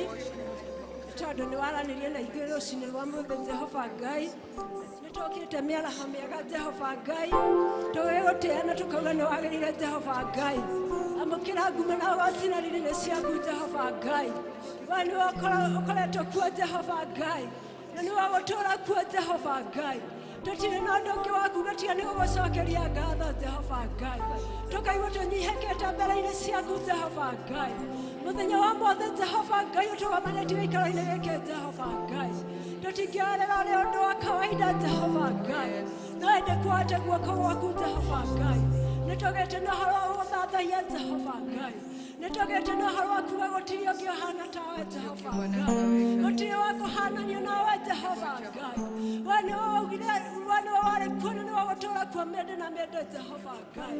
Ngai tondũ nĩ waranĩria na ithuĩ rũcinĩ rwa mũthĩ Jehova Ngai. Nĩ tũkĩte mĩaraho mĩega Jehova Ngai, tũgĩgũtĩĩa na tũkauga nĩ wagĩrĩire Jehova Ngai. Amũkĩra ngumo na ũgoci na riri nĩ ciaku Jehova Ngai. We nĩwe ũkoretwo kuo Jehova Ngai, na nĩwe ũgũtũũra kuo Jehova Ngai. Tũtirĩ na ũndũ ũngĩ wa kuuga tiga nĩ gũgũcokeria ngatho Jehova Ngai. Tũkaigua tũnyihĩkĩte mbere-inĩ ciaku Jehova Ngai. Mũthenya wa mothe Jehova Ngai ũtũgomanĩtie gĩikaro-inĩ gĩkĩ Jehova Ngai. Tũtingĩoerera ũrĩ ũndũ wa kawaida Jehova Ngai, no ĩndĩ kwate guoko gwaku Jehova Ngai. Nĩ tũgĩte na ũhoro wa gũgũthathaiya Jehova Ngai. Nĩ tũgĩte na ũhoro wa kuuga gũtirĩ ũngĩ ũhana tawe Jehova Ngai, gũtirĩ wa kũhananio nawe Jehova Ngai. We nĩwe waugire, we nĩwe warĩ kuo na nĩwe ũgũtũũra kuo mĩndĩ na mĩndĩ Jehova Ngai.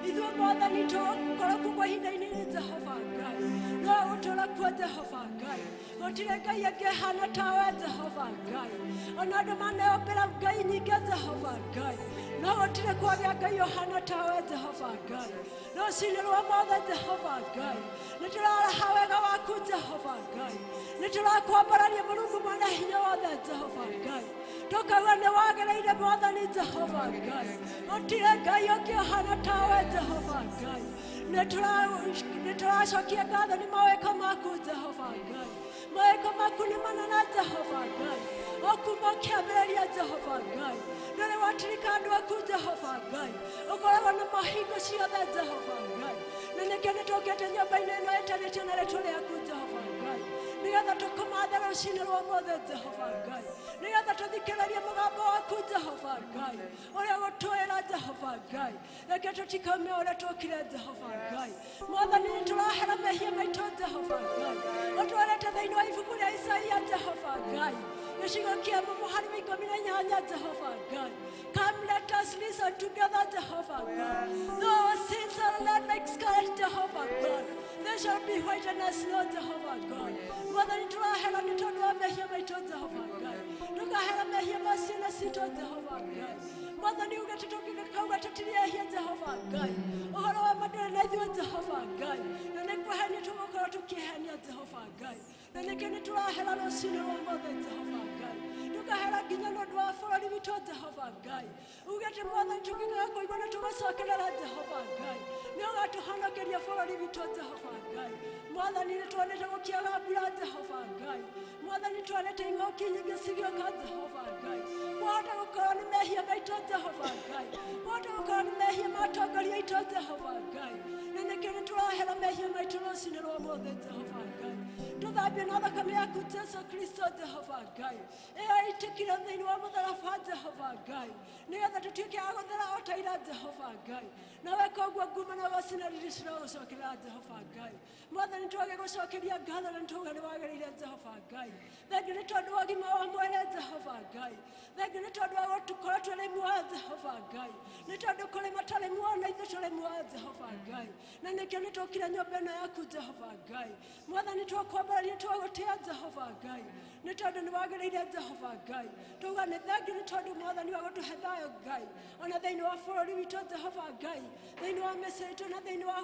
Ithuĩ Mwathani tũgũkorwo kuo kwa ihinda inini Jehova Ngai, no ũgũtũũra kuo Jehova Ngai. Gũtirĩ Ngai ĩngĩ ĩhana tawe Jehova Ngai. Ona andũ maneombĩra Ngai nyingĩ Jehova Ngai, no gũtirĩ kwagĩa Ngai ũhana tawe Jehova Ngai. Rũcinĩ rwa mothe Jehova Ngai, nĩ tũraraha wega waku Jehova Ngai, nĩ tũrakwambararia Mũrungu mwene hinya wothe Jehova Ngai, tũkauga nĩ wagĩrĩire Mwathani Jehova Ngai. Gũtirĩ Ngai ũngĩ ũhana tawe Jehova Ngai. Nĩ tũracokia ngatho nĩ mawĩko maku Jehova Ngai. Mawĩko maku nĩ manene Jehova Ngai, o kuma ũkĩambĩrĩria Jehova Ngai. Ndũrĩ watirika andũ aku Jehova Ngai, ũkoragwo na mahingo ciothe Jehova Ngai. Na nĩkĩo nĩ tũkĩte nyũmba-inĩ ĩno ĩtanĩtio na rĩtwa rĩaku Jehova Ngai, nĩgetha tũkũmathe rũcinĩ rwa ũmũthĩ Jehova Ngai, nĩgetha tũthikĩrĩrie mũgambo waku Jehova Ngai, ũrĩa ũgũtwĩra Jehova Ngai. Reke tũtikaume ũrĩa twokire Jehova Ngai. Mwathani, nĩ tũrahera mehia maitũ Jehova Ngai. Ũtwarĩte thĩinĩ wa ibuku rĩa Isaia Jehova Ngai, gĩcigo kĩa mũhari wa 18 Jehova Ngai. Come, let us listen together, Jehovah God. Though our sins are red like scarlet, Jehovah God, they shall be white as snow, Jehovah God. Mwathani, tũrahera nĩ tondũ wa mehia maitũ Jehova Ngai, tũkahera mehia ma ciana citũ Jehova Ngai. Mwathani, ugĩte tũngĩkauga tũtirĩ ehia Jehova Ngai, ũhoro wa ma ndũrĩ na ithuĩ Jehova Ngai, na nĩ kũhenia tũgũkorwo tũkĩhenia Jehova Ngai. Na nĩkĩo nĩ tũrahera rũcinĩ rwa mothe Jehova Ngai, tũkahera nginya nĩ ũndũ wa bũrũri witũ Jehova Ngai. Ugĩte Mwathani, tũngĩkaga kũigua na tũgacokerera Jehova Ngai, nĩ ũgatũhonokeria bũrũri witũ Jehova Ngai. Mwathani, nĩ tuonete gũkĩaga mbura Jehova Ngai. Mwathani, tuonete ing'ũki nyingĩ cigĩũka Jehova Ngai. Kwahota gũkorwo nĩ mehia maitũ Jehova Ngai, kwahota gũkorwo nĩ mehia ma atongoria aitũ Jehova Ngai. Na nĩkĩo nĩ tũrahera mehia maitũ rũcinĩ rwa ũmũthĩ Jehova Ngai. Tũthambie na thakame yaku Jesu Kristo Jehova Ngai, ĩyo ĩitĩkire thĩinĩ wa mũtharaba Jehova Ngai, nĩgetha tũtuĩke a gũthera o ta ira Jehova Ngai. Nawe koguo ngumo na ũgoci na riri cirogũcokerera Jehova Ngai. Mwathani, twagĩgũcokeria ngatho na nĩtwauga nĩ wagĩrĩire Jehova Ngai. Thengiũ nĩ tondũ wa ũgima wa mwĩrĩ Jehova Ngai, thengiũ nĩ tondũ wa gũkorwo tũrĩ muoyo Jehova Ngai, nĩ tondũ kũrĩ matarĩ muoyo na ithuĩ tũrĩ muoyo Jehova Ngai. Na nĩkĩo nĩ tũkire nyũmba ĩno yaku Jehova Ngai. Mwathani, twakwambararia, twagũtĩa Jehova Ngai, nĩ tondũ nĩ wagĩrĩire Jehova Ngai. Tauga nĩ thengiũ nĩ tondũ Mwathani wa gũtũhe thayũ Ngai, ona thĩinĩ wa bũrũri witũ Jehova Ngai, thĩinĩ wa mĩciĩ itũ na thĩinĩ wa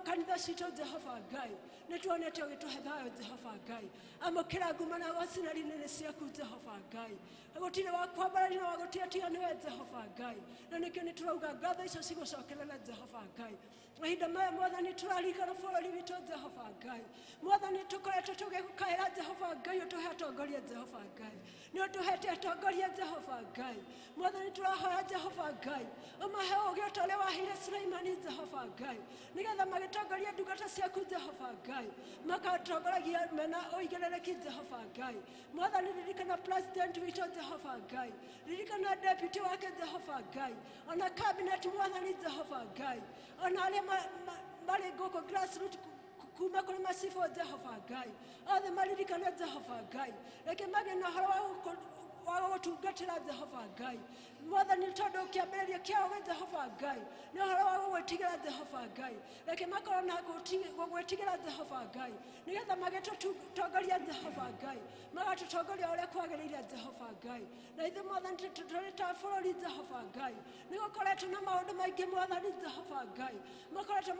kanitha citũ Jehova Ngai. Nĩ tuonete ũgĩtũhe thayũ Jehova Ngai. Amũkĩra ngumo na ũgoci na riri nĩ ciaku Jehova Ngai. Gũtirĩ wa kwambararia na wa gũtĩa tiga nĩwe Jehova Ngai. Na nĩkĩo nĩ tũrauga ngatho icio cigũcokerera Jehova Ngai. Mahinda maya Mwathani tũraririkana bũrũri witũ Jehova Ngai. Mwathani, tũkoretwo tũgĩgũkaĩra Jehova Ngai, ũtũhe atongoria Jehova Ngai. Nĩ ũtũhete atongoria Jehova Ngai. Mwathani, tũrahoya Jehova Ngai, ũmahe ũũgĩ o ta ũrĩa waheire Suleimani Jehova Ngai, nĩgetha magĩtongoria ndungata ciaku Jehova Ngai, makatongoragia mena ũigĩrĩrĩki Jehova Ngai. Mwathani, ririkana president witũ Jehova Ngai, ririkana deputy wake Jehova Ngai, ona cabinet Mwathani Jehova Ngai, ona arĩa marĩ gũkũ grassroot kuma kũrĩ macibũ Jehova Ngai, othe maririkane Jehova Ngai. Reke magĩe na ũhoro wa wa gũgũtungatĩra Jehova Ngai. Mwathani tondũ kĩambĩrĩria kĩao gĩ Jehova Ngai nĩ ũhoro wa gũgwĩtigĩra Jehova Ngai. Reke makorwo na gũgwĩtigĩra Jehova Ngai nĩgetha magĩtũtongoria Jehova Ngai, magatũtongoria ũrĩa kwagĩrĩire Jehova Ngai. Na ithuĩ Mwathani tũrĩ ta bũrũri Jehova Ngai nĩ gũkoretwo na maũndũ maingĩ Mwathani Jehova Ngai makoretwo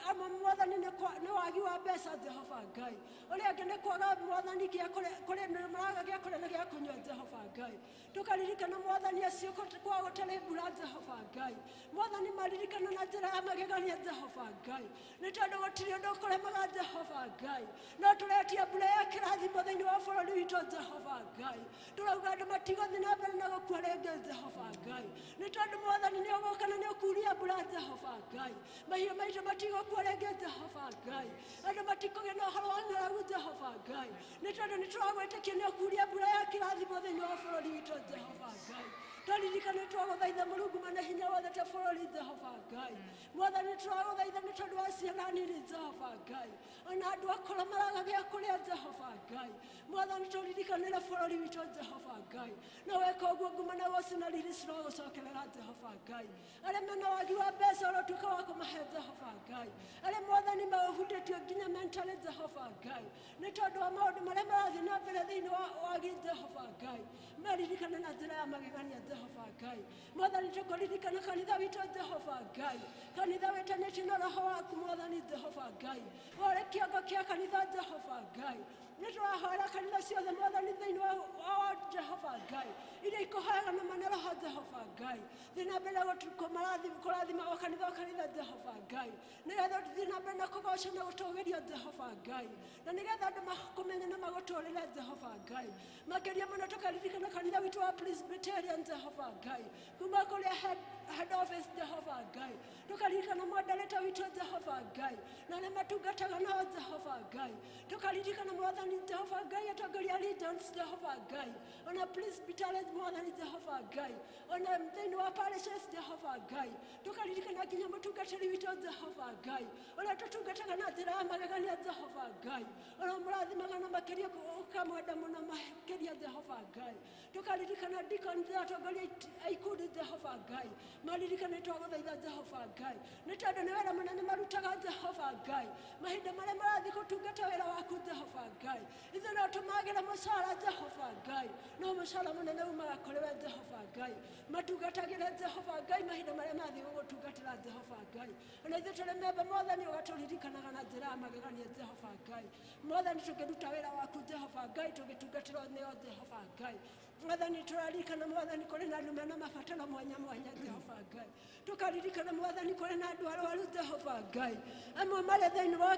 amwe Mwathani nĩ wagi wa mbeca Jehova Ngai, ũrĩa angĩ nĩ kwaga Mwathani gĩa kũrĩa maraga gĩa kũrĩa na gĩa kũnyua Jehova Ngai. Tũkaririkana Mwathani acio kwa gũtarĩ mbura Jehova Ngai. Mwathani maririkana na njĩra ya magegania Jehova Ngai, nĩ tondũ gũtirĩ ũndũ ũkũremaga Jehova Ngai. No tũretia mbura ya kĩrathimo thĩinĩ wa bũrũri witũ Jehova Ngai. Tũrauga andũ matigũthiĩ na mbere na gũkua rĩngĩ Jehova Ngai, nĩ tondũ Mwathani nĩ ũgũka na nĩ ũkuria mbura Jehova Ngai. Mahiũ maitũ matigũkua rĩngĩ Jehova Ngai, andũ matikũgĩa na ũhoro wa ng'aragu Jehova Ngai, nĩ tondũ nĩ tũragwĩtĩkia nĩ ũkuria mbura ya kĩrathimo thĩinĩ wa bũrũri witũ Jehova Ngai. Twaririkana twagũthaitha Mũrungu mwene hinya wothe ta bũrũri Jehova Ngai. Mwathani twagũthaitha nĩ tondũ wa ciana nini Jehova Ngai, ona andũ akũrũ maraga gĩa kũrĩa Jehova Ngai. Mwathani tũririkanĩre bũrũri witũ Jehova Ngai, no weka ũguo nguma na ũgoci na riri cirogũcokerera Jehova Ngai. Arĩa mena wagi wa mbeca ũrotuĩka wa kũmahe Jehova Ngai, arĩa Mwathani mahutĩtio nginya mentally Jehova Ngai nĩ tondũ wa maũndũ marĩa marathiĩ na mbere thĩinĩ wa wagi Jehova Ngai, maririkane na njĩra ya magegania Jehova Ngai. Mwathani tũkũririkana kanitha witũ Jehova Ngai, kanitha wĩtanĩtio na roho waku Mwathani Jehova Ngai, ũrĩ kĩongo kĩa kanitha Jehova Ngai. Nĩ tũrahoera kanitha ciothe Mwathani thĩinĩ wa Jehova Ngai iria ikũhoyaga na mana roho Jehova Ngai. Thiĩ na mbere kũrathima o kanitha o kanitha Jehova Ngai, nĩgetha tũthiĩ na mbere na kũgoca na gũtũgĩrio Jehova Ngai, na nĩgetha andũ makũmenye na magũtũrĩre Jehova Ngai. Makĩria mũno tũkaririkana kanitha witũ wa Presbyterian Jehova Ngai, kuma kũrĩa head office Jehova Ngai, tũkaririkana moderator witũ Jehova Ngai na arĩa matungataga nao Jehova Ngai. Tũkaririkana Mwathani Jehova Ngai atongoria regions Jehova Ngai, ona Presbyterian Mwathani Jehova Ngai, ona thĩinĩ wa parishes Jehova Ngai. Tũkaririkana nginya mũtungatĩri witũ Jehova Ngai ũrĩa tũtungataga na njĩra ya magegania Jehova Ngai, ũrĩa ũmũrathimaga na makĩria ũkamwenda mũno makĩria Jehova Ngai. Tũkaririkana deacon atongoria a ikundi Jehova Ngai, maririkane twagũthaitha Jehova Ngai nĩ tondũ nĩ wĩra mũnene marutaga Jehova Ngai mahinda marĩa marathiĩ gũtungata wĩra waku Jehova Ngai. Ithuĩ no tũmagĩre mũcara Jehova Ngai, no mũcara mũnene umaga kũrĩ we Jehova Ngai. Matungatagĩre Jehova Ngai mahinda marĩa mathiĩ gũgũtungatĩra Jehova Ngai. Ona ithuĩ tũrĩ memba Mwathani ũgatũririkanaga na njĩra ya magegania Jehova Ngai. Mwathani tũkĩruta wĩra waku Jehova Ngai, tũgĩtungatĩrwo nĩo Jehova Ngai. Mwathani tũraririkana Mwathani kũrĩ na andũ mena mabataro mwanya mwanya Jehova Ngai. Tũkaririkana Mwathani kũrĩ na andũ arwaru Jehova Ngai, amwe marĩ thĩinĩ wa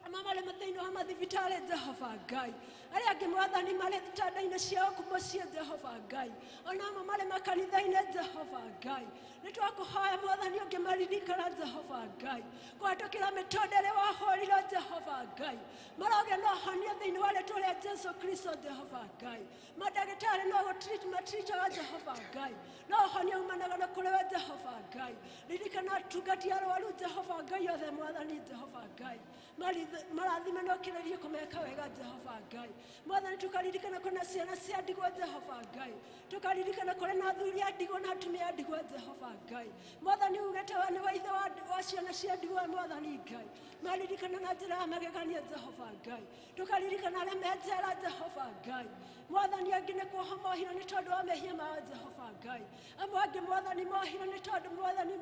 amwe marĩ thĩinĩ wa mathibitarĩ Jehova Ngai, arĩa angĩ Mwathani marĩ itanda-inĩ ciao mũciĩ Jehova Ngai, ona amwe marĩ makanitha-inĩ Jehova Ngai. Nĩ twakũhoya Mwathani ũngĩmaririkana Jehova Ngai kũhetũkĩra mĩtũndũ ĩrĩa wahũrire Jehova Ngai, marogĩa na ũhonia thĩinĩ wa rĩtwa rĩa Jesu Kristo Jehova Ngai. Mandagĩtarĩ no gũmatiritaga Jehova Ngai, no ũhonia umanaga na kũrĩ we Jehova Ngai. Ririkana atungati arwaru Jehova Ngai othe Mwathani Jehova Ngai, marathime na ũkĩrĩrie kũmeka wega Jehova Ngai. Mwathani tũkaririkana kũrĩ na ciana cia ndigwa Jehova Ngai, tũkaririkana kũrĩ na athuri a ndigwa na atumia a ndigwa Jehova Ngai. Mwathani ugĩte we nĩwe ithe wa ciana cia ndigwa Mwathani Ngai, maririkana na njĩra ya magegania Jehova Ngai. Tũkaririkana arĩa me njera Jehova Ngai. Mwathani angĩ nĩ kuoha mohirwo nĩ tondũ wa mehia mao Jehova Ngai, amwe angĩ Mwathani mohirwo nĩ tondũ Mwathani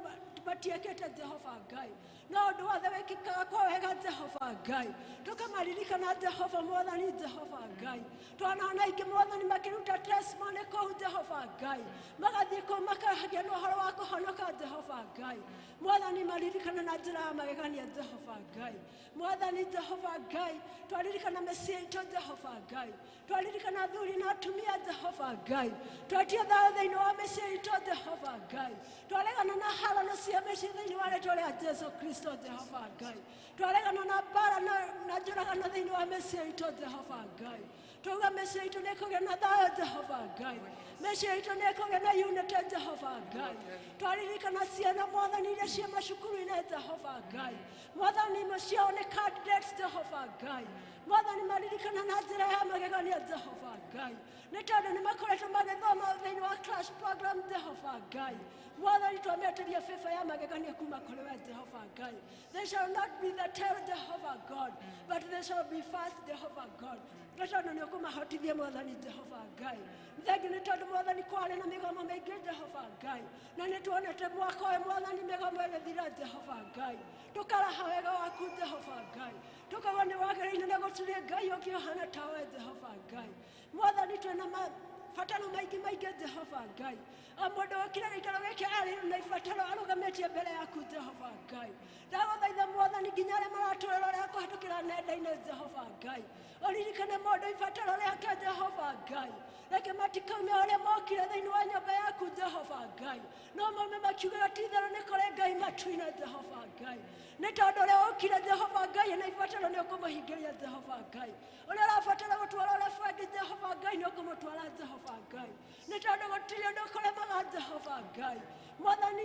matiekĩte Jehova Ngai, no ũndũ wothe wĩkĩkaga kwa wega Jehova Ngai. Tũkamaririkana Jehova Mwathani Jehova Ngai. Twanona aingĩ Mwathani makĩruta testimony kũu Jehova Ngai, magathiĩ kũu makagĩa na ũhoro wa kũhonoka Jehova Ngai. Mwathani maririkana na njĩra ya magegania Jehova Ngai. Mwathani Jehova Ngai, twaririkana mĩciĩ itũ Jehova Ngai, twaririkana athuri na atumia Jehova Ngai, twetia thayũ thĩinĩ wa mĩciĩ itũ Jehova Ngai, twaregana na harano cia mĩciĩ thĩinĩ wa rĩtwa rĩa Jesu Kristo Jehova Ngai, twaregana na mbara na njũragano thĩinĩ wa mĩciĩ itũ Jehova Ngai. Twauga mĩciĩ itũ nĩ ĩkũgĩa na thayũ Jehova Ngai, mĩciĩ itũ nĩ ĩkũgĩa na unity Jehova Ngai. Twaririkana ciana Mwathani iria ciĩ macukuru-inĩ Jehova Ngai, Mwathani imwe ciao nĩ candidates Jehova Ngai. Mwathani maririkana ũkamaririkana na njĩra ya magegania Jehova Ngai, nĩ tondũ nĩ makoretwo magĩthoma thĩinĩ wa class program Jehova Ngai. Mwathani, twametĩria favor ya magegania kuma kũrĩ we Jehova Ngai. They shall not be the tail, Jehovah God, but they shall be first, Jehovah God, nĩ tondũ nĩ ũkũmahotithia Mwathani Jehova Ngai. Thengiũ nĩ tondũ Mwathani kwarĩ na mĩgomo mĩingĩ Jehova Ngai, na nĩ tuonete mwaka ũyũ Mwathani mĩgomo ĩgĩthira Jehova Ngai. Tũkaraha wega waku Jehova Ngai, tũkauga nĩ wagĩrĩire na gũtirĩ Ngai ũngĩ ũhana tawe Jehova Ngai. Mwathani, twĩna mabataro maingĩ maingĩ Jehova Ngai. O mũndũ wokire gĩikaro gĩkĩ arĩ na ibataro arũgamĩtie mbere yaku Jehova Ngai. Ndagũthaitha Mwathani, nginya arĩa maratũrorera kũhetũkĩra nenda-inĩ Jehova Ngai, ũririkane mũndũ ibataro rĩake Jehova Ngai. Reke matikaume ũrĩa mokire thĩinĩ wa nyũmba yaku Jehova Ngai, no maume makiugaga ti-itherũ nĩ kũrĩ Ngai matu-inĩ Jehova Ngai, nĩ tondũ ũrĩa ũkire Jehova Ngai na ibataro nĩ ũkũmũhingĩria Jehova Ngai. Ũrĩa ũrabatara gũtwara ũrĩa bengi Jehova Ngai, nĩ ũkũmũtwara Jehova Ngai, nĩ tondũ gũtirĩ ũndũ ũkũremaga Jehova Ngai. Mwathani,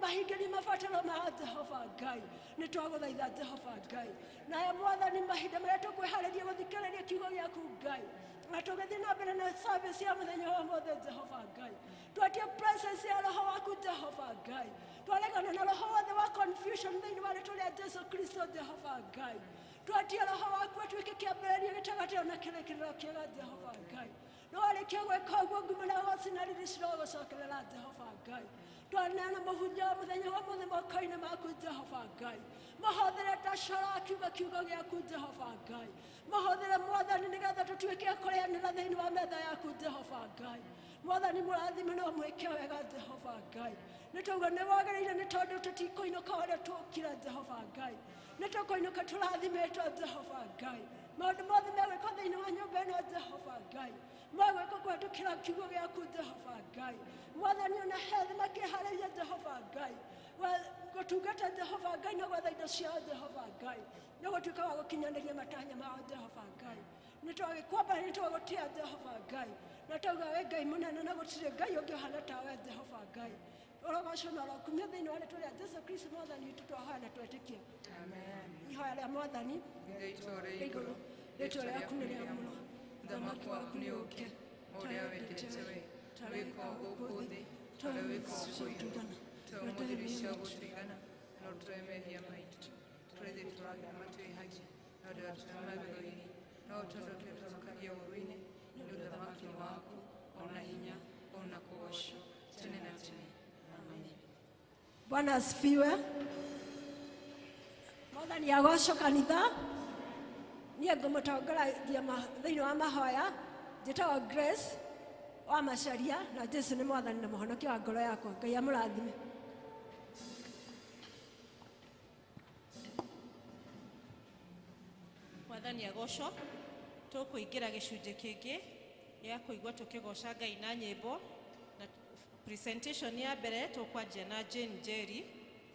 mahingĩrie mabataro ma Jehova Ngai, nĩ twagũthaitha Jehova Ngai. Naye Mwathani, mahinda marĩa tũkwĩharĩria gũthikĩrĩria kiugo gĩaku Ngai, na tũgĩthiĩ na mbere na service ya mũthenya wa ũmũthĩ Jehova Ngai, twatie presence ya roho waku Jehova Ngai. Twaregana na roho wothe wa confusion thĩinĩ wa rĩtwa rĩa Jesu Kristo Jehova Ngai. Twatie roho waku atuĩke kĩambĩrĩria, gĩtagatĩ na kĩrĩkĩrĩro kĩega Jehova Ngai. No warĩkia gwĩka ũguo, ngumo na ũgoci na riri cirogũcokerera Jehova Ngai. Twaneana mũhunjia wa mũthenya wa mũthĩ moko-inĩ maku Jehova Ngai. Mahũthĩre ta coro akiuga kiugo gĩaku Jehova Ngai. Mahũthĩre Mwathani, nĩgetha tũtuĩke a kũrĩanĩra thĩinĩ wa metha yaku Jehova Ngai. Mwathani, mũrathime na ũmwĩke wega Jehova Ngai. Nĩ tauga nĩ wagĩrĩire, nĩ tondũ tũtikũinũka ũrĩa tũkire Jehova Ngai, nĩ tũkũinũka tũrathimĩtwo Jehova Ngai. Maũndũ mothe megwĩkwo thĩinĩ wa nyũmba ĩno Jehova Ngai, magwĩkwo kũhetũkĩra kiugo gĩaku Jehova Ngai. Mwathani, ona hethi makĩharĩria Jehova Ngai gũtungata Jehova Ngai na gwetha indo ciao Jehova Ngai, nĩ gũtuĩka wa gũkinyanĩria matanya mao Jehova Ngai. Nĩ twagĩkwamba, nĩ twagũtĩa Jehova Ngai, na tauga we Ngai mũnene na gũtirĩ Ngai ũngĩ ũhana tawe Jehova Ngai. Ũrogocwo na ũrokumio thĩinĩ wa rĩtwa rĩa Jesu Kristo Mwathani witũ twahoya na twetĩkia. Amen. Ihoya rĩa Mwathani. Ithe witũ ũrĩ igũrũ, rĩtwa rĩaku nĩ rĩamũrwo, ũthamaki waku nĩ ũũke, ũrĩa wendete we wĩkwo gũkũ thĩ ta ũrĩa wĩkwo kũu igũrũ. Tũhe ũmũthĩ irio cia gũtũigana, na ũtũhe mehia maitũ tũrĩa ithuĩ tũragĩra matwĩhagia, na ndũgatũtware magerio-inĩ, no ũtũhonokie tũhonokagie ũũru-inĩ, nĩ ũndũ ũthamaki nĩ waku, ona hinya, ona kũgoocwo tene na tene. Amen. Bwana asifiwe. Mwathani agocwo. Kanitha, niĩ ngũmũtongoragia thĩinĩ wa mahoya. Njĩtagwo Grace wa Macaria, na Jesu nĩ Mwathani na Mũhonokia wa ngoro yakwa. Ngai amũrathime. Mwathani agocwo. Tũkũingĩra gĩcunjĩ kĩngĩ gĩa kũigua tũkĩgoca Ngai na nyĩmbo, na presentation ya mbere tũkwanjia na Jane Njeri,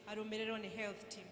arũmĩrĩrwo nĩ health team.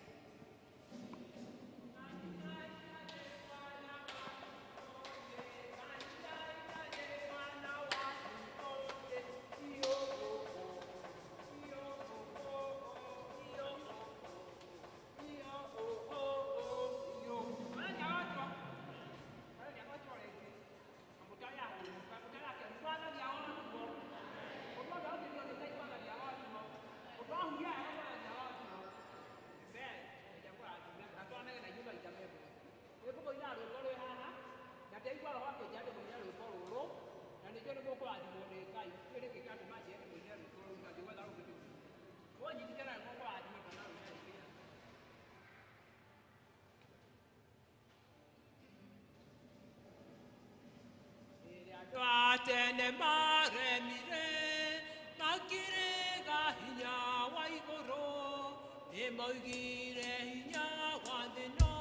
Tene maremire makirega hinya wa igũrũ, nĩmoigire hinya wa thĩ no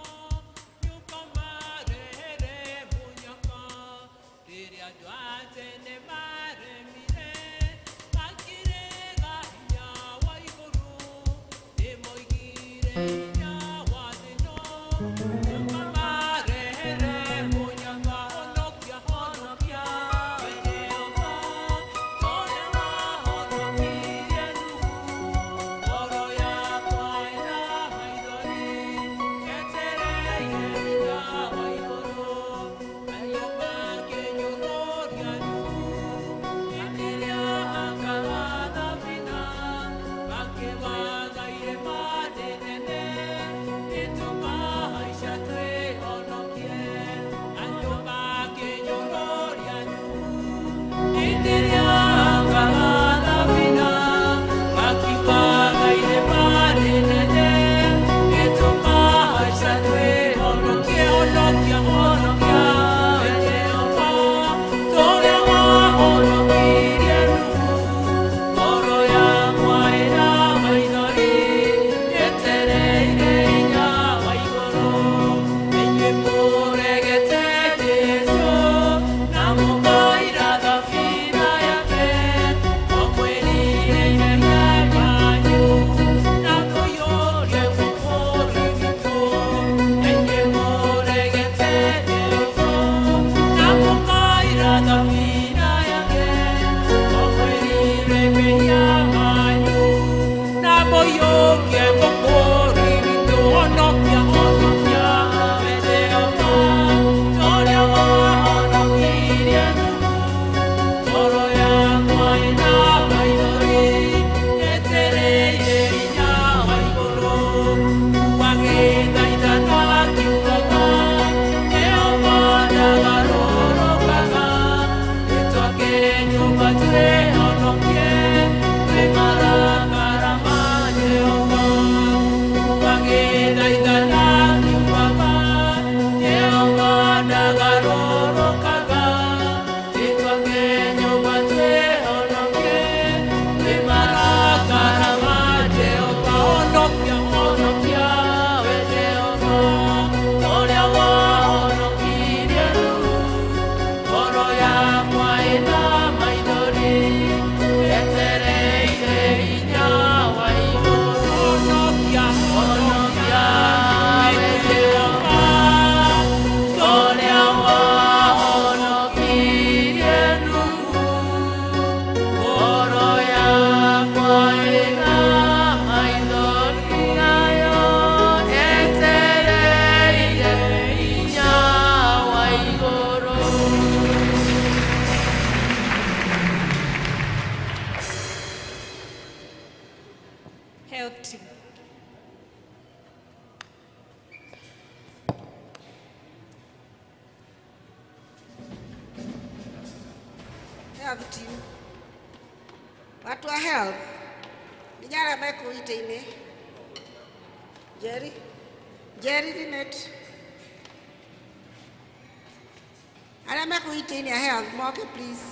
nĩũkamarehere mũnyaka. Rĩrĩa andũ a tene maremire makirega hinya wa igũrũ, nĩmoigire hinya wa thĩ no nĩũkamarehere mũnyaka. Honokia, honokia, we Jehova, tondũ wahonokirie Nuhu. Ngoro yakwa ĩna maithori. Tũgarũrũkaga tũtwake nyũmba twĩhonoke nĩ marakara ma Jehova. Honokia, honokia we Jehova, ũrĩa wahonokirie Nuhu. Ngoro yakwa ĩna maithori etereire hinya wa igũrũ. Honokia, honokia we Jehova, ũrĩa wahonokirie Nuhu. Ngoro yakwa ĩna maithori nayo etereire hinya wa igũrũ. Health team. Health team. Watu wa health. Nginya arĩa me kũu itĩ-inĩ. Jerry. Jerry Linet. Arĩa me kũu itĩ-inĩ a health moke please.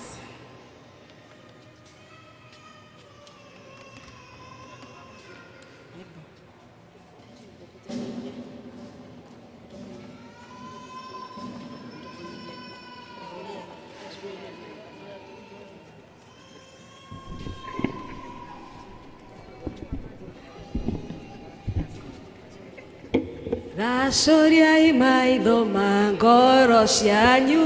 Racũriai maitho ma ngoro cianyu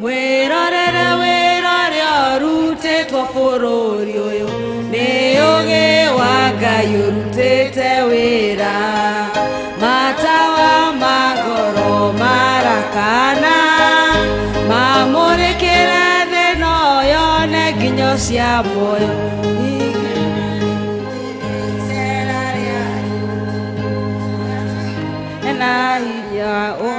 mwĩrorere wĩra ũrĩa ũrutĩtwo bũrũri ũyũ nĩ ũgĩ wa Ngai ũrutĩte wĩra matawa ma ngoro marakana mamũrĩkĩre thĩ no yone nginyo cia muoyo. Icera rĩanyu. Na hinya o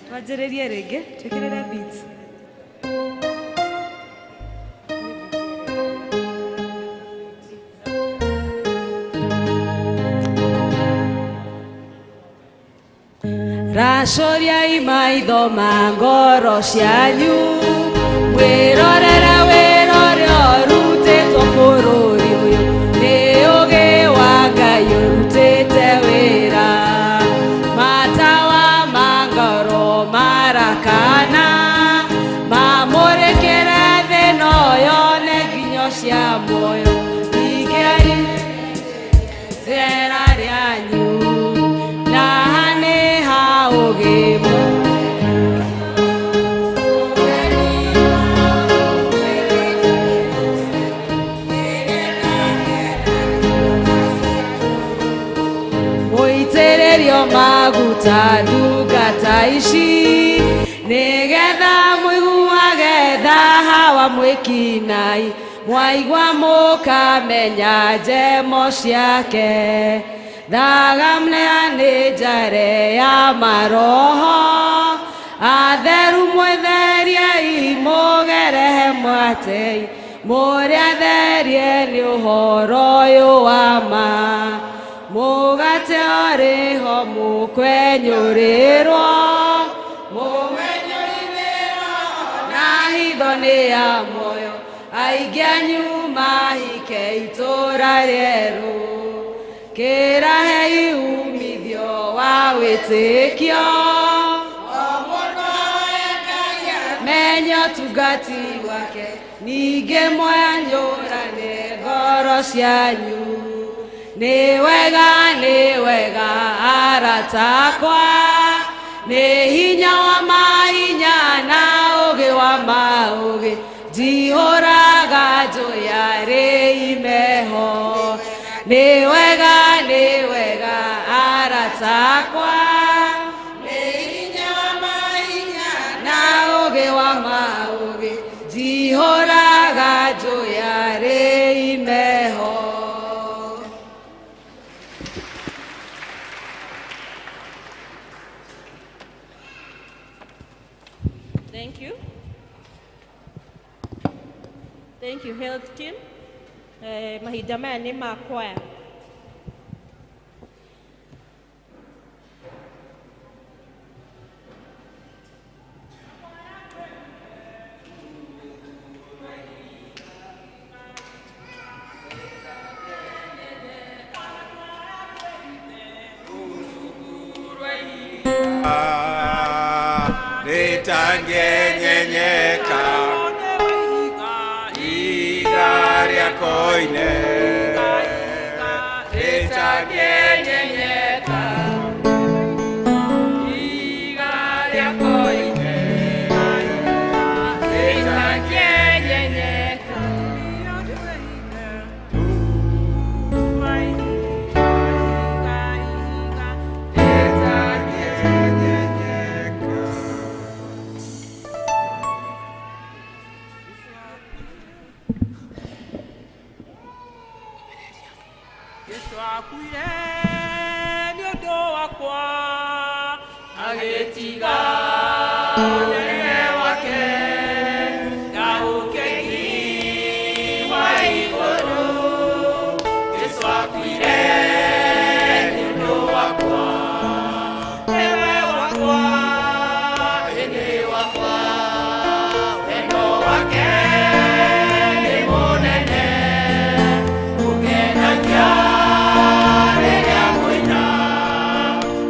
twanjĩrĩrie rĩngĩ twĩkĩrĩre beats. Racũriai maitho ma ngoro cianyu mwĩrorere wĩra ũrĩa ũrutĩtwo bũrũri ũyũ nĩ ũgĩ wa Ngai ũrutĩte wĩra matawa ma ngoro marakana mamũrĩkĩre thĩ no yone nginyo cia muoyo ningĩ icera rĩanyu na nĩ ha ũgĩ. Mũitĩrĩrio maguta ndungata ici nĩgetha mũiguage thaha wa mwĩkinai mwaigua mũkamenya njemo ciake thagamnea nĩ njare ya maroho atheru mwĩtheriei mũgerehe mwatei mũrĩ atherie nĩ ũhoro ũyũ wa ma mũgate ũrĩho mũkwenyũrĩrwo mũmenyũrithĩrwo na hitho nĩ ya muoyo aingĩ anyu mahike itũra rĩerũ kĩrahei umithio wa wĩtĩkio menye ũtungati wake ningĩ mwenyũrane ngoro cianyu. Nĩ wega arata akwa nĩ hinya wa mahinya na ũgĩ wa maũgĩ njihũraga njũya rĩ imeho. Nĩ wega arata akwa nĩ hinya wa mahinya na ũgĩ wa maũgĩ njihũraga njũya rĩ imeho. Thank you. Thank you, health team. Mahinda maya nĩ ma choir. Rĩtangĩenyenyeka ihiga rĩa koine rĩtangĩenyenyeka ihiga rĩa koine rĩtangĩenyenyeka rĩtangĩenyenyeka. Jesu akuire nĩ ũndũ wakwa agĩtiga ũnene wake na ũkegi wa igũrũ. Jesu akuire nĩ ũndũ wakwa, nĩwe wakwa, ĩnĩ wakwa, wendo wake nĩ mũnene ũkenagia rĩrĩa ngũina.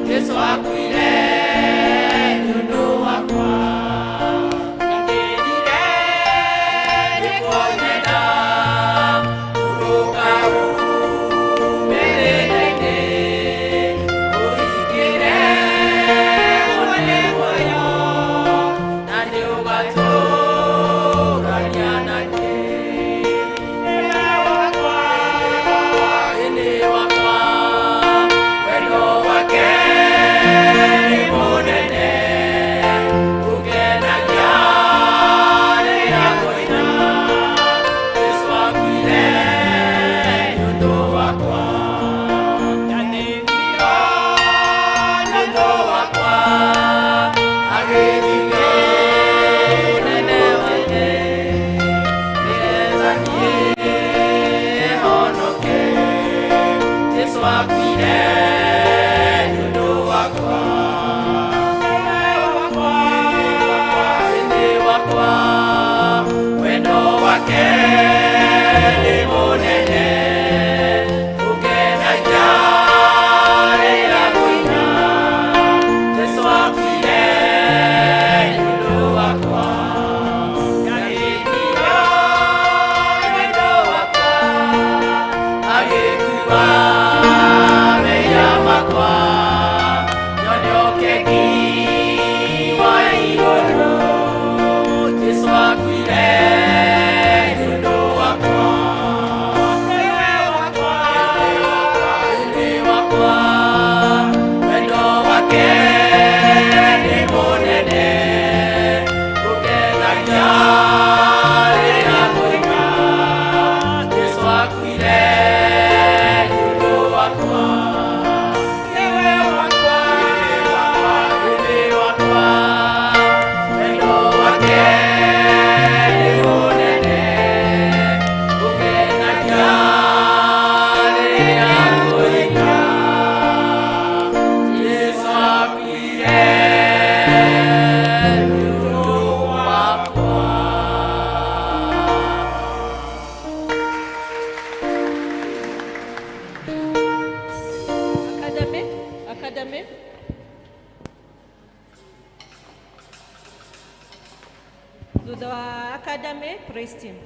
Jesu akuire nĩ ũndũ wakwa, ndĩrire nĩ kũnyenda ũrũka umĩrĩire ũingĩre wone muoyo na nĩ ũgatũũrania na niĩ. Nĩwe wakwa, ĩnĩ wakwa, wendo wake nĩ mũnene ũkenagia rĩrĩa ngũina. Jesu akuire nĩ ũndũ wakwa, ndathĩnirwo nĩ ũndũ wakwa, agĩthiĩ ũnene wake nĩgetha niĩ honoke. Jesu akuire nĩ ũndũ wakwa, nĩwe wakwa, ĩnĩ wakwa, wendo wake nĩ mũnene ũkenagia rĩrĩa ngũina. Jesu akuire nĩ ũndũ wakwa, ndathĩnirwo nĩ ũndũ wakwa, agĩkua mehia makwa, nyone ũkegi wa igũrũ. Jesu akuire nĩ ũndũ wakwa, nĩwe wakwa, ĩnĩ wakwa, wendo wake nĩ mũnene ũkenagia rĩrĩa ngũina. Jesu akuire nĩ ũndũ wakwa, nĩwe wakwa, ĩnĩ wakwa, wendo wake nĩ mũnene ũkenagia rĩrĩa ngũina. Jesu akuire nĩ ũndũ wakwa. Academy, Academy. Thutha wa Academy, praise team.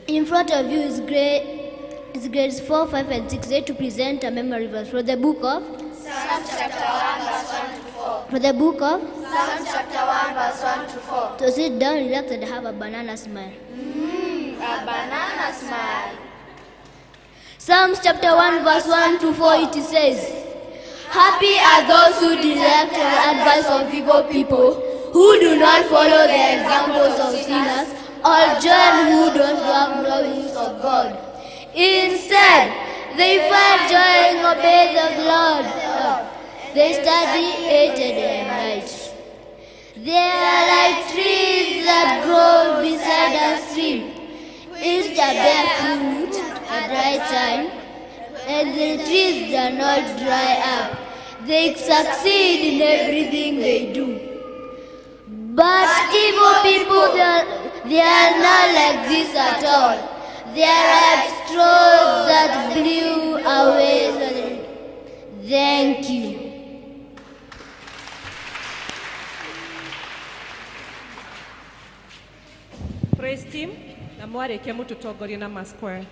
In front of you is grades 4, 5, and 6 ready to present a memory verse from the book of Psalms chapter 1, verse 1 to 4. From the book of Psalms chapter 1, verse 1 to 4. So sit down, relax, and have a banana smile. A banana smile. Psalms chapter 1, verse 1 to 4, it says, Happy are those who reject the advice of evil people, who do not follow the examples of sinners, or join who don't have knowledge of God. Instead, they find joy in obeying the Lord. They study it day and night. They are like trees that grow beside a stream, which bear fruit at right time, and the trees do not dry up. They succeed in everything they do. But evil people, they are not like this at all. They are like straws that blew away. Thank you. Praise team, na mwarĩkia mũtũtongorie na ma-square.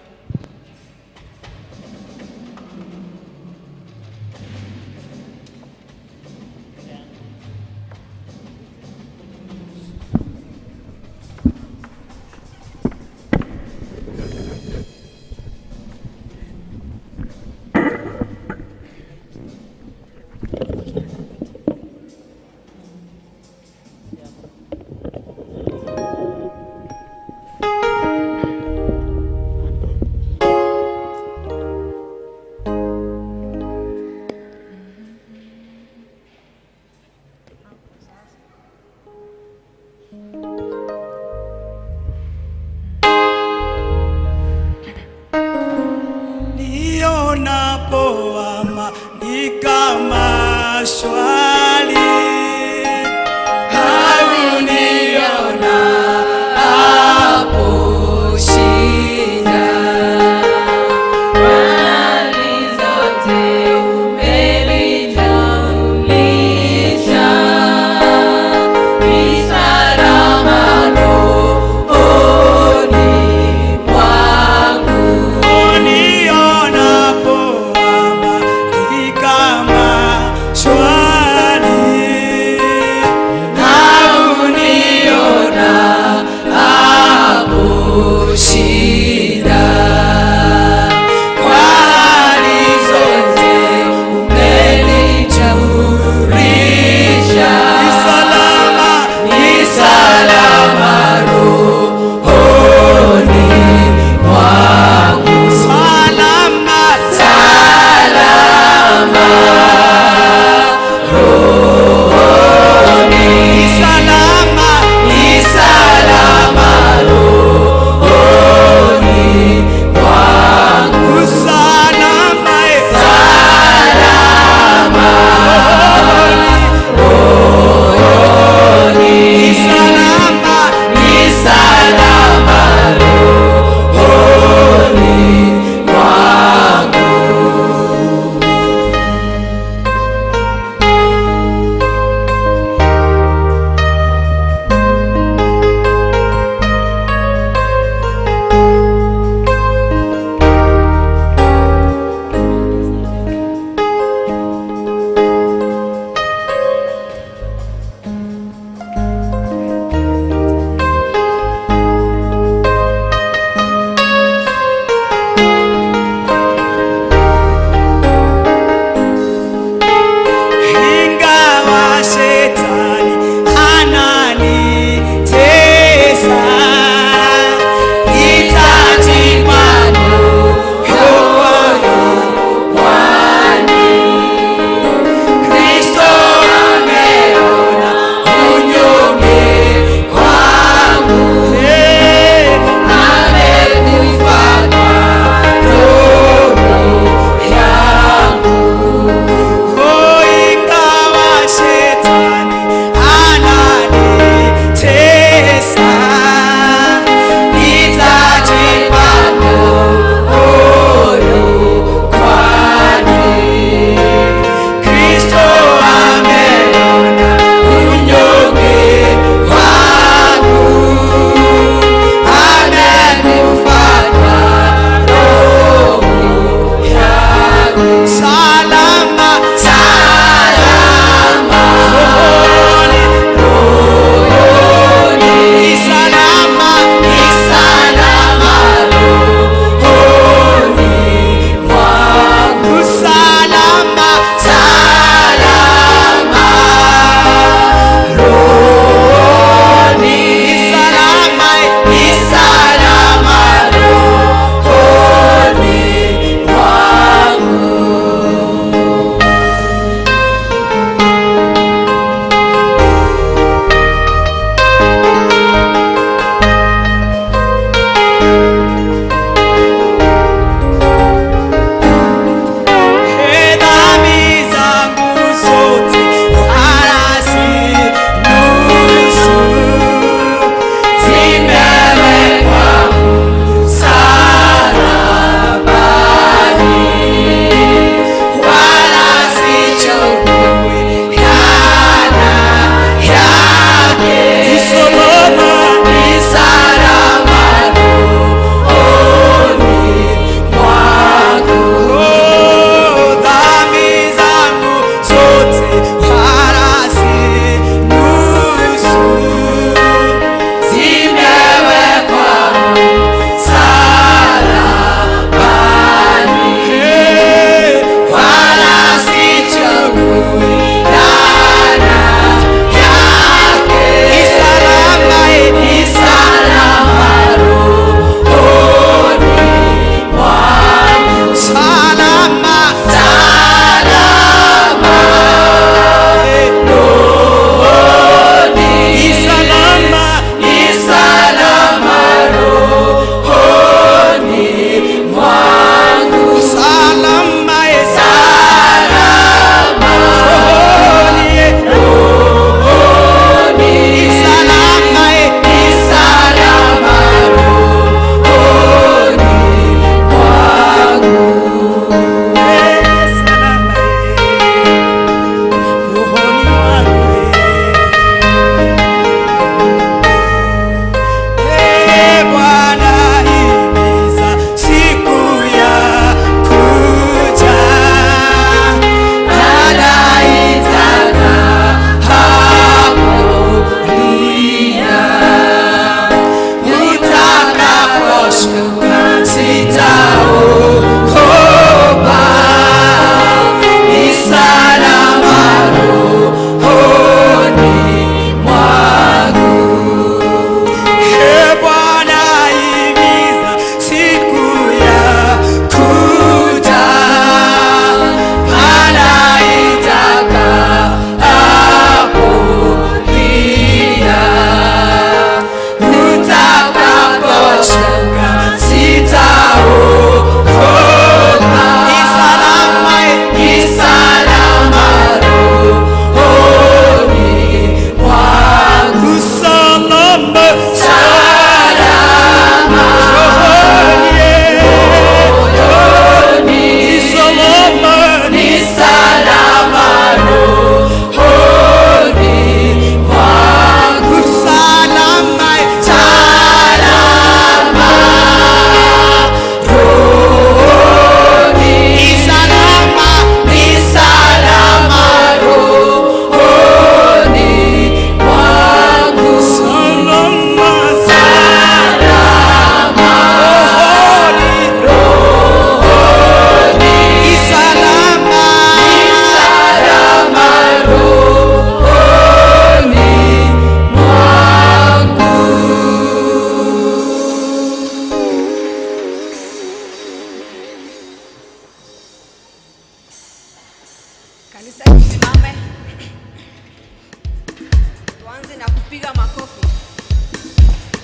Piga makofi.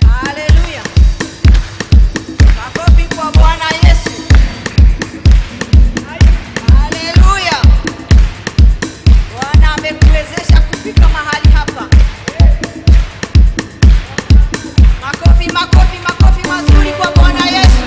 Haleluya. Makofi kwa Bwana Yesu. Haleluya. Bwana amekuwezesha kufika mahali hapa. Makofi, makofi, makofi mazuri kwa Bwana Yesu.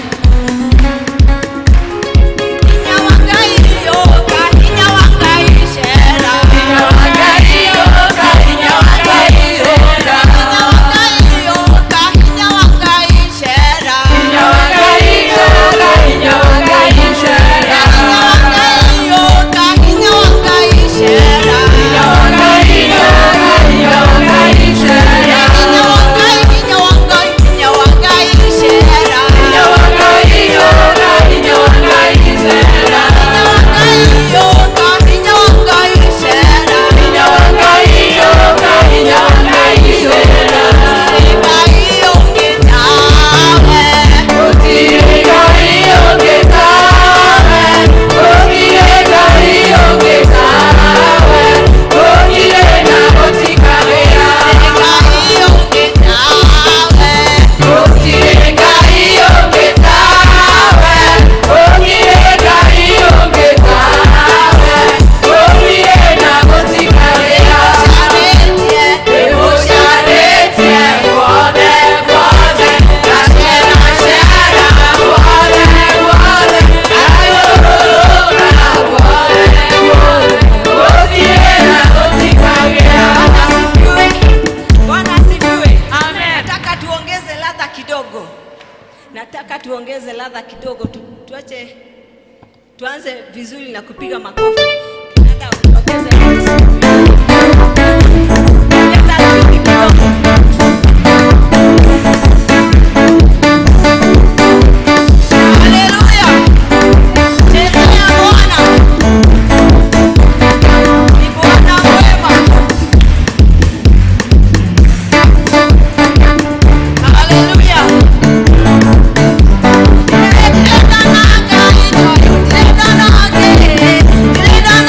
Bwana asifiwe. Nataka tuongeze ladha kidogo. Nataka tuongeze ladha kidogo tuache tuanze vizuri na kupiga makofi. Nataka tuongeze ladha. Ongeza spidi kidogo. Haleluya. Chezea Bwana. Ni Bwana mwema. Haleluya. Haleluya.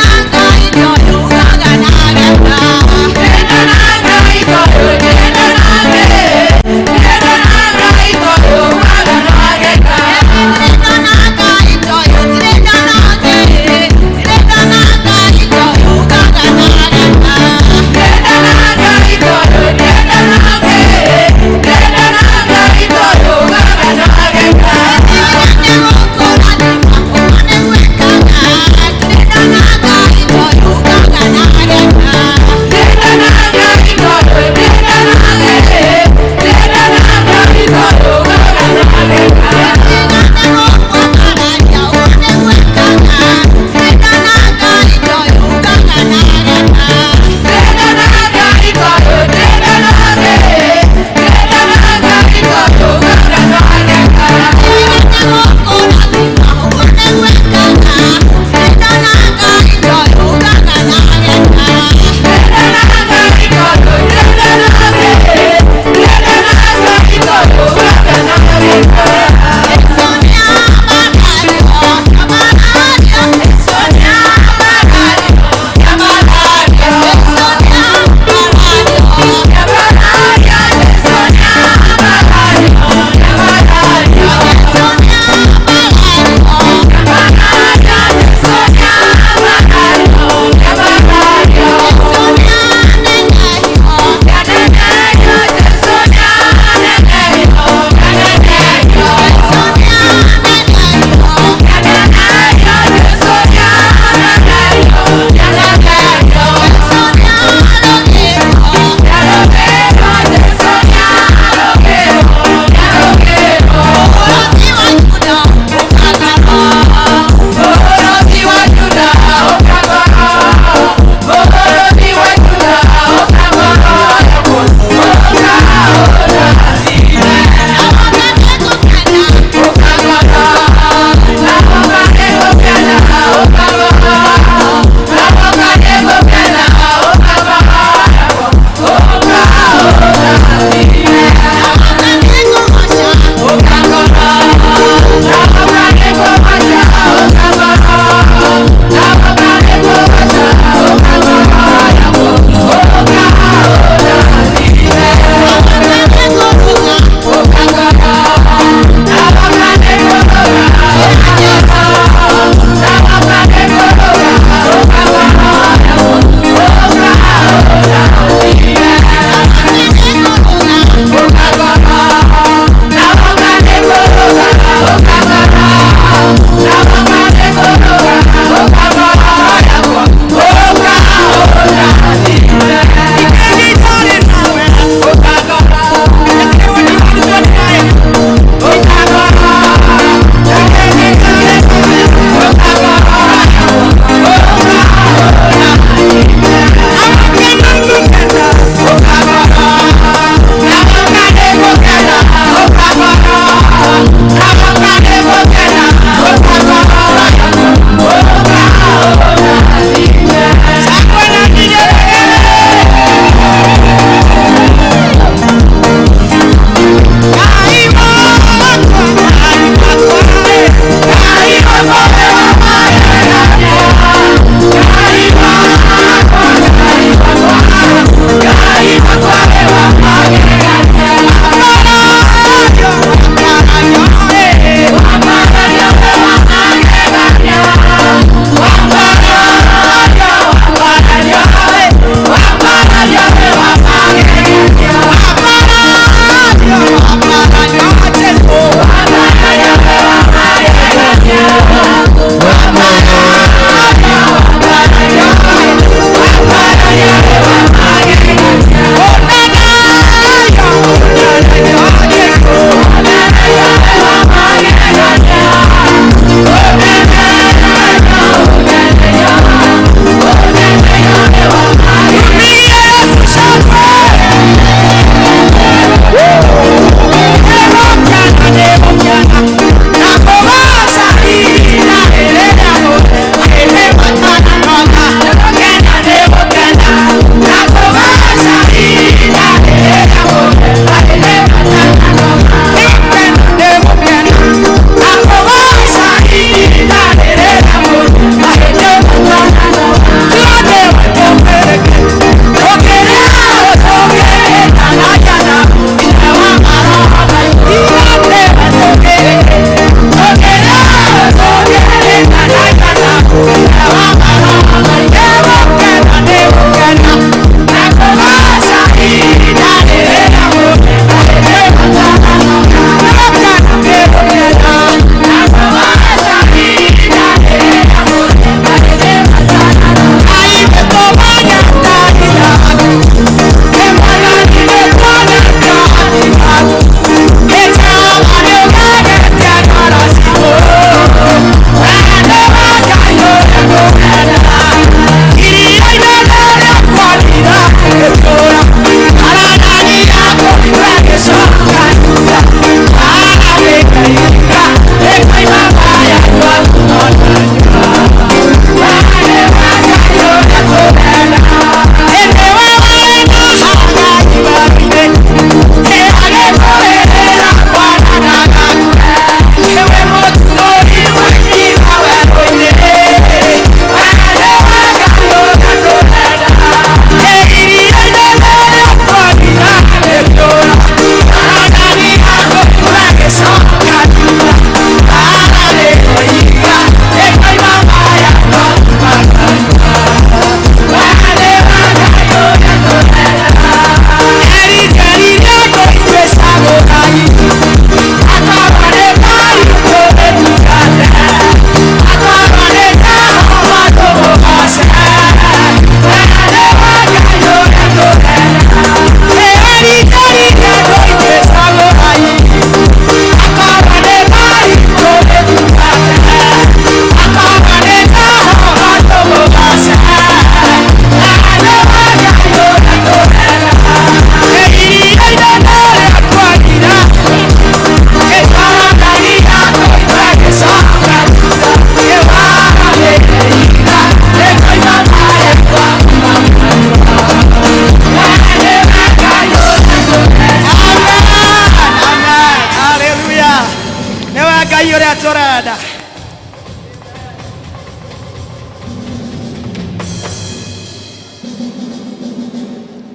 Ũrĩa tũrenda.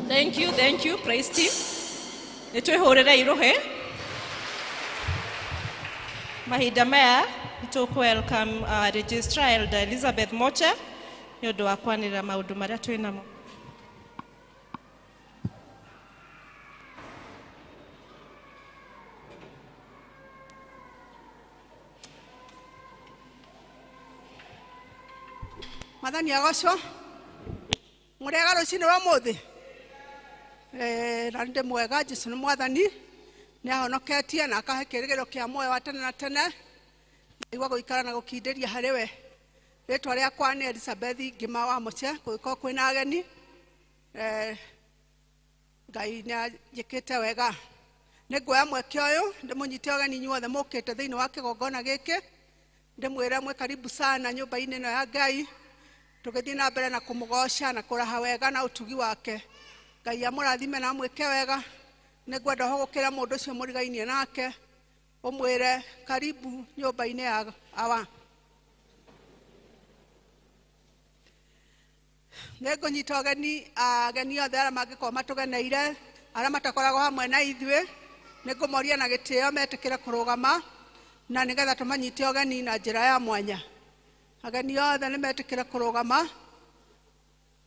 Thank you, thank you, praise team. Nĩ twĩhũrĩre iruhĩ. Mahinda maya nĩ tũkũ welcome Registrar Elder Elizabeth Moche nĩ ũndũ wa kwanĩrĩra maũndũ marĩa twĩ namo. Mwathani agocwo. Mũrĩega rũcinĩ rwa ũmũthĩ? Na nĩ mwega. Jesu nĩ Mwathani, nĩ ahonoketie na akahe kĩĩrĩgĩrĩro kĩa muoyo wa tene na tene. Igua gũikara na gũkindĩria harĩ we. Rĩtwa rĩakwa nĩ Elizabeth Ngima wa Mũche. Kũngĩkorwo kwĩna ageni, Ngai nĩ anjĩkĩte wega. Nĩ nguoya mweke ũyũ ndĩmũnyite ũgeni inyuothe mũkĩte thĩinĩ wa kĩgongona gĩkĩ, ndĩmwĩre mwĩ karibu sana nyũmba-inĩ ĩno ya Ngai, tũgĩthiĩ na mbere na kũmũgoca na kũraha wega na ũtugi wake. Ngai amũrathime na amwĩke wega. Nĩ ngwenda hũgũkĩre mũndũ ũcio mũrigainie nake, ũmwĩre karibu nyũmba-inĩ ya awa. Nĩ ngũnyita ũgeni ageni othe arĩa mangĩkorwo matũgeneire, arĩa matakoragwo hamwe na ithuĩ, nĩ ngũmoria na gĩtĩo metĩkĩre kũrũgama na nĩgetha tũmanyite ũgeni na njĩra ya mwanya. Ageni othe nĩ metĩkĩre kũrũgama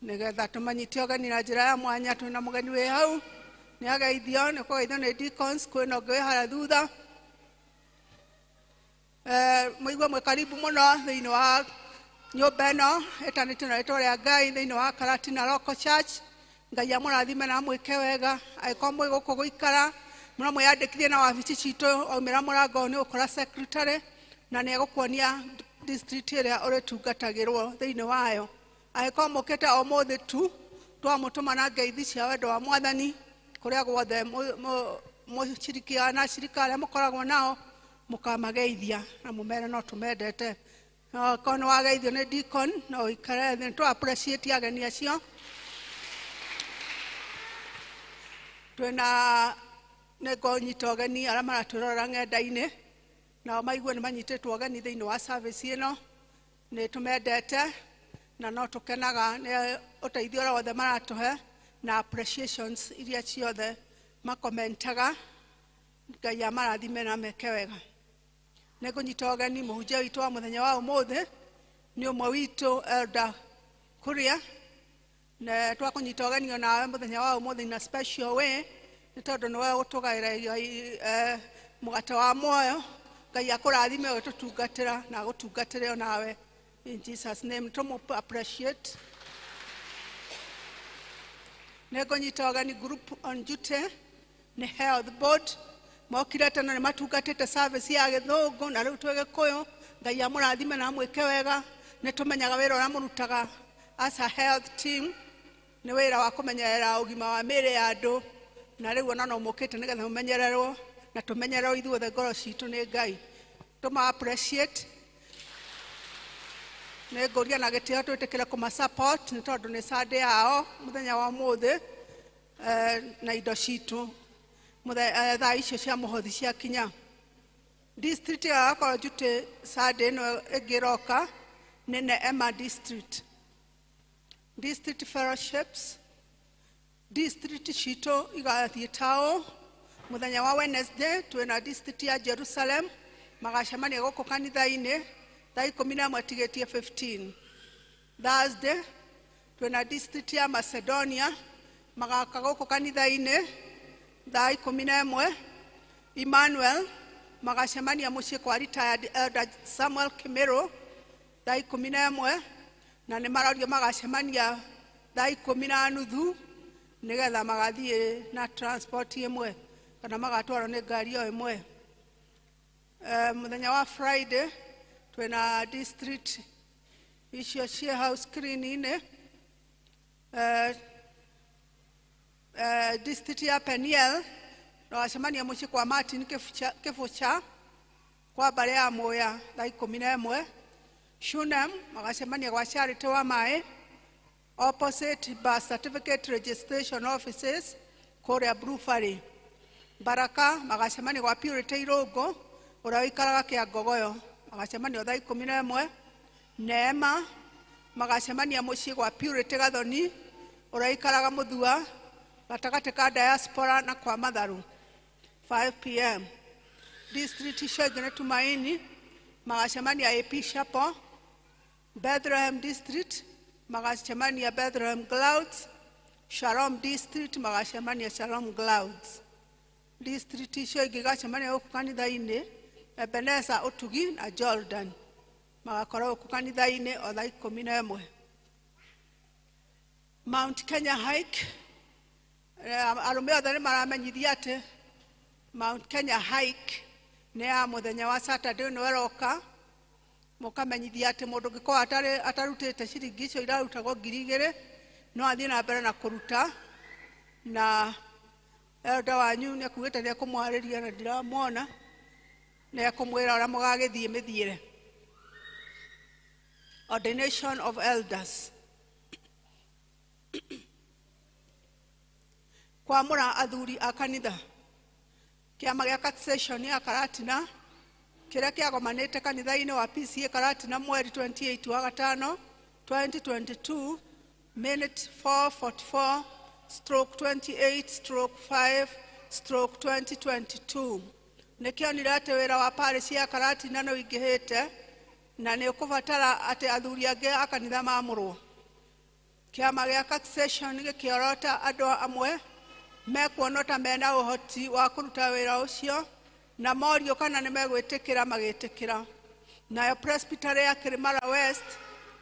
nĩgetha tũmanyite ũgeni na njĩra ya mwanya. Twĩna mũgeni wĩ hau, nĩ ageithio, nĩ kũgeithio nĩ deacons, kwĩna ũngĩ wĩ harĩa thutha. Mũigue mwĩ karibu mũno thĩinĩ wa nyũmba ĩno ĩtanĩtio na rĩtwa rĩa Ngai, thĩinĩ wa Karatina Local Church. Ngai amũrathime na amwĩke wega. Angĩkorwo mwĩ gũkũ gũikara, no mwĩyandĩkithie na wabici citũ, waumĩra mũrango nĩ ũgũkora secretary na nĩ egũkuonia district ĩrĩa ũrĩtungatagĩrwo thĩinĩ wayo. Angĩkorwo mũkĩte ũmũthĩ tu, twamũtũma na ngeithi cia wendo wa Mwathani kũrĩa guothe mũcirikiana na acirika arĩa mũkoragwo nao, mũkamageithia na mũmere no tũmendete. Korwo nĩ wageithio nĩ deacon, no ũikare thĩ, nĩ tũ appreciate ageni acio. Twĩna nĩ ngũnyita ũgeni arĩa maratwĩrorera ng'enda-inĩ, nao maigue nĩ manyitĩtwo ũgeni thĩinĩ wa service ĩno. Nĩ tũmendete na no tũkenaga nĩ ũteithio ũrĩa wothe maratũhe na appreciations iria ciothe makomentaga. Ngai amarathime na meke wega. Nĩ ngũnyita ũgeni mũhunjia witũ wa mũthenya wa ũmũthĩ, nĩ ũmwe witũ Elder Kuria, na twakũnyita ũgeni onawe mũthenya wa ũmũthĩ na special way, nĩ tondũ nĩwe ũtũgaĩra mũgate wa muoyo. Ngai akũrathime ũgĩtũtungatĩra na agũtungatĩre onawe. In Jesus name, tũmũ appreciate. Nĩ ngũnyita ũgeni group on duty nĩ health board, mokire tene nĩ matungatĩte service ya gĩthũngũ na rĩu twĩ gĩkũyũ. Ngai amũrathime na amwĩke wega. Nĩ tũmenyaga wĩra ũrĩa mũrutaga as a health team, nĩ wĩra wa kũmenyerera ũgima wa mĩĩrĩ ya andũ, na rĩu ona no mũkĩte nĩgetha mũmenyererwo na tũmenyererwo ithuothe ngoro citũ nĩ Ngai. Tũma appreciate. Nĩ ngũria na gĩtĩo twĩtĩkĩre kũma support nĩ tondũ nĩ Sunday yao mũthenya wa ũmũthĩ, na indo citũ thaa icio cia mũhothi ciakinya. District ya gakorwo duty Sunday ĩno ĩngĩ ĩroka nĩ Neema District. District fellowships, district citũ igathiĩ tao mũthenya wa Wednesday. Twĩna district ya Jerusalem, magacemania gũkũ kanitha-inĩ thaa 11 tigĩtie 15. Thursday twĩna district ya Macedonia, magaka gũkũ kanitha-inĩ thaa 11. Emmanuel magacemania mũciĩ kwa retired Elder Samuel Kimero thaa 11, na nĩ marorio magacemania thaa 10:30 nĩgetha magathiĩ na transport ĩmwe kana magatwarwo nĩ ngari o ĩmwe. Mũthenya wa Friday twĩna district icio ciĩ house screen-inĩ. District ya Peniel magacemania mũciĩ kwa Martin Kĩbũcha kwa mbarĩ ya Mũya thaa 11. Shunem magacemania gwa Charity wa Maĩ opposite birth certificate registration offices kũrĩa Blue Valley. Baraka magacemania gwa Purity Irũngũ Ũrĩa ũikaraga Kĩangogoyo magacemania thaa 11. Neema magacemania mũciĩ gwa Purity Gathoni ũrĩa ũikaraga Mũthua gatagatĩ ka diaspora na kwa Matharu 5 p.m. District icio ingĩ nĩ Tumaini magacemania AP Chapel. Bethlehem District magacemania Bethlehem Clouds. Shalom District magacemania Shalom Clouds. District icio ingĩ igacemania gũkũ kanitha-inĩ Ebeneza Ũtugi na Jordan magakorwo gũkũ kanitha-inĩ o thaa 11. Mount Kenya Hike, arũme othe nĩ maramenyithia atĩ Mount Kenya Hike nĩ ya mũthenya wa Saturday ĩno ĩroka. Mũkamenyithia atĩ mũndũ ũngĩkorwo atarutĩte ciringi icio irarutagwo 2000 no athiĩ na mbere na kũruta, na elder wanyu nĩ akuugĩte nĩ ekũmwarĩria na ndiramwona, nĩ ekũmwĩra ũrĩa mũgagĩthiĩ mĩthiĩre. Ordination of elders. Kwamũra athuri a kanitha. Kĩama gĩa Catechesis ya Karatina kĩrĩa kĩagomanĩte kanitha-inĩ wa PCA Karatina mweri 28 wa gatano 2022 minute 444/28/5/2022 nĩkĩonire atĩ wĩra wa parish ya Karatina nĩ ũingĩhĩte na nĩ ũkũbatara atĩ athuri angĩ a kanitha maamũrwo. Kĩama gĩa Catechesis gĩkĩorota andũ amwe mekuonwo ta mena ũhoti wa kũruta wĩra ũcio na morio kana nĩ megwĩtĩkĩra magĩtĩkĩra. Nayo Presbytery ya Kĩrĩmara West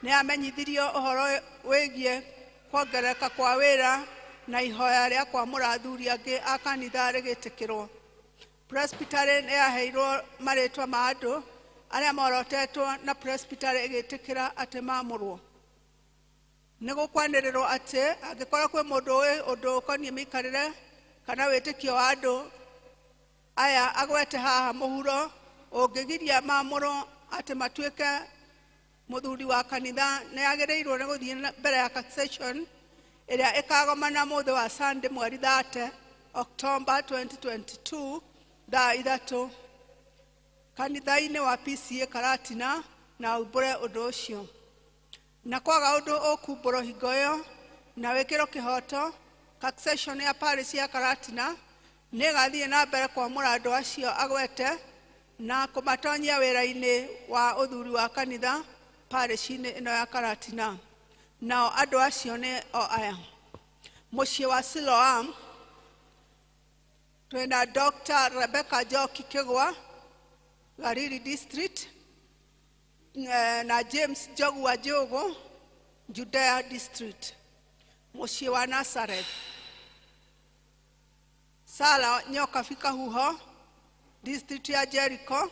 nĩ yamenyithirio ũhoro wĩgiĩ kuongerereka kwa wĩra na ihoya rĩa kwamũra athuri angĩ a kanitha rĩgĩtĩkĩrwo. Presbytery nĩ yaheirwo marĩtwa ma andũ arĩa morotetwo na Presbytery ĩgĩtĩkĩra atĩ maamũrwo. Nĩ gũkwanĩrĩrwo atĩ angĩkorwo kwĩ mũndũ ũĩ ũndũ ũkoniĩ mĩikarĩre kana wĩtĩkio wa andũ aya agwete haha mũhuro ũngĩgiria maamũrwo atĩ matuĩke mũthuri wa kanitha nĩ agĩrĩirwo nĩ gũthiĩ mbere ya Catechesis ĩrĩa ĩkagomana mũthĩ wa Sunday mweri 30 October 2022 thaa 3 kanitha-inĩ wa PCA Karatina na umbũre ũndũ ũcio. Na kwaga ũndũ ũkumbũrwo hingo ĩyo na wĩkĩrwo kĩhoto, Catechesis ya parish ya Karatina nĩ ĩgathiĩ na mbere kwamũra andũ acio agwete na kũmatonyia wĩra-inĩ wa ũthuri wa kanitha parish-inĩ ĩno ya Karatina. Nao andũ acio nĩ o aya: mũciĩ wa Siloam twĩna Dr. Rebecca Njoki Kĩgwa, Gariri District, na James Njogu wa Njogu, Judea District. Mũciĩ wa Nazareth, Sara Nyoka Fikahuho, District ya Jericho,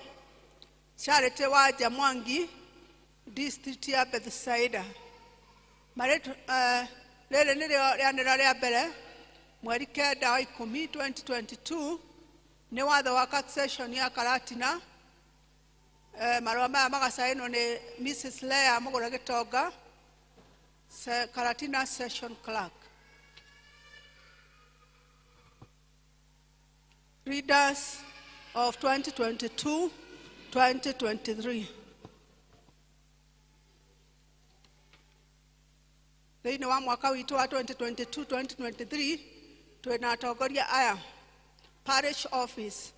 Charity Wanja Mwangi, District ya Bethsaida. Marĩtwa rĩrĩ nĩrĩo rĩanĩrĩra rĩa mbere mweri 9 wa 10 2022 nĩ watho wa Catechesis ya Karatina. Marũa maya magacainwo nĩ Mrs. Leah Mũgũre Gĩtonga, Karatina Session Clerk. Readers of 2022-2023. Thĩinĩ wa mwaka witũ wa 2022-2023 twĩna atongoria aya: Parish Office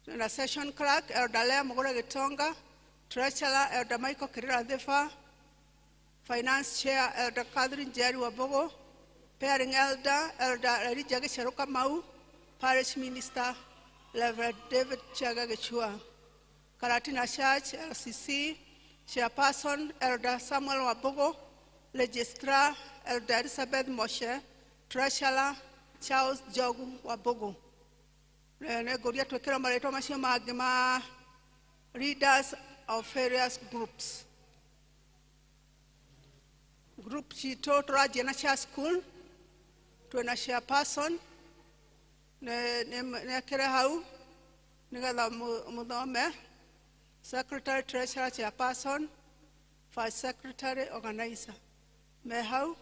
twĩna Session Clerk Elder Leah Mũgũre Gĩtonga, Treasurer Elder Michael Kirira Thiba, Finance Chair Elder Catherine Njeri Wambugu, Pairing Elder Elder Elijah Gĩcerũ Kamau, Parish Minister Reverend David Chaga Gĩchua. Karatina Church LCC Chairperson Elder Samuel Wambugu, Registrar Elder Elizabeth Moshe, Treasurer Charles Njogu Wambugu. Nĩ ngũria twĩkĩrwo marĩtwa macio mangĩ ma leaders of various groups. Group citũ tũranjia na cha school twĩna chairperson nĩ ekĩre hau nĩgetha mũthome, secretary, treasurer, chairperson, vice secretary, organizer me hau,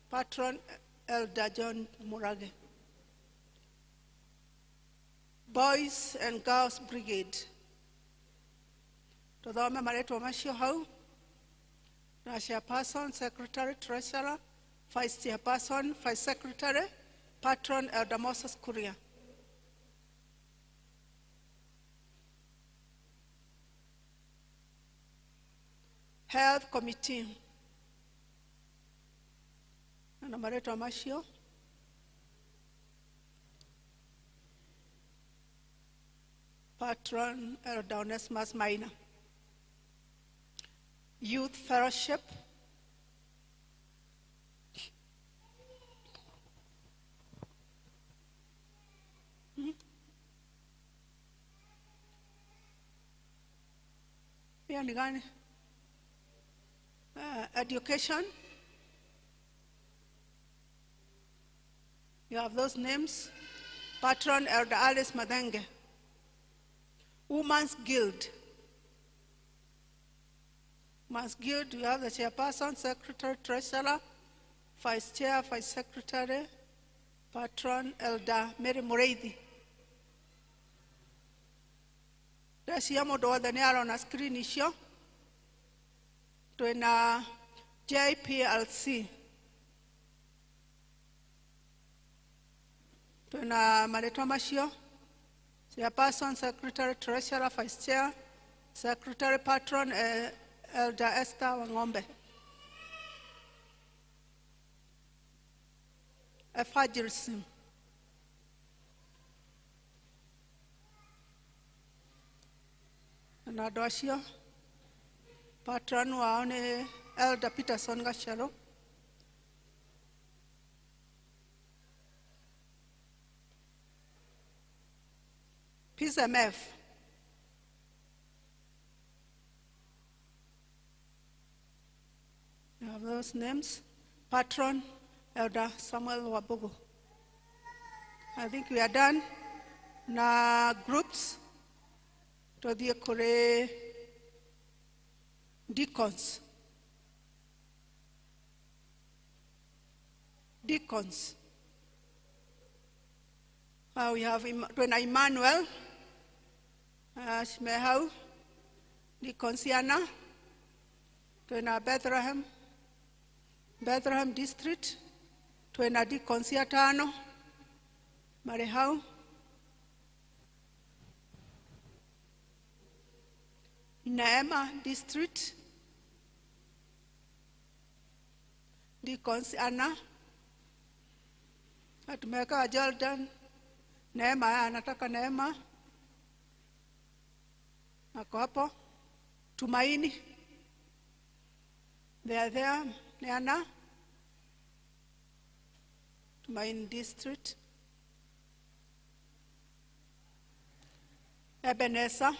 patron Elder John Murage. Boys and Girls Brigade. Tuthome marĩtwa macio hau na chairperson, secretary, treasurer, vice chairperson, vice secretary, patron Elder Moses Kuria. Health Committee na marĩtwa macio. Patron Elder Onesimus Maina. Youth Fellowship. Hiyo ni gani? Education. You have those names. Patron Elder Alice Madenge. Women's Guild. Women's Guild, you have the chairperson, secretary, treasurer, vice chair, vice secretary, patron Elder Mary Mureithi. Ndeciria mũndũ wothe nĩ arona screen icio. Twĩna JPLC. Twĩna marĩtwa macio. Chairperson, secretary, treasurer, vice chair, secretary, patron, Elder Esther Wangombe. Evangelism. Na andũ acio patron wao nĩ Elder Peterson Gachero. PSMF. You have those names. Patron, Elder Samuel Wabugu. I think we are done. Na groups. Tuthiĩ kũrĩ deacons. Deacons. We have twĩna Emmanuel me hau, Deaconsiana, twĩna Bethlehem, Bethlehem District, twĩna deacons atano marĩ hau. Neema District, deacons ana atumeka Jordan. Neema anataka Neema ako hapo. Tumaini, they are there. Neana, Tumaini District. Ebenezer,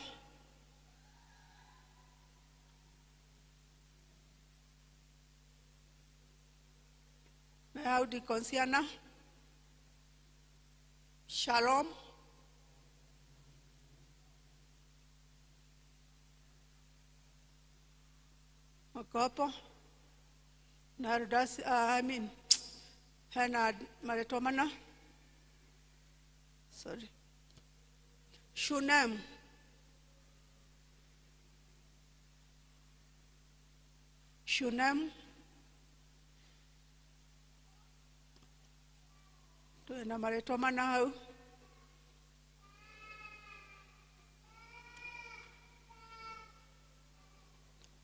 Audi Consiana, Shalom, Okopo, Narudas, I mean, Hena Maretomana, sorry, Shunem, Shunem, twĩna marĩtwa mana hau.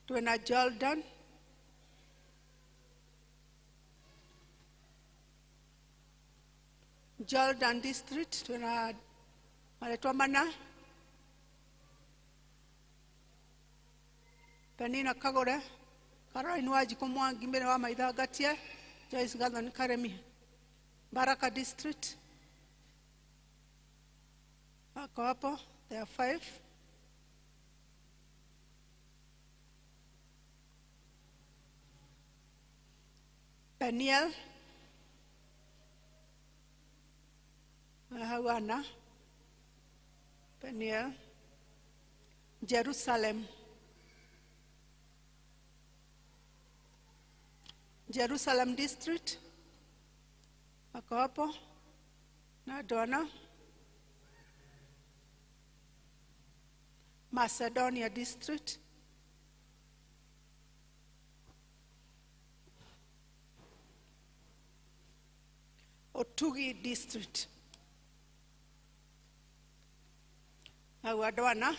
Twĩna Jordan, Jordan District, twĩna marĩtwa mana. Penina Kagore, Caroline Wanjikũ Mwangi, Mary wa Maitha Ngatie, Joyce Gathoni Karemi. Baraka District, wako hapo, there are 5. Peniel, Hawana, Peniel, Jerusalem, Jerusalem District, wako hapo na Dona. Macedonia District. Otugi District. Hau andũ ana.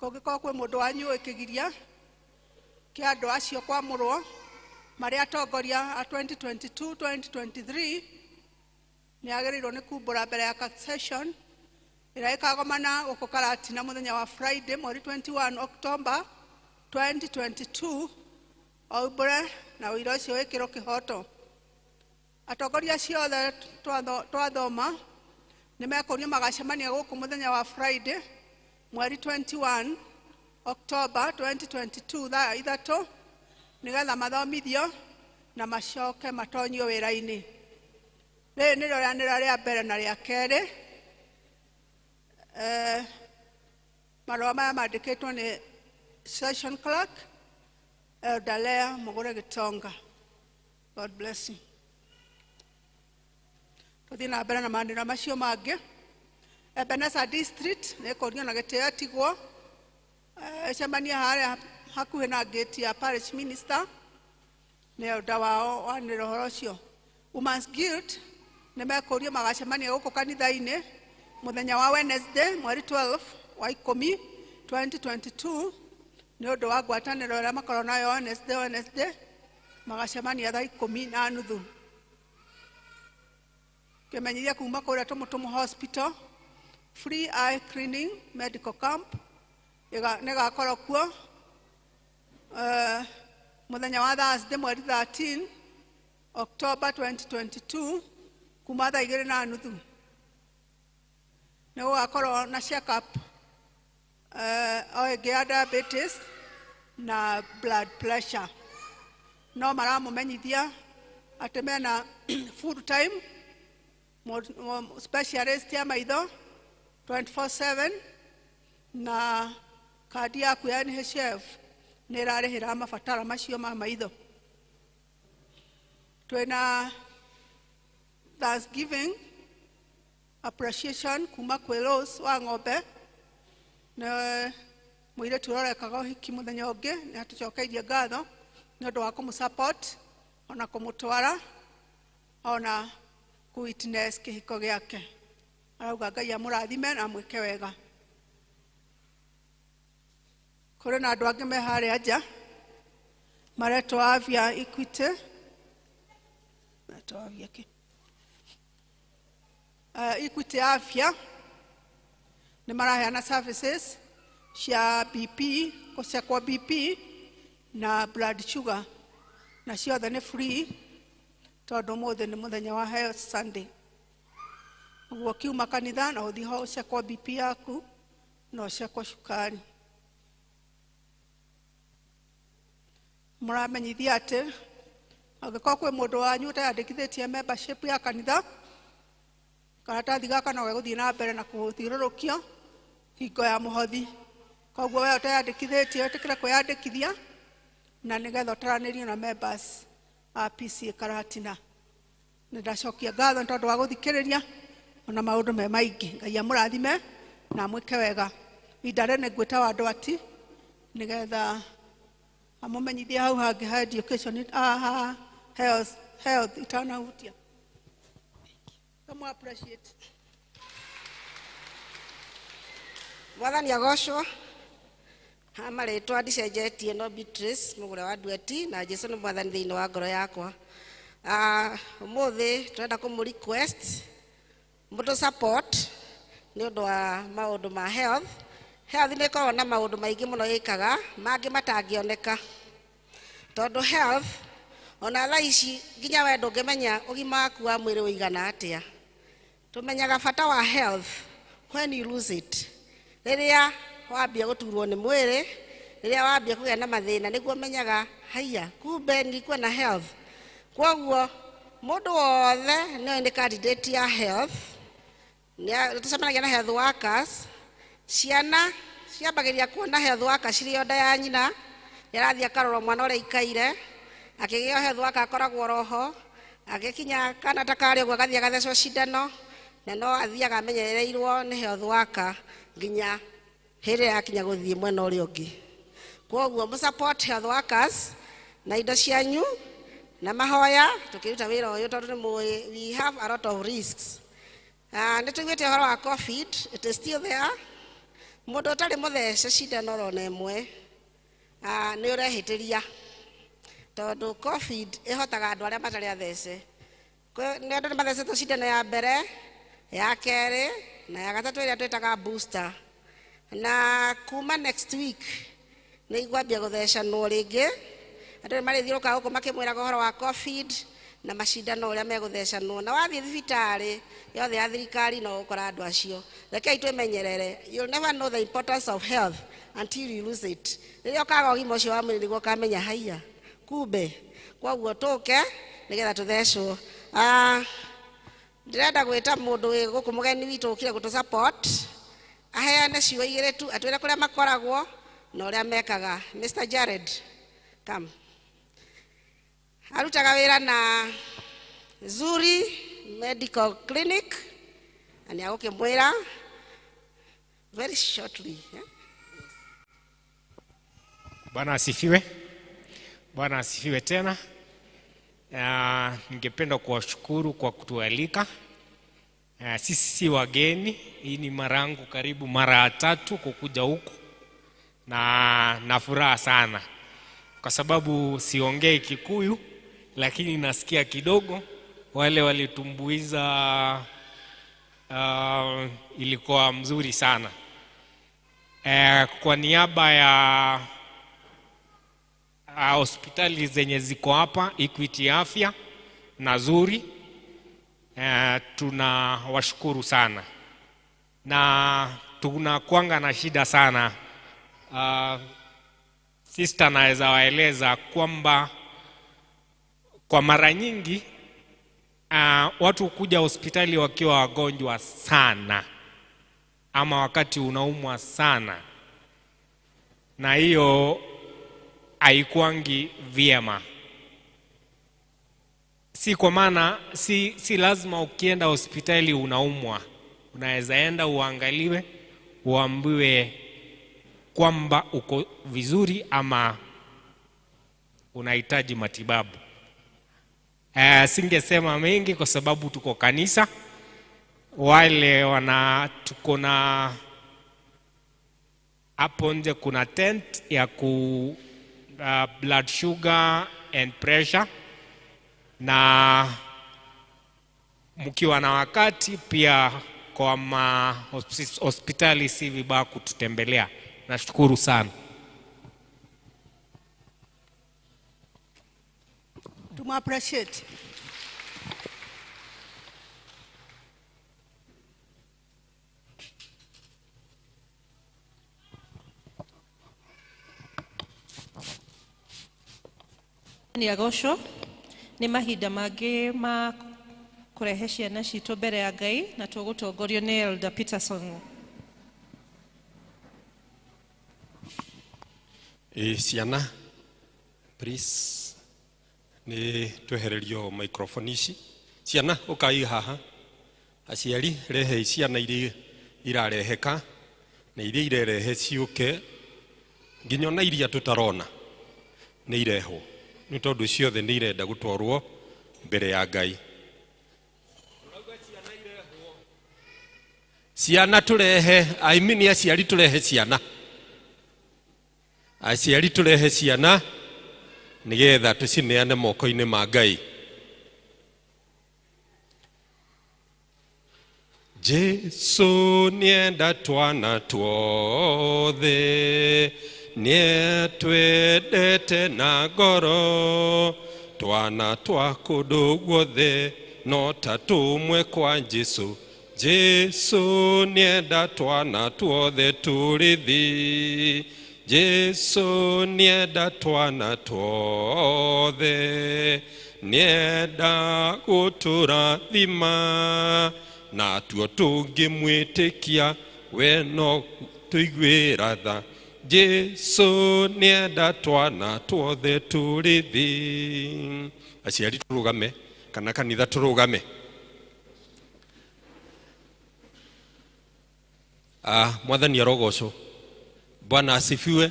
Kũngĩkorwo kwĩ mũndũ wanyu ũĩ kĩgiria kĩa andũ acio kwamũrwo marĩ atongoria a 2022 2023, nĩ agĩrĩirwo nĩ kumbũra mbere ya session ĩrĩa ĩkagomana gũkũ Karatina mũthenya wa Friday, mweri 21 October 2022, aumbũre na ũira ũcio wĩkĩrwo kĩhoto. Atongoria acio othe twathoma nĩ mekũrio magacemania gũkũ mũthenya wa Friday, mweri 21 October 2022, thaa 3, nĩgetha mathomithio na macoke matonyio wĩra-inĩ. Rĩrĩ nĩrĩo rĩanĩrĩra rĩa mbere na rĩa kerĩ. Marũa maya mandĩkĩtwo nĩ session clerk Elder Leah Mugure Gitonga. God bless you. Tũthiĩ na mbere na manĩrĩra macio mangĩ. Ebenezer District nĩ ĩkũrio na gĩtĩo ĩtigwo ĩcemanie harĩa hakuhĩ na gate ya parish minister, nĩ elder wao wanĩrĩra ũhoro ũcio. Women's Guild nĩ mekũrio magacemania gũkũ kanitha-inĩ mũthenya wa Wednesday, mweri 12 wa 10 2022, nĩ ũndũ wa ngwatanĩro ĩrĩa makoragwo nayo Wednesday, magacemania thaa 10:30. Kĩmenyithia kuma kũrĩa Tũmũtũmũ Hospital, free eye cleaning medical camp nĩ ĩgakorwo kuo mũthenya wa Thursday, mweri 13 October 2022, kuma thaa 2:30. Nĩ gũgakorwo na check up o ĩngĩ ya diabetes na blood pressure. No maramũmenyithia atĩ mena full time specialist ya maitho 24/7, na kandi yaku ya NHIF nĩ ĩrarĩhĩra mabataro macio ma maitho. Twĩna Thanksgiving appreciation kuma kwĩ Rose wa Ng'ombe, nĩ mũirĩtu ũrĩa ũrekaga ũhiki mũthenya ũngĩ. Nĩ atũcokeirie ngatho nĩ ũndũ wa kũmũ support ona kũmũtwara ona kũ witness kĩhiko gĩake. Arauga Ngai amũrathime na amwĩke wega. Kũrĩ na andũ angĩ me harĩa nja maretwo Avia Equity, maretwo Avia kĩ? Equity Afya nĩ maraheana services cia BP, gũcekwo BP na blood sugar, na ciothe nĩ free tondũ ũmũthĩ nĩ mũthenya wa Health Sunday. Ũguo kiuma kanitha na ũthiĩ ho ũcekwo BP yaku na ũcekwo cukari. Mũramenyithia atĩ angĩkorwo kwĩ mũndũ wanyu ũteyandĩkithĩtie membership ya kanitha, karatathi gaka no gegũthiĩ na mbere na kũthiũrũrũkio hingo ya mũhothi. Koguo we ũteyandĩkithĩtie, wĩtĩkĩre kwĩyandĩkithia na nĩgetha ũtaranĩrio na members a PCA Karatina. Nĩ ndacokia ngatho nĩ tondũ wa gũthikĩrĩria ona maũndũ me maingĩ. Ngai amũrathime na amwĩke wega. Ihinda rĩrĩ nĩ ngwĩta wa andũ ati nĩgetha amũmenyithie hau hangĩ ha education, ha health itanahutia. Tũmũ appreciate. Mwathani agocwo. Ha marĩtwa ndicenjetie, no Beatrice Mũgũre wa Ndueti, na Jesu nĩ mwathani thĩinĩ wa ngoro yakwa. Ũmũthĩ tũrenda kũmũ request mũtũ support nĩ ũndũ wa maũndũ ma health. Health nĩ ĩkoragwo na maũndũ maingĩ mũno ĩkaga mangĩ matangĩoneka, tondũ health ona thaa ici nginya we ndũngĩmenya ũgima waku wa mwĩrĩ ũigana atĩa. Tũmenyaga bata wa health when you lose it, rĩrĩa wambia gũturwo nĩ mwĩrĩ, rĩrĩa wambia kũgĩa na mathĩna, nĩguo menyaga haiya, kumbe nilikuwa na health. Kwoguo mũndũ wothe nĩoĩ nĩ candidate ya health. Nĩ tũcemanagia na health workers. Ciana ciambagĩrĩria kuona health worker cirĩ o nda ya nyina, nĩarathiĩ akarorwo mwana ũrĩa aikaire akĩgĩo. Health worker akoragwo roho Agĩkinya kana ta karĩ ũguo agathiĩ agathecwo cindano na no athiaga amenyereirwo nĩ health worker nginya hĩndĩ ĩrĩa yakinya gũthiĩ mwena ũrĩa ũngĩ. Kwoguo mũ support health workers na indo cianyu na mahoya tũkĩruta wĩra ũyũ tondũ nĩ mũĩ we have a lot of risks. Nĩ tũiguĩte ũhoro wa COVID, it is still there. Mũndũ ũtarĩ mũthece cindano oro na ĩmwe nĩ ũrehĩtĩria tondũ COVID ĩhotaga andũ arĩa matarĩ athece. Nĩ andũ nĩ mathecetwo cindano ya mbere, ya kerĩ na ya gatatũ ĩrĩa twĩtaga booster. Na kuma next week nĩ igwambia gũthecanwo rĩngĩ. Andũ nĩ marĩthiũrũrũka gũkũ makĩmwĩraga ũhoro wa COVID na macindano ũrĩa megũthecanwo. Na wathiĩ thibitarĩ yothe ya thirikari no ũgũkora andũ acio. Rekei twĩmenyerere. You'll never know the importance of health until you lose it. Rĩrĩa ũkaga ũgima ũcio wa mwĩrĩ nĩguo ũkamenya haiya kumbe. Kwoguo tũke nĩgetha tũthecwo. Ndĩrenda gwĩta mũndũ wĩ gũkũ mũgeni witũ ũkire gũtũ support aheane ciugo igĩrĩ tu atwĩre kũrĩa makoragwo na ũrĩa mekaga. Mr. Jared, come. Arutaga wĩra na Zuri Medical Clinic na nĩ agũkĩmwĩra very shortly. Eh? Bwana asifiwe. Bwana asifiwe tena. Ningependa kuwashukuru kwa kutualika. Sisi si wageni, hii ni mara yangu karibu mara ya tatu kukuja huku na furaha sana kwa sababu siongei Kikuyu lakini nasikia kidogo. Wale walitumbuiza ilikuwa mzuri sana. Kwa niaba ya hospitali zenye ziko hapa Equity Afya na Zuri, tunawashukuru sana na tunakuanga na shida sana. Sister naweza waeleza kwamba kwa mara nyingi watu kuja hospitali wakiwa wagonjwa sana ama wakati unaumwa sana, na hiyo haikuangi vyema. Si kwa maana si lazima ukienda hospitali unaumwa. Unaweza enda uangaliwe, uambiwe kwamba uko vizuri ama unahitaji matibabu. Singesema mengi kwa sababu tuko kanisa. Wale wana tuko na hapo nje kuna tent ya ku blood sugar and pressure, na mkiwa na wakati pia kwa ma hospitali si vibaya kututembelea. Nashukuru sana. Tumu appreciate. Nĩ agocwo nĩ mahinda mangĩ ma kũrehe ciana citũ mbere ya Ngai na tũgũtongorio nĩ Elder Peterson. Ciana please nĩ twehererio microphone ici. Ciana ũkai haha. Aciari rehei ciana iria irareheka na iria irerehe ciũke nginya ona iria tũtarona nĩ irehwo nĩ tondũ ciothe nĩ irenda gũtwarwo mbere ya Ngai. Ciana tũrehe, I mean aciari tũrehe ciana. Aciari tũrehe ciana nĩgetha tũcineane moko-inĩ ma Ngai. Jesu nienda twana tuothe, nietwendete na ngoro, twana twa kũndũ guothe no ta tũmwe kwa Jesu. Jesu nienda twana tuothe tũrĩ thĩ, Jesu nienda twana tuothe, nienda gũtũrathima na tuo tũngĩmwĩtĩkia we no tũiguĩra tha. Jesu nienda twana tuothe tũrĩ thĩ. Aciari tũrũgame Kana kanitha tũrũgame. Ah, Mwathani arogocwo. Bwana asifiwe.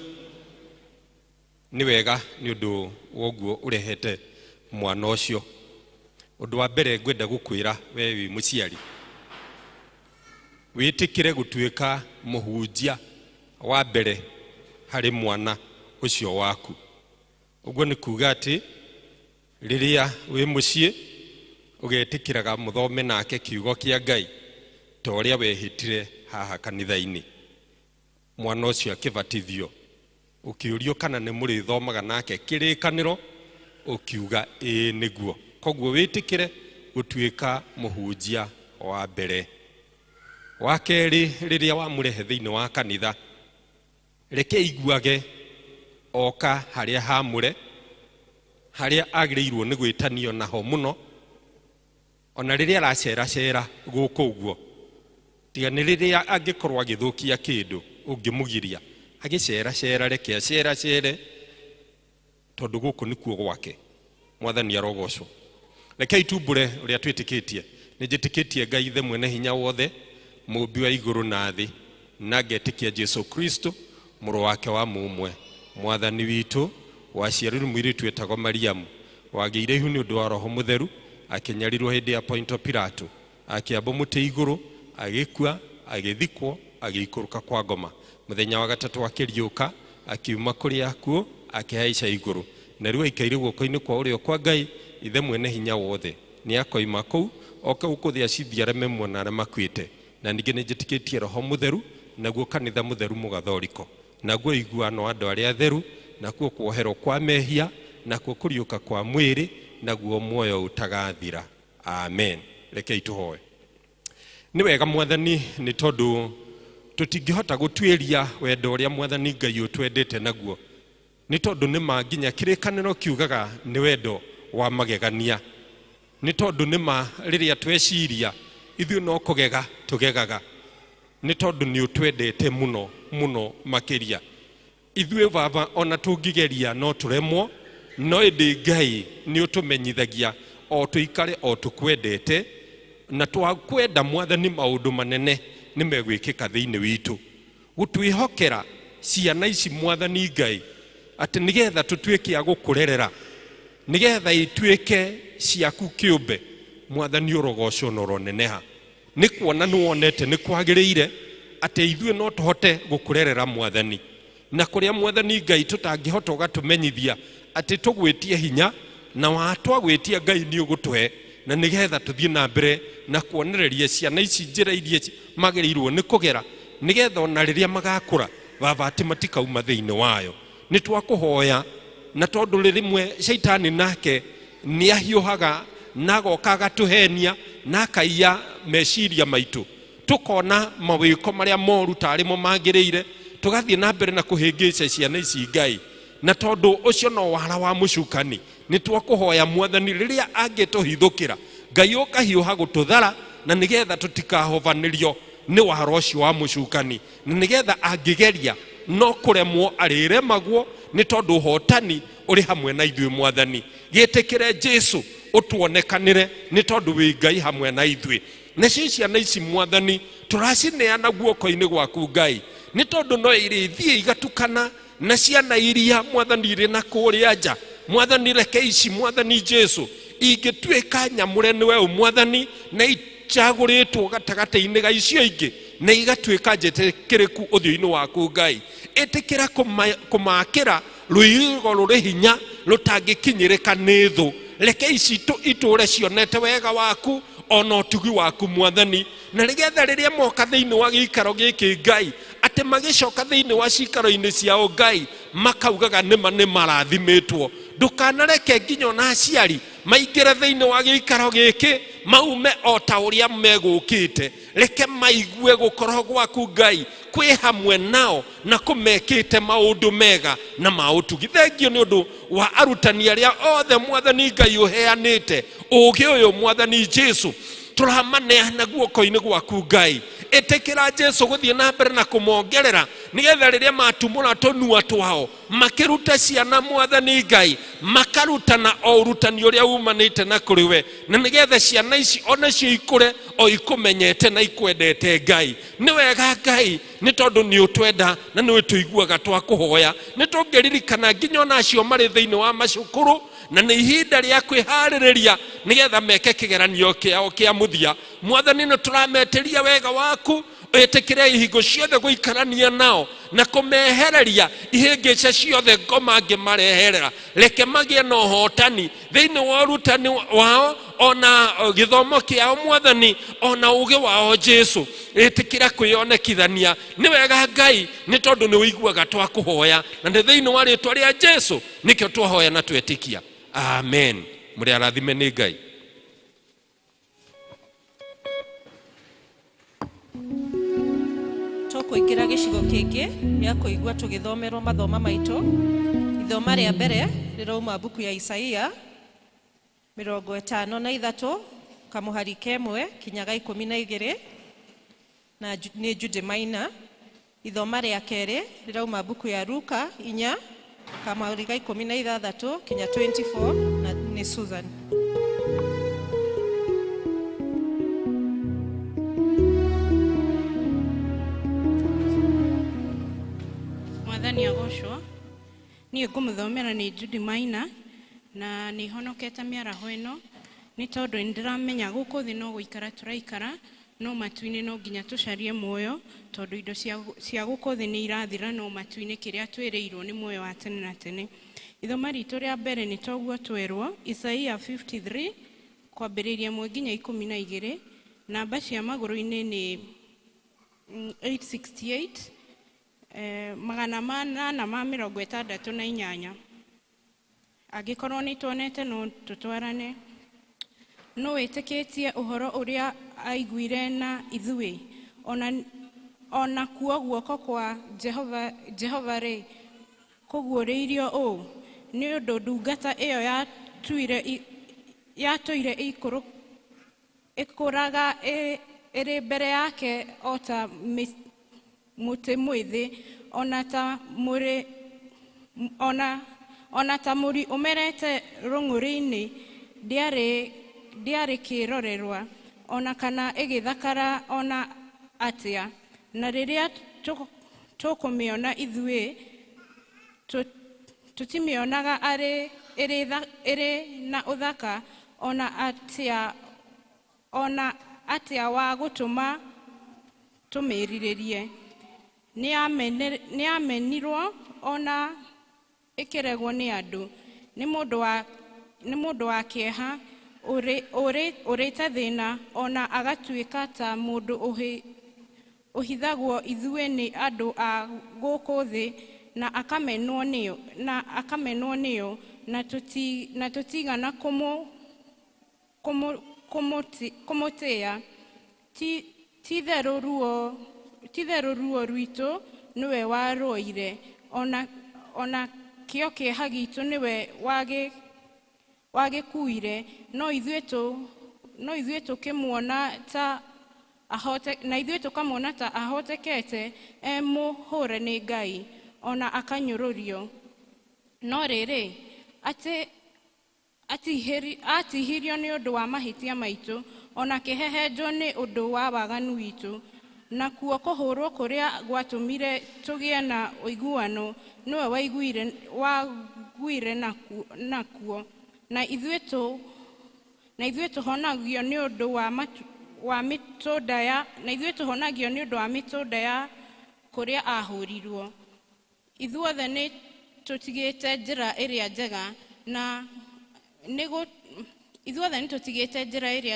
Nĩ wega nĩ ũndũ wa ũguo ũrehete mwana ũcio. Ũndũ wa mbere ngwenda gũkwĩra we wĩ mũciari, wĩtĩkĩre gũtuĩka mũhunjia wa mbere harĩ mwana ũcio waku. Ũguo nĩ kuga atĩ rĩrĩa wĩ mũciĩ ũgetĩkĩraga mũthome nake kiugo kĩa Ngai ta ũrĩa wehĩtire haha kanitha-inĩ. Mwana ũcio akĩbatithio, ũkĩũrio kana nĩ mũrĩthomaga nake kĩrĩkanĩro, ũkiuga ĩĩ nĩguo. Koguo wĩtĩkĩre gũtuĩka mũhunjia wa mbere. Wa kerĩ, rĩrĩa wamũrehe thĩinĩ wa kanitha, reke iguage oka harĩa hamũre, harĩa agĩrĩirwo nĩ gwĩtanio naho mũno, ona rĩrĩa araceracera gũkũ ũguo, tiga nĩ rĩrĩa angĩkorwo agĩthũkia kĩndũ ũngĩmũgiria agĩceracera, reke aceracere tondũ gũkũ nĩkuo gwake. Mwathani arogocwo. Rekei tumbũre ũrĩa twĩtĩkĩtie. Nĩ njĩtĩkĩtie Ngai Ithe mwene hinya wothe, mũũmbi wa igũrũ na thĩ, na ngetĩkia Jesu Kristo mũrũ wake wa mũmwe, Mwathani witũ, waciarirwo mũirĩtu wetagwo Mariamu, wagĩire ihu nĩ ũndũ wa Roho Mũtheru, akĩnyarirwo hĩndĩ ya Ponto Pilato, akĩambwo mũtĩ igũrũ, agĩkua, agĩthikwo, agĩikũrũka kwa ngoma. Mũthenya wa gatatũ akĩriũka, akiuma kũrĩa akuũ, akĩhaica igũrũ, na rĩu aikaire guoko-inĩ kwa ũrĩo kwa Ngai Ithe mwene hinya wothe. Nĩ akoima kũu oke gũkũ thĩ acithie arĩa me muoyo na arĩa makuĩte. Na ningĩ nĩ njĩtĩkĩtie Roho Mũtheru, naguo kanitha mũtheru mũgathoriko, naguo ũiguano wa andũ arĩa atheru, nakuo kuoherwo kwa mehia, nakuo kũriũka kwa mwĩrĩ, naguo muoyo ũtagathira. Amen. Rekei tũhoe. Nĩ wega Mwathani, nĩ tondũ tũtingĩhota gũtuĩria wendo ũrĩa Mwathani Ngai ũtwendete naguo, nĩ tondũ nĩ ma nginya kĩrĩkanĩro kiugaga nĩ wendo wa magegania. Nĩ tondũ nĩ ma rĩrĩa tweciria ithuĩ no kũgega tũgegaga, nĩ tondũ nĩ ũtwendete mũno mũno makĩria. Ithuĩ Baba ona tũngĩgeria no tũremwo, no ĩndĩ Ngai nĩ ũtũmenyithagia o tũikare o tũkwendete, na twakwenda Mwathani maũndũ manene nĩ megwĩkĩka thĩinĩ witũ. Gũtwĩhokera ciana ici Mwathani Ngai atĩ nĩgetha tũtuĩke a gũkũrerera, nĩgetha ituĩke ciaku kĩũmbe, Mwathani ũrogocwo na ũroneneha. Nĩ kuona nĩ wonete nĩ kwagĩrĩire atĩ ithuĩ no tũhote gũkũrerera Mwathani, na kũrĩa Mwathani Ngai tũtangĩhota ũgatũmenyithia atĩ tũgwĩtie hinya, na watwagwĩtia Ngai nĩ ũgũtũhe, na nĩgetha tũthiĩ na mbere na kuonereria ciana ici njĩra iria magĩrĩirwo nĩ kũgera, nĩgetha ona rĩrĩa magakũra Baba atĩ matikauma thĩinĩ wayo. Nĩ twakũhoya, na tondũ rĩmwe caitani nake nĩ ahiũhaga na agoka agatũhenia na akaiya meciria maitũ, tũkona mawĩko marĩa moru tarĩ mo magĩrĩire, tũgathiĩ na mbere na kũhĩngĩca ciana ici Ngai. Na tondũ ũcio no wara wa mũcukani, nĩ twakũhoya Mwathani rĩrĩa angĩtũhithũkĩra Ngai ũkahiũha gũtũthara, na nĩgetha tũtikahovanĩrio nĩ wara ũcio wa mũcukani, na nĩgetha angĩgeria no kũremwo arĩremagwo, nĩ tondũ ũhotani ũrĩ hamwe na ithuĩ. Mwathani, gĩtĩkĩre Jesu ũtuonekanĩre, nĩ tondũ wĩ Ngai hamwe na ithuĩ. Nacio ciana ici Mwathani tũracineana guoko-inĩ gwaku Ngai, nĩ tondũ no irĩthiĩ igatukana na ciana iria Mwathani irĩ na kũrĩa nja. Mwathani reke ici Mwathani Jesu ingĩtuĩka nyamũre nĩwe Mwathani, na icagũrĩtwo gatagatĩ-inĩ ga icio ingĩ, na igatuĩka njĩtĩkĩrĩku ũthiũ-inĩ waku Ngai. Ĩtĩkĩra kũmakĩra rũirigo rũrĩ hinya rũtangĩkinyĩrĩka nĩ thũ. Reke ici itũre cionete wega waku ona ũtugi waku Mwathani, na nĩgetha rĩrĩa moka thĩinĩ wa gĩikaro gĩkĩ Ngai, atĩ magĩcoka thĩinĩ wa cikaro-inĩ ciao Ngai makaugaga nĩma nĩ marathimĩtwo. Ndũkanareke nginya ona aciari maingĩre thĩinĩ wa gĩikaro gĩkĩ maume o ta ũrĩa megũkĩte. Reke maigue gũkorwo gwaku Ngai kwĩ hamwe nao na kũmekĩte maũndũ mega na ma ũtugi. Thengio nĩ ũndũ wa arutani arĩa othe Mwathani Ngai ũheanĩte ũũgĩ ũyũ Mwathani Jesu, tũramaneana guoko-inĩ gwaku Ngai. Ĩtĩkĩra Jesu gũthiĩ na mbere na kũmongerera, nĩgetha rĩrĩa matumũra tũnua twao makĩruta ciana Mwathani Ngai Makarutana o ũrutani ũrĩa umanĩte na kũrĩ we, na nĩgetha ciana ici onacio ikũre o ikũmenyete na ikwendete. Ngai, nĩ wega Ngai, nĩ tondũ nĩ ũtwenda na nĩ ũtũiguaga twakũhoya. Nĩ tũngĩririkana nginya ona acio marĩ thĩinĩ wa macukuru, na nĩ ihinda rĩa kwĩharĩrĩria nĩgetha meke kĩgeranio kĩao kĩa mũthia. Mwathani, nĩ tũrametĩria wega waku, wĩtĩkĩre ihingo ciothe gũikarania nao na kũmehereria ihĩngĩca ciothe ngoma ngĩmareherera. Reke magĩe na ũhotani thĩinĩ wa ũrutani wao ona gĩthomo kĩao, Mwathani, ona ũgĩ wao. Jesu, ĩtĩkĩra kwĩyonekithania. Nĩ wega Ngai, nĩ tondũ nĩ ũiguaga twakũhoya, na nĩ thĩinĩ wa rĩtwa rĩa Jesu nĩkĩo twahoya na twetĩkia, amen. Mũrĩ arathime nĩ Ngai. Tũkũingĩra gĩcigo kĩngĩ gĩa kũigua tũgĩthomerwo mathoma maitũ. Ithoma rĩa mbere rĩrauma mbuku ya Isaia 53 kamũhari kemwe kinya ga 12, na nĩ Jude Maina. Ithoma rĩa kerĩ rĩrauma mbuku ya Luka 4 kamũhari ga 16 kinya 24, na nĩ Susan. Mwathani agocwo. Niĩ ngũmũthomera nĩ Judy Maina, na nĩ honokete mĩaraho ĩno nĩ tondũ nĩ ndĩramenya gũkũ thĩ no gũikara tũraikara, no matu-inĩ no nginya tũcarie muoyo, tondũ indo cia gũkũ thĩ nĩ irathira, no matu-inĩ kĩrĩa twĩrĩirwo nĩ muoyo wa tene na tene. Ithoma ritũ rĩa mbere nĩ toguo twerwo Isaia 53 kwambĩrĩria 1 nginya 12. Namba cia magũrũ-inĩ nĩ 868, 868. Angĩkorwo nĩ tuonete no tũtwarane. No wĩtĩkĩtie ũhoro ũrĩa aiguire na ithuĩ, ona kuo guoko kwa Jehova rĩ kũguũrĩirio ũũ, nĩ ũndũ ndungata ĩyo yatũire ĩkũraga ĩrĩ mbere yake o ta mũtĩ mwĩthĩ, ona ta mũri ũmerete rũng'ũrĩ-inĩ, ndĩarĩ kĩrorerwa ona kana ĩgĩthakara ona atĩa. Na rĩrĩa tũkũmĩona ithuĩ tũtimĩonaga ĩrĩ na ũthaka ona atĩa wa gũtũma tũmĩrirĩrie. Nĩamenirwo ona ĩkĩregwo nĩ andũ, nĩ mũndũ wa kĩeha ũrĩte thĩna, ona agatuĩka ta mũndũ ũhithagwo ithuĩ nĩ andũ a gũkũ thĩ, na akamenwo nĩo, na tũtigana kũmũtĩĩa. Ti-itherũ ruo rwitũ nĩwe warũoire, ona kĩo kĩeha gitũ nĩwe wagĩkuire, no ithuĩ tũkĩmuona ta ahotekete e mũhũre nĩ Ngai, ona akanyũrũrio. No rĩrĩ, atihirio nĩ ũndũ wa mahĩtia maitũ, ona kĩhehenjwo nĩ ũndũ wa waganu witũ. Nakuo kũhũrwo kũrĩa gwatũmire tũgĩe na ũiguano nĩwe waguire nakuo, na ithuĩ tũhonagio nĩ ũndũ wa mĩtũnda ya kũrĩa ahũrirwo. Ithuothe nĩ tũtigĩte njĩra ĩrĩa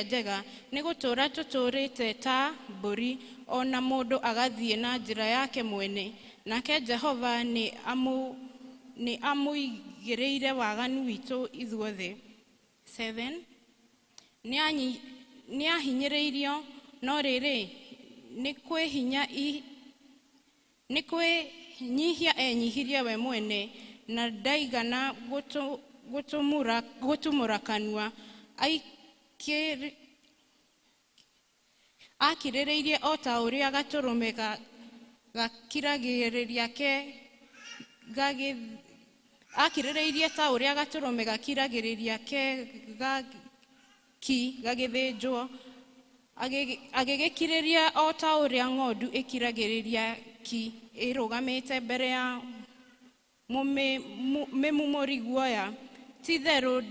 njega, nĩ gũtũũra tũtũũrĩte ta mbũri, ona mũndũ agathiĩ na njĩra yake mwene. Nake Jehova nĩ amũigĩrĩire waganu witũ ithuothe. 7. Nĩahinyĩrĩirio, no rĩrĩ, nĩ kwĩnyihia enyihirie we mwene, na ndaigana gũtumũra kanua. Akirĩrĩirie o ta ũrĩa gatũrũme gakiragĩrĩria ke Akirĩrĩirie ta ũrĩa gatũrũme gakiragĩrĩria ke ki gagĩthĩnjwo, agĩgĩkirĩria o ta ũrĩa ng'ondu ĩkiragĩrĩria ki ĩrũgamĩte mbere ya mĩmumũri guoya, ti-itherũ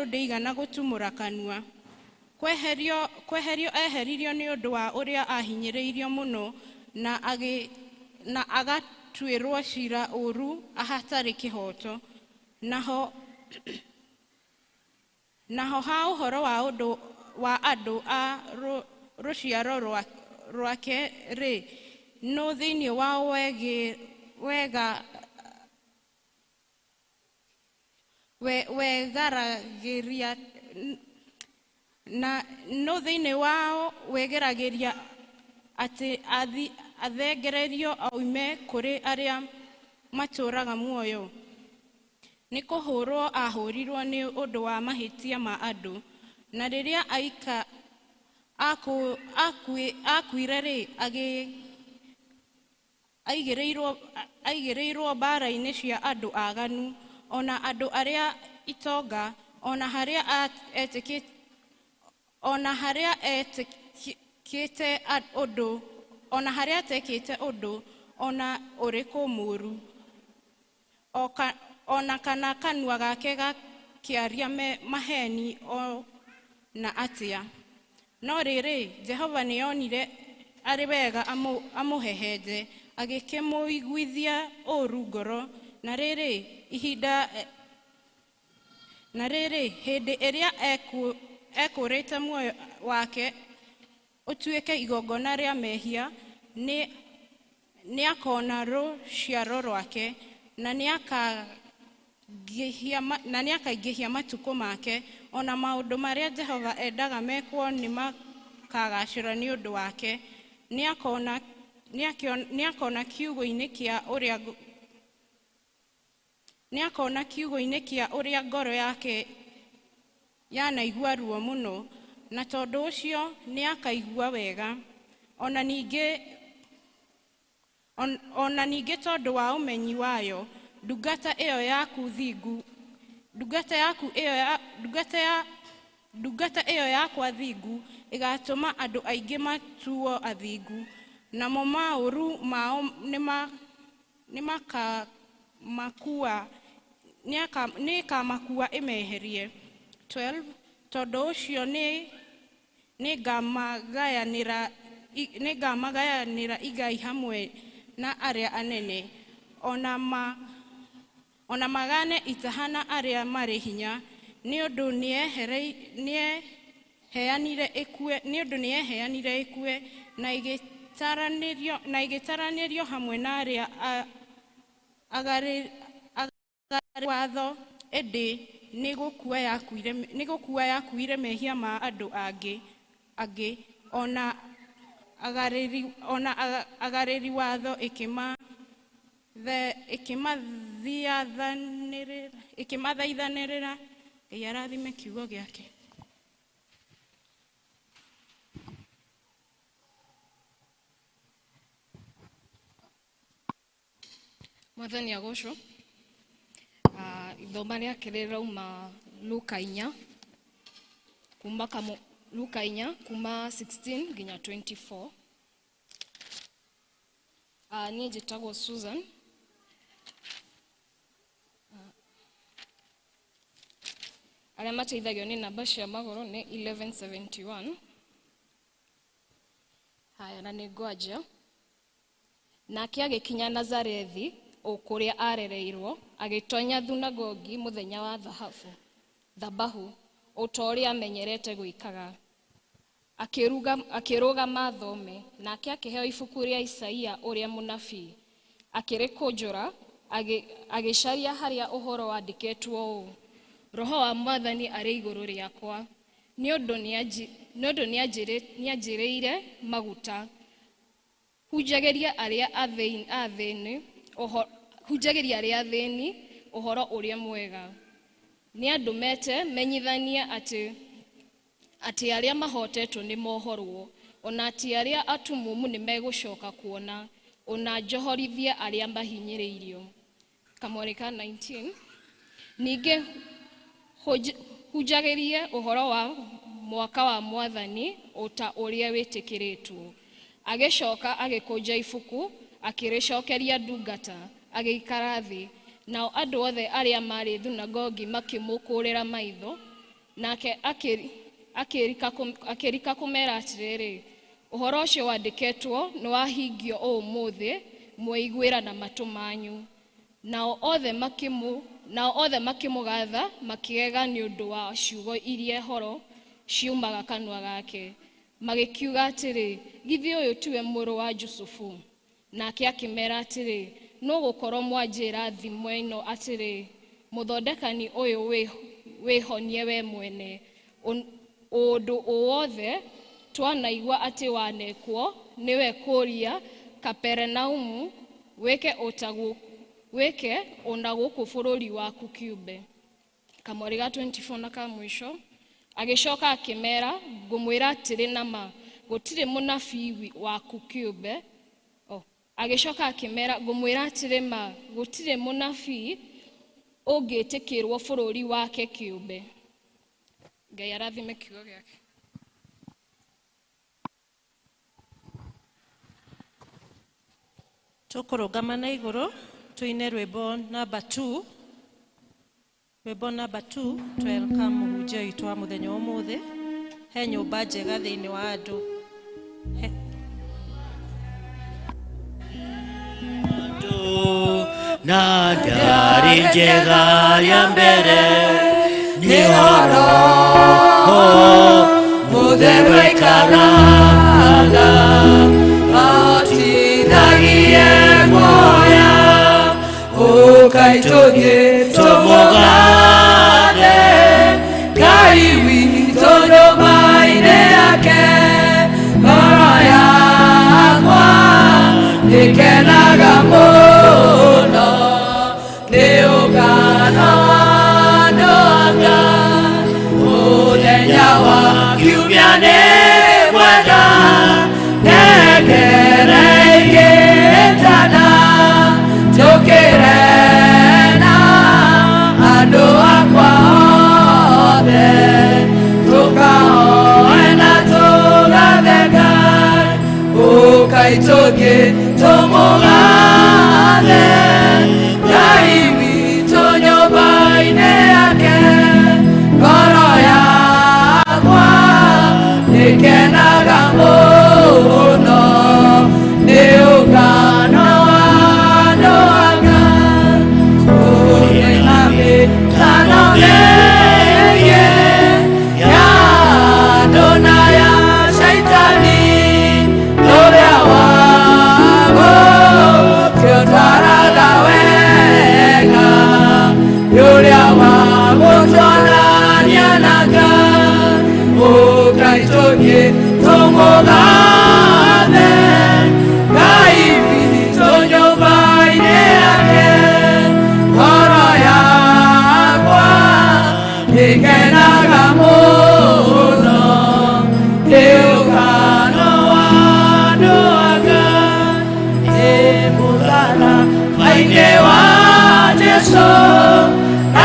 ndĩigana gũtumũra kanua. Kweherio eheririo nĩ ũndũ wa ũrĩa ahinyĩrĩirio mũno na agatuĩrwo ciira ũũru hatarĩ kĩhooto. Naho ha ũhoro wa ũndũ wa andũ a rũciaro rwake rĩ, nũ thĩinĩ wao wegaragĩria na nũ thĩinĩ wao wegeragĩria atĩ athengererio oime kũrĩ arĩa matũũraga muoyo. Nĩ kũhũrwo ahũrirwo nĩ ũndũ wa mahĩtia ma andũ, na rĩrĩa akuire rĩ, aigĩrĩirwo mbaara-inĩ cia andũ aganu, ona andũ arĩa itonga, ona harĩa etĩkĩte ũndũ, ona harĩa atekĩte ũndũ ona ũrĩkũ mũũru, ona kana kanua gake gakĩaria maheni o na atĩa. No rĩrĩ, Jehova nĩonire arĩ wega amũhehenje, agĩkĩmũiguithia ũũru ngoro. Na rĩrĩ, hĩndĩ ĩrĩa ekũũrĩte muoyo wake ũtuĩke igongona rĩa mehia, nĩakona rũciaro rwake, na nĩakaingĩhia matukũ make, ona maũndũ marĩa Jehova endaga mekwo nĩmakagacĩra nĩ ũndũ wake. Nĩakona kiugo-inĩ kĩa ũrĩa ngoro yake yanaigua ruo mũno, na tondũ ũcio nĩakaigua wega. Ona ningĩ tondũ wa ũmenyi wayo, ndungata ĩyo yaku thingu, ndungata ĩyo yakwa thingu ĩgatũma andũ aingĩ matuo athingu, namo maũru mao nĩkamakua ĩmeherie. 12 Tondũ ũcio nĩngamagayanĩra igai hamwe na arĩa anene, ona magane itaha na arĩa marĩ hinya, nĩ ũndũ nĩeheanire ĩkue na ĩgĩtaranĩrio hamwe na arĩa agarĩri watho, ĩndĩ nĩ gũkua yakuire mehia ma andũ angĩ, ona agarĩri watho ĩkĩmathaithanĩrĩra. Ngai arathime kiugo gĩake. Mwathani agocwo. Ithoma rĩake rĩrauma Luka 4 kuma Luka 4 kuma 16 nginya 24. Niĩ njĩtagwo Susan. Arĩa mateithagio nĩ namba cia magũrũ nĩ 1171. Haya, na nĩ ngwanjia. Nake agĩkinya Nazarethi, o kũrĩa arereirwo, agĩtonya thunagogi mũthenya wa thabahu, o ta ũrĩa amenyerete gwĩkaga. Akĩrũgama athome, nake akĩheo ibuku rĩa Isaia ũrĩa mũnabii. Akĩrĩkũnjũra, agĩcaria harĩa ũhoro wandĩkĩtwo ũũ: Roho wa Mwathani arĩ igũrũ rĩakwa, nĩ ũndũ nĩanjĩrĩire maguta hunjagĩria arĩa athĩni ũhoro ũrĩa mwega. Nĩandũmĩte menyithanie atĩ arĩa mahotetwo nĩmohorwo, ona atĩ arĩa atumumu nĩmegũcoka kuona, ona njohorithie arĩa mahinyĩrĩirio. Kamweri ka 19. Ningĩ hunjagĩrie ũhoro wa mwaka wa Mwathani ota ũrĩa wĩtĩkĩrĩtwo. Agĩcoka agĩkũnja ibuku, akĩrĩcokeria ndungata, agĩikara thĩ. Nao andũ othe arĩa maarĩ thunagogi makĩmũkũũrĩra maitho, nake akĩrika kũmera atĩrĩrĩ, ũhoro ũcio wandĩkĩtwo nĩwahingio ũmũthĩ, mweiguĩra na matũ manyu. Nao othe makĩmũgatha, makĩgega nĩ ũndũ wa ciugo iria horo ciumaga kanua gake. Magĩkiuga atĩrĩ, githĩ ũyũ tiwe mũrũ wa Jusufu? Nake akĩmera atĩrĩ, no gũkorwo mwanjĩra thimo ĩno atĩrĩ, mũthondekani ũyũ wĩhonie we mwene. Ũndũ o wothe twanaigua atĩ wanekwo nĩwe kũria Kapernaumu, wĩke ona gũkũ bũrũri waku kĩũmbe. Kamweri ga 24 na ka mũico. Agĩcoka akĩmera, ngũmwĩra atĩrĩ na ma, gũtirĩ mũnabii waku kĩũmbe. Agĩcoka akĩmera, ngũmwĩra atĩrĩ ma, gũtirĩ mũnabii ũngĩtĩkĩrwo bũrũri wake kĩũmbe. Ngai arathime kiugo gĩake. Tũkũrũgama na igũrũ tuine rwĩmbo namba 2. Rwĩmbo namba 2 twelcome mũhunjia witũ wa mũthenya ũmũthĩ. He nyũmba njega thĩinĩ wa andũ. Na ndari njega ya mbere nĩ Roho Mũtheru aikaraga, atithagie muoya ũkaitũthiĩ tũmũgathe Ngai witũ nyũmba-inĩ yake. Ngoro yakwa nĩkenaga mũno nĩ ũgano andũ anga. Mũthenya wa kiumia nĩ mwega, ngengere igĩtana, njũkĩre na andũ akwa othe, tũkahoe na tũgathe Ngai, ũkai tũthiĩ tũmũgathe Ngai witũ nyũmba-inĩ yake. Ngoro yakwa nĩkenaga mũno nĩ ũgano wa andũ anga. Kũrĩ na mĩtano mĩingĩ ya andũ na ya Shaitani, ũrĩa wagũkĩũtwaraga wega, ũrĩa wagũtwarania na Ngai. Ũkai tũthiĩ tũmũgathe Ngai witũ nyũmba-inĩ yake. Ngoro yakwa nĩkenaga mũno nĩ ũgano wa andũ a Ngai. Nĩ mũtharaba-inĩ wa Jesũ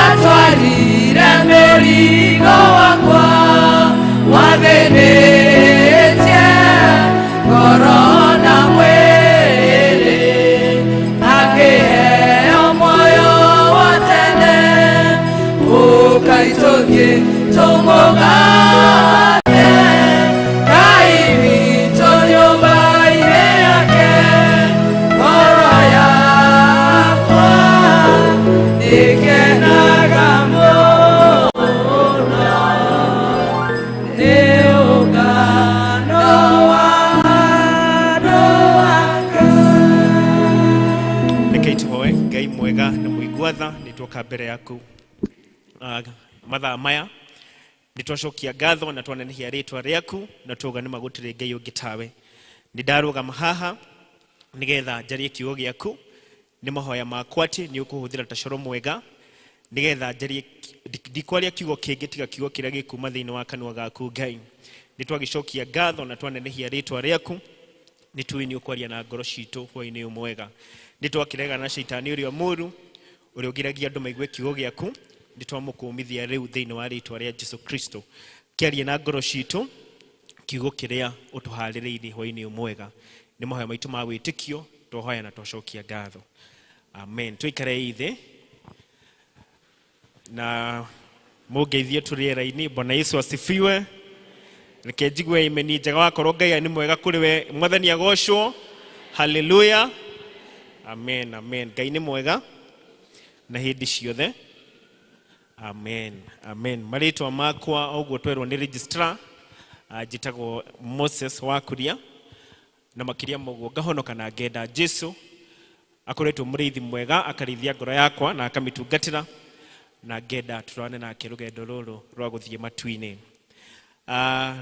atwarire mĩrigo wakwa, wathĩnĩtie ngoro na mwĩrĩ, akĩheo muoyo wa tene. Ũkai tũthiĩ tũmũgathe Ngai witũ nyũmba-inĩ yake. Ngoro yakwa nĩkenaga mũno nĩ ũgano wa andũ a Ngai. Rekei tũhoe. Ngai mwega na mũigua tha, nĩ tuoka mbere yaku mathaa maya, nĩ twacokia ngatho na twanenehia rĩtwa rĩaku na twauga nĩ ma gũtirĩ Ngai ũngĩ tawe. Nĩ ndarũgama haha nĩgetha njarie kiugo gĩaku. Nĩ mahoya makwa atĩ nĩ ũkũhũthĩra ta coro mwega nĩgetha njarie, ndikwaria kiugo kĩngĩ tiga kiugo kĩrĩa gĩkuma thĩinĩ wa kanua gaku Ngai. Nĩ twagĩcokia ngatho na twanenehia rĩtwa rĩaku, nĩ tũĩ nĩ ũkwaria na ngoro citũ hwaĩ-inĩ ũyũ mwega. Nĩ twakĩregana na caitani ũrĩa mũru Ũrĩa ũgiragia andũ maigue kiugo gĩaku, nĩ twamũkũmithia rĩu thĩinĩ wa rĩtwa rĩa Jesu Kristo. Kĩarie na ngoro citũ kiugo kĩrĩa ũtũharĩrĩirie hwainĩ ũyũ mwega. Nĩ mahoya maitũ ma wĩtĩkio, twahoya na twacokia ngatho. Amen. Tũikarei thĩ na mũngeithie tũrĩera-inĩ. Bwana Yesu asifiwe. Reke njigue imeni njega wakorwo Ngai nĩ mwega kũrĩ we. Mwathani agocwo. Haleluya. Amen, amen. Ngai nĩ mwega na hĩndĩ ciothe. Amen, amen. Marĩtwa makwa ũguo twerwo nĩ registrar, njĩtagwo Moses Wakuria, na makĩria ma ũguo ngahonoka na ngenda Jesu. Akoretwo mũrĩithi mwega, akarĩithia ngoro yakwa na akamĩtungatĩra, na ngenda tũrane nake rũgendo rũrũ rwa gũthiĩ matu-inĩ.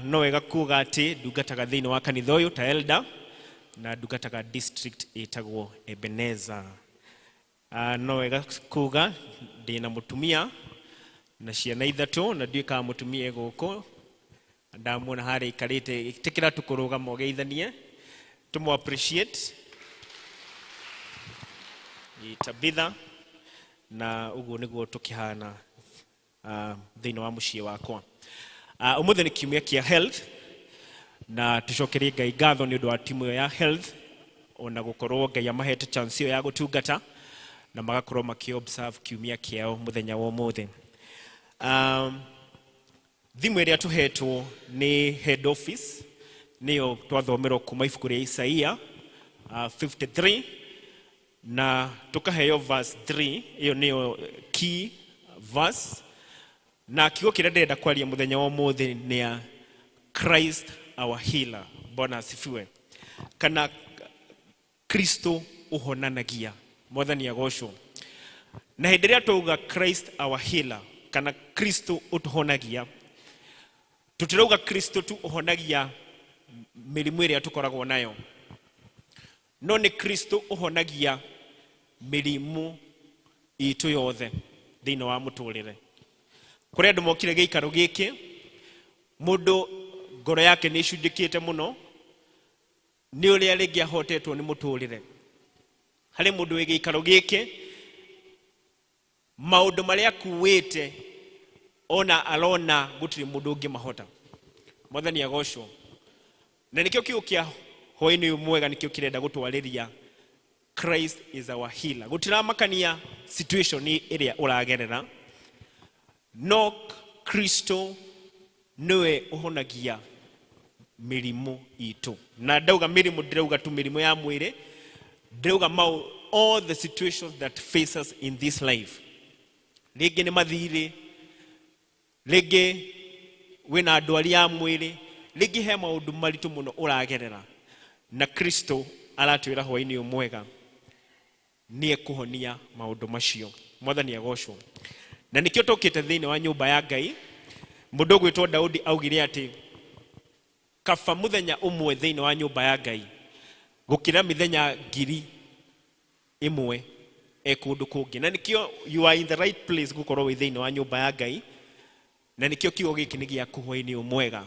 No wega kuga atĩ ndungataga thĩinĩ wa kanitha ũyũ ta elder, na ndungataga district ĩtagwo Ebenezer. No wega kuga ndĩna mũtumia na ciana ithatũ, na ndiũĩ kana mũtumia e gũkũ, ndamuona harĩa aikarĩte. Ĩtĩkĩra tũkũrũgama ũgeithanie, tũmũ appreciate Tabitha, na ũguo nĩguo tũkĩhana thĩinĩ wa mũciĩ wakwa. Ũmũthĩ nĩ kiumia kĩa health, na tũcokerie Ngai ngatho nĩ ũndũ wa timu ĩyo ya health, ona gũkorwo Ngai amahete chance ĩyo ya gũtungata na magakorwo makĩ observe kiumia kĩao mũthenya wa ũmũthĩ. Thimũ ĩrĩa tũhetwo nĩ head office nĩyo twathomerwo kuma ibuku rĩa Isaia 53, na tũkaheo verse 3, ĩyo nĩyo key verse. Na kiugo kĩrĩa ndĩrenda kwaria mũthenya wa ũmũthĩ nĩ ya Christ our healer. Bwana asifiwe. Kana Kristo ũhonanagia. Mwathani agocwo. Na hĩndĩ ĩrĩa twauga Christ our healer kana Kristo ũtũhonagia, tũtirauga Kristo tu ũhonagia mĩrimũ ĩrĩa tũkoragwo nayo, no nĩ Kristo ũhonagia mĩrimũ itũ yothe thĩinĩ wa mũtũrĩre. Kũrĩ andũ mokire gĩikaro gĩkĩ, mũndũ ngoro yake nĩ ĩcunjĩkĩte mũno nĩ ũrĩa rĩngĩ ahotetwo nĩ mũtũrĩre. Harĩ mũndũ wĩ gĩikaro gĩkĩ, maũndũ marĩa akuĩte ona arona gũtirĩ mũndũ ũngĩmahota. Mwathani agocwo. Na nĩkĩo kiugo kĩa hwaĩ-inĩ ũyũ mwega nĩkĩo kĩrenda gũtwarĩria Christ is our healer. Gũtiramakania situation ĩrĩa ũragerera, no Kristo nĩwe ũhonagia mĩrimũ itũ. Na ndauga mĩrimũ, ndĩrauga tu mĩrimũ ya mwĩrĩ, ndĩrauga all the situations that face us in this life. Rĩngĩ nĩ mathirĩ, rĩngĩ wĩna ndwari ya mwĩrĩ, rĩngĩ he maũndũ maritũ mũno ũragerera, na Kristo aratwĩra hwaĩ-inĩ ũyũ mwega nĩ ekũhonia maũndũ macio. Mwathani agocwo. Na nĩkĩo tũkĩte thĩinĩ wa nyũmba ya Ngai. Mũndũ ũgwĩtwo Daudi augire atĩ kaba mũthenya ũmwe thĩinĩ wa nyũmba ya Ngai gũkĩra mĩthenya ngiri ĩmwe e kũndũ kũngĩ. Na nĩkĩo you are in the right place gũkorwo wĩ thĩinĩ wa nyũmba ya Ngai. Na nĩkĩo kiugo gĩkĩ nĩ gĩaku hwaĩ-inĩ ũyũ mwega,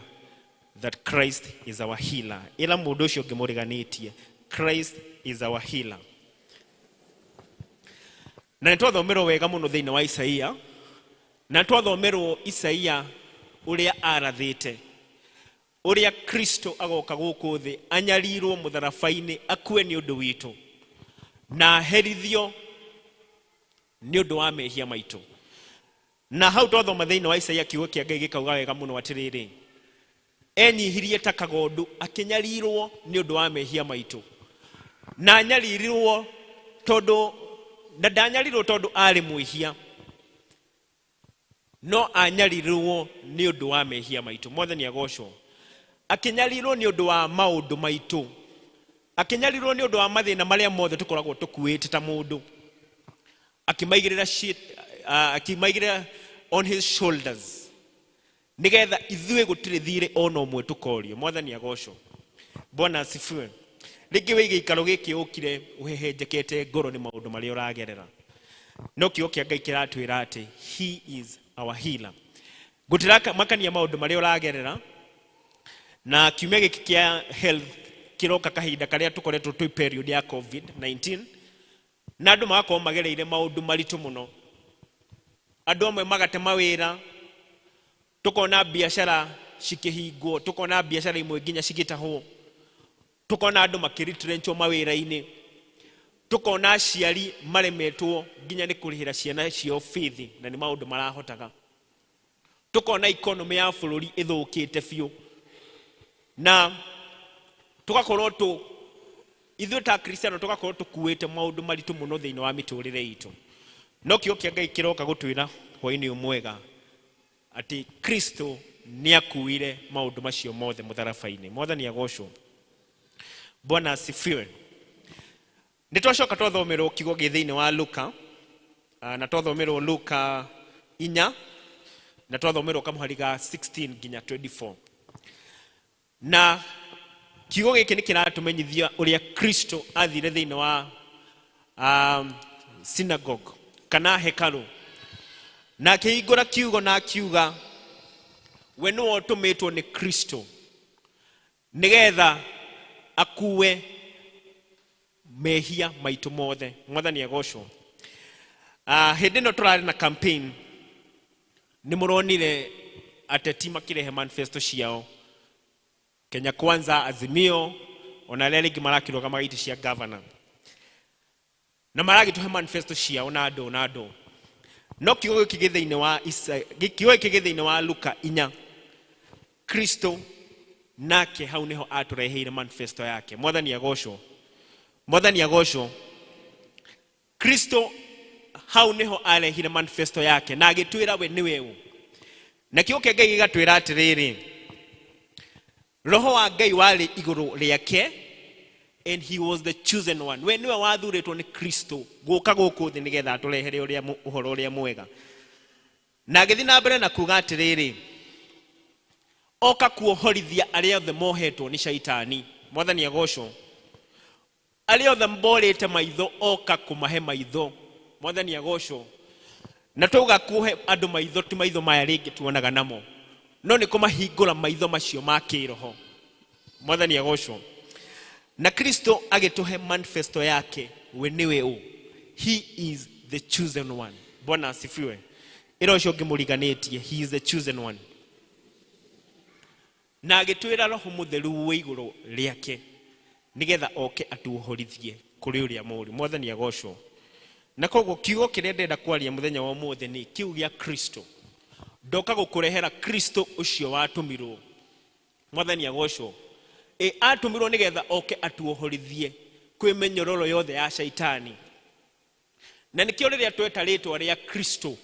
that Christ is our healer. Ĩra mũndũ ũcio ũngĩ mũriganĩtie, Christ is our healer. Na nĩ twathomerwo wega mũno thĩinĩ wa Isaia, na nĩ twathomerwo Isaia ũrĩa arathĩte ũrĩa Kristo agoka gũkũ thĩ anyarirwo mũtharaba-inĩ, akue nĩ ũndũ witũ na aherithio nĩ ũndũ wa mehia maitũ. Na hau twathoma thĩinĩ wa Isaia kiugo kĩa Ngai gĩkauga wega mũno atĩrĩrĩ, enyihirie ta kagondu akĩnyarirwo nĩ ũndũ wa mehia maitũ, na anyaririrwo tondũ, na ndanyarirwo tondũ arĩ mwĩhia, no anyarirwo nĩ ũndũ wa mehia maitũ. Mwathani agocwo. Akĩnyarirwo nĩ ũndũ wa maũndũ maitũ, akĩnyarirwo nĩ ũndũ wa mathĩna marĩa mothe tũkoragwo tũkuĩte ta mũndũ, akĩmaigĩrĩra akĩmaigĩrĩra on his shoulders, nĩgetha ithuĩ gũtirĩ thirĩ ona ũmwe tũkorio. Mwathani agocwo. Bwana asifiwe. Rĩngĩ wĩ gĩikaro gĩkĩ ũkire ũhehenjekete ngoro nĩ maũndũ marĩa ũragerera, no kiugo kĩa Ngai kĩratwĩra atĩ he is our healer. Gũtiramakania maũndũ marĩa ũragerera. Na kiumia gĩkĩ kĩa health kĩroka kahinda karĩa tũkoretwo twĩ period ya COVID-19. Na andũ magakorwo magereire maũndũ maritũ mũno. Andũ amwe magate mawĩra, tũkona biacara cikĩhingwo, tũkona biacara imwe nginya cigĩtahwo, tũkona andũ makĩretrenchwo mawĩra-inĩ, tũkona aciari maremetwo nginya nĩ kũrĩhĩra ciana ciao bithi, na nĩ maũndũ marahotaga. Tũkona economy ya bũrũri ĩthũkĩte biũ, na tũgakorwo tũ ithuĩ ta Akristiano tũgakorwo tũkuĩte maũndũ maritũ mũno thĩinĩ wa mĩtũrĩre itũ. No kiugo kĩa Ngai kĩroka gũtwĩra hwaĩ-inĩ ũyũ mwega atĩ Kristo nĩakuire maũndũ macio mothe mũtharaba-inĩ. Mwathani agocwo. Bwana asifiwe. Nĩ twacoka twathomerwo kiugo gĩ thĩinĩ wa Luka, na twathomerwo Luka 4, na twathomerwo kamũhari ga 16 nginya 24. Na kiugo gĩkĩ nĩ kĩratũmenyithia ũrĩa Kristo athire thĩinĩ wa synagogue kana hekarũ, na akĩhingũra kiugo na akiuga we nĩwe ũtũmĩtwo nĩ Kristo nĩgetha akue mehia maitũ mothe. Mwathani agocwo. Hĩndĩ ĩno tũrarĩ na campaign, nĩ mũronire ateti makĩrehe manifesto ciao, Kenya Kwanza, Azimio, ona arĩa rĩngĩ marakĩrũgama itĩ cia governor, na maragĩtũhe manifesto ciao na andũ na andũ. No kiugo gĩkĩ gĩ thĩinĩ wa kiugo gĩkĩ gĩ thĩinĩ wa Luka 4, Kristo nake hau nĩho atũreheire manifesto yake. Mwathani agocwo. Mwathani agocwo. Kristo hau nĩho arehire manifesto yake na agĩtwĩra we nĩwe ũ. Na kiugo kĩa Ngai gĩgatwĩra atĩrĩrĩ, Roho wa Ngai warĩ igũrũ rĩake, and he was the chosen one. We nĩwe wathurĩtwo nĩ Kristo gũka gũkũ thĩ nĩgetha atũrehere ũhoro ũrĩa mwega. Na agĩthiĩ na mbere na kuga atĩrĩrĩ, oka kuohorithia arĩa othe mohetwo nĩ Shaitani. Mwathani agocwo. Arĩa othe morĩte maitho oka kũmahe maitho. Mwathani agocwo. Na twauga kuhe andũ maitho, ti maitho maya rĩngĩ tuonaga namo, no nĩ kũmahingũra maitho macio ma kĩroho. Mwathani agocwo. Na Kristo agĩtũhe manifesto yake, we nĩwe ũ. He is the chosen one. Bwana asifiwe. Ĩra ũcio ũngĩ mũriganĩtie, he is the chosen one. Na agĩtwĩra Roho Mũtheru wĩ igũrũ rĩake nĩgetha oke atuohorithie kũrĩ ũrĩa mũũru. Mwathani agocwo. Na koguo kiugo kĩrĩa ndĩrenda kwaria mũthenya wa ũmũthĩ nĩ kiu gĩa Kristo. Ndoka gũkũrehera Kristo ũcio watũmirwo. Mwathani agocwo. Atũmirwo nĩgetha oke atuohorithie kwĩ mĩnyororo yothe ya Shaitani. Na nĩkĩo rĩrĩa tweta rĩtwa rĩa Kristo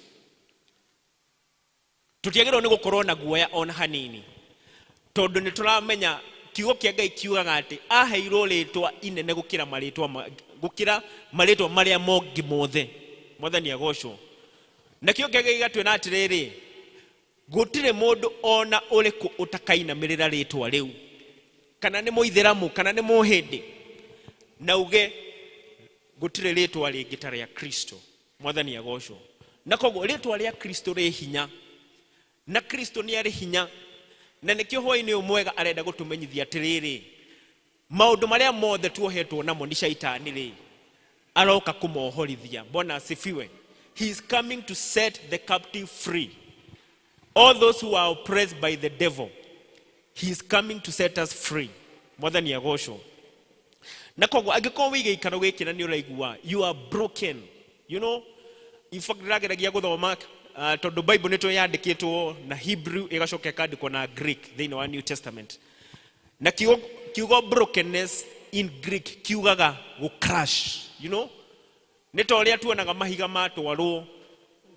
tũtiagĩrĩirwo nĩ gũkorwo na guoya ona hanini, tondũ nĩ tũramenya kiugo kĩa Ngai kiugaga atĩ aheirwo rĩtwa inene gũkĩra marĩtwa gũkĩra marĩtwa marĩa mongĩ mothe. Mwathani agocwo. Na kiugo kĩa Ngai gĩgatwĩra atĩrĩrĩ, gũtirĩ mũndũ ona ũrĩkũ ũtakainamĩrĩra rĩtwa rĩu, kana nĩ mũithĩramu kana nĩ mũhĩndĩ, na uge gũtirĩ rĩtwa rĩngĩ ta rĩa Kristo. Mwathani agocwo. Na koguo rĩtwa rĩa Kristo rĩ hinya, na Kristo nĩ arĩ hinya, na nĩkĩo hwaĩ-inĩ ũyũ mwega arenda gũtũmenyithia atĩrĩrĩ, maũndũ marĩa mothe tuohetwo namo nĩ Shaitani rĩ, aroka kũmohorithia. Bwana asifiwe. He is coming to set the captive free. All those who are oppressed by the devil, he is coming to set us free. Mwathani agocwo. Na koguo angĩkorwo wĩ gĩikaro gĩkĩ na nĩ ũraigua you are broken, you know, in fact ndĩrageragia gũthoma, tondũ Bible nĩ tũĩ yandĩkĩtwo na Hebrew ĩgacoka ĩkandĩkwo na Greek thĩinĩ wa New Testament. Na kiugo brokenness in Greek kiugaga gũ crash, you know, nĩ ta ũrĩa tuonaga mahiga matwarwo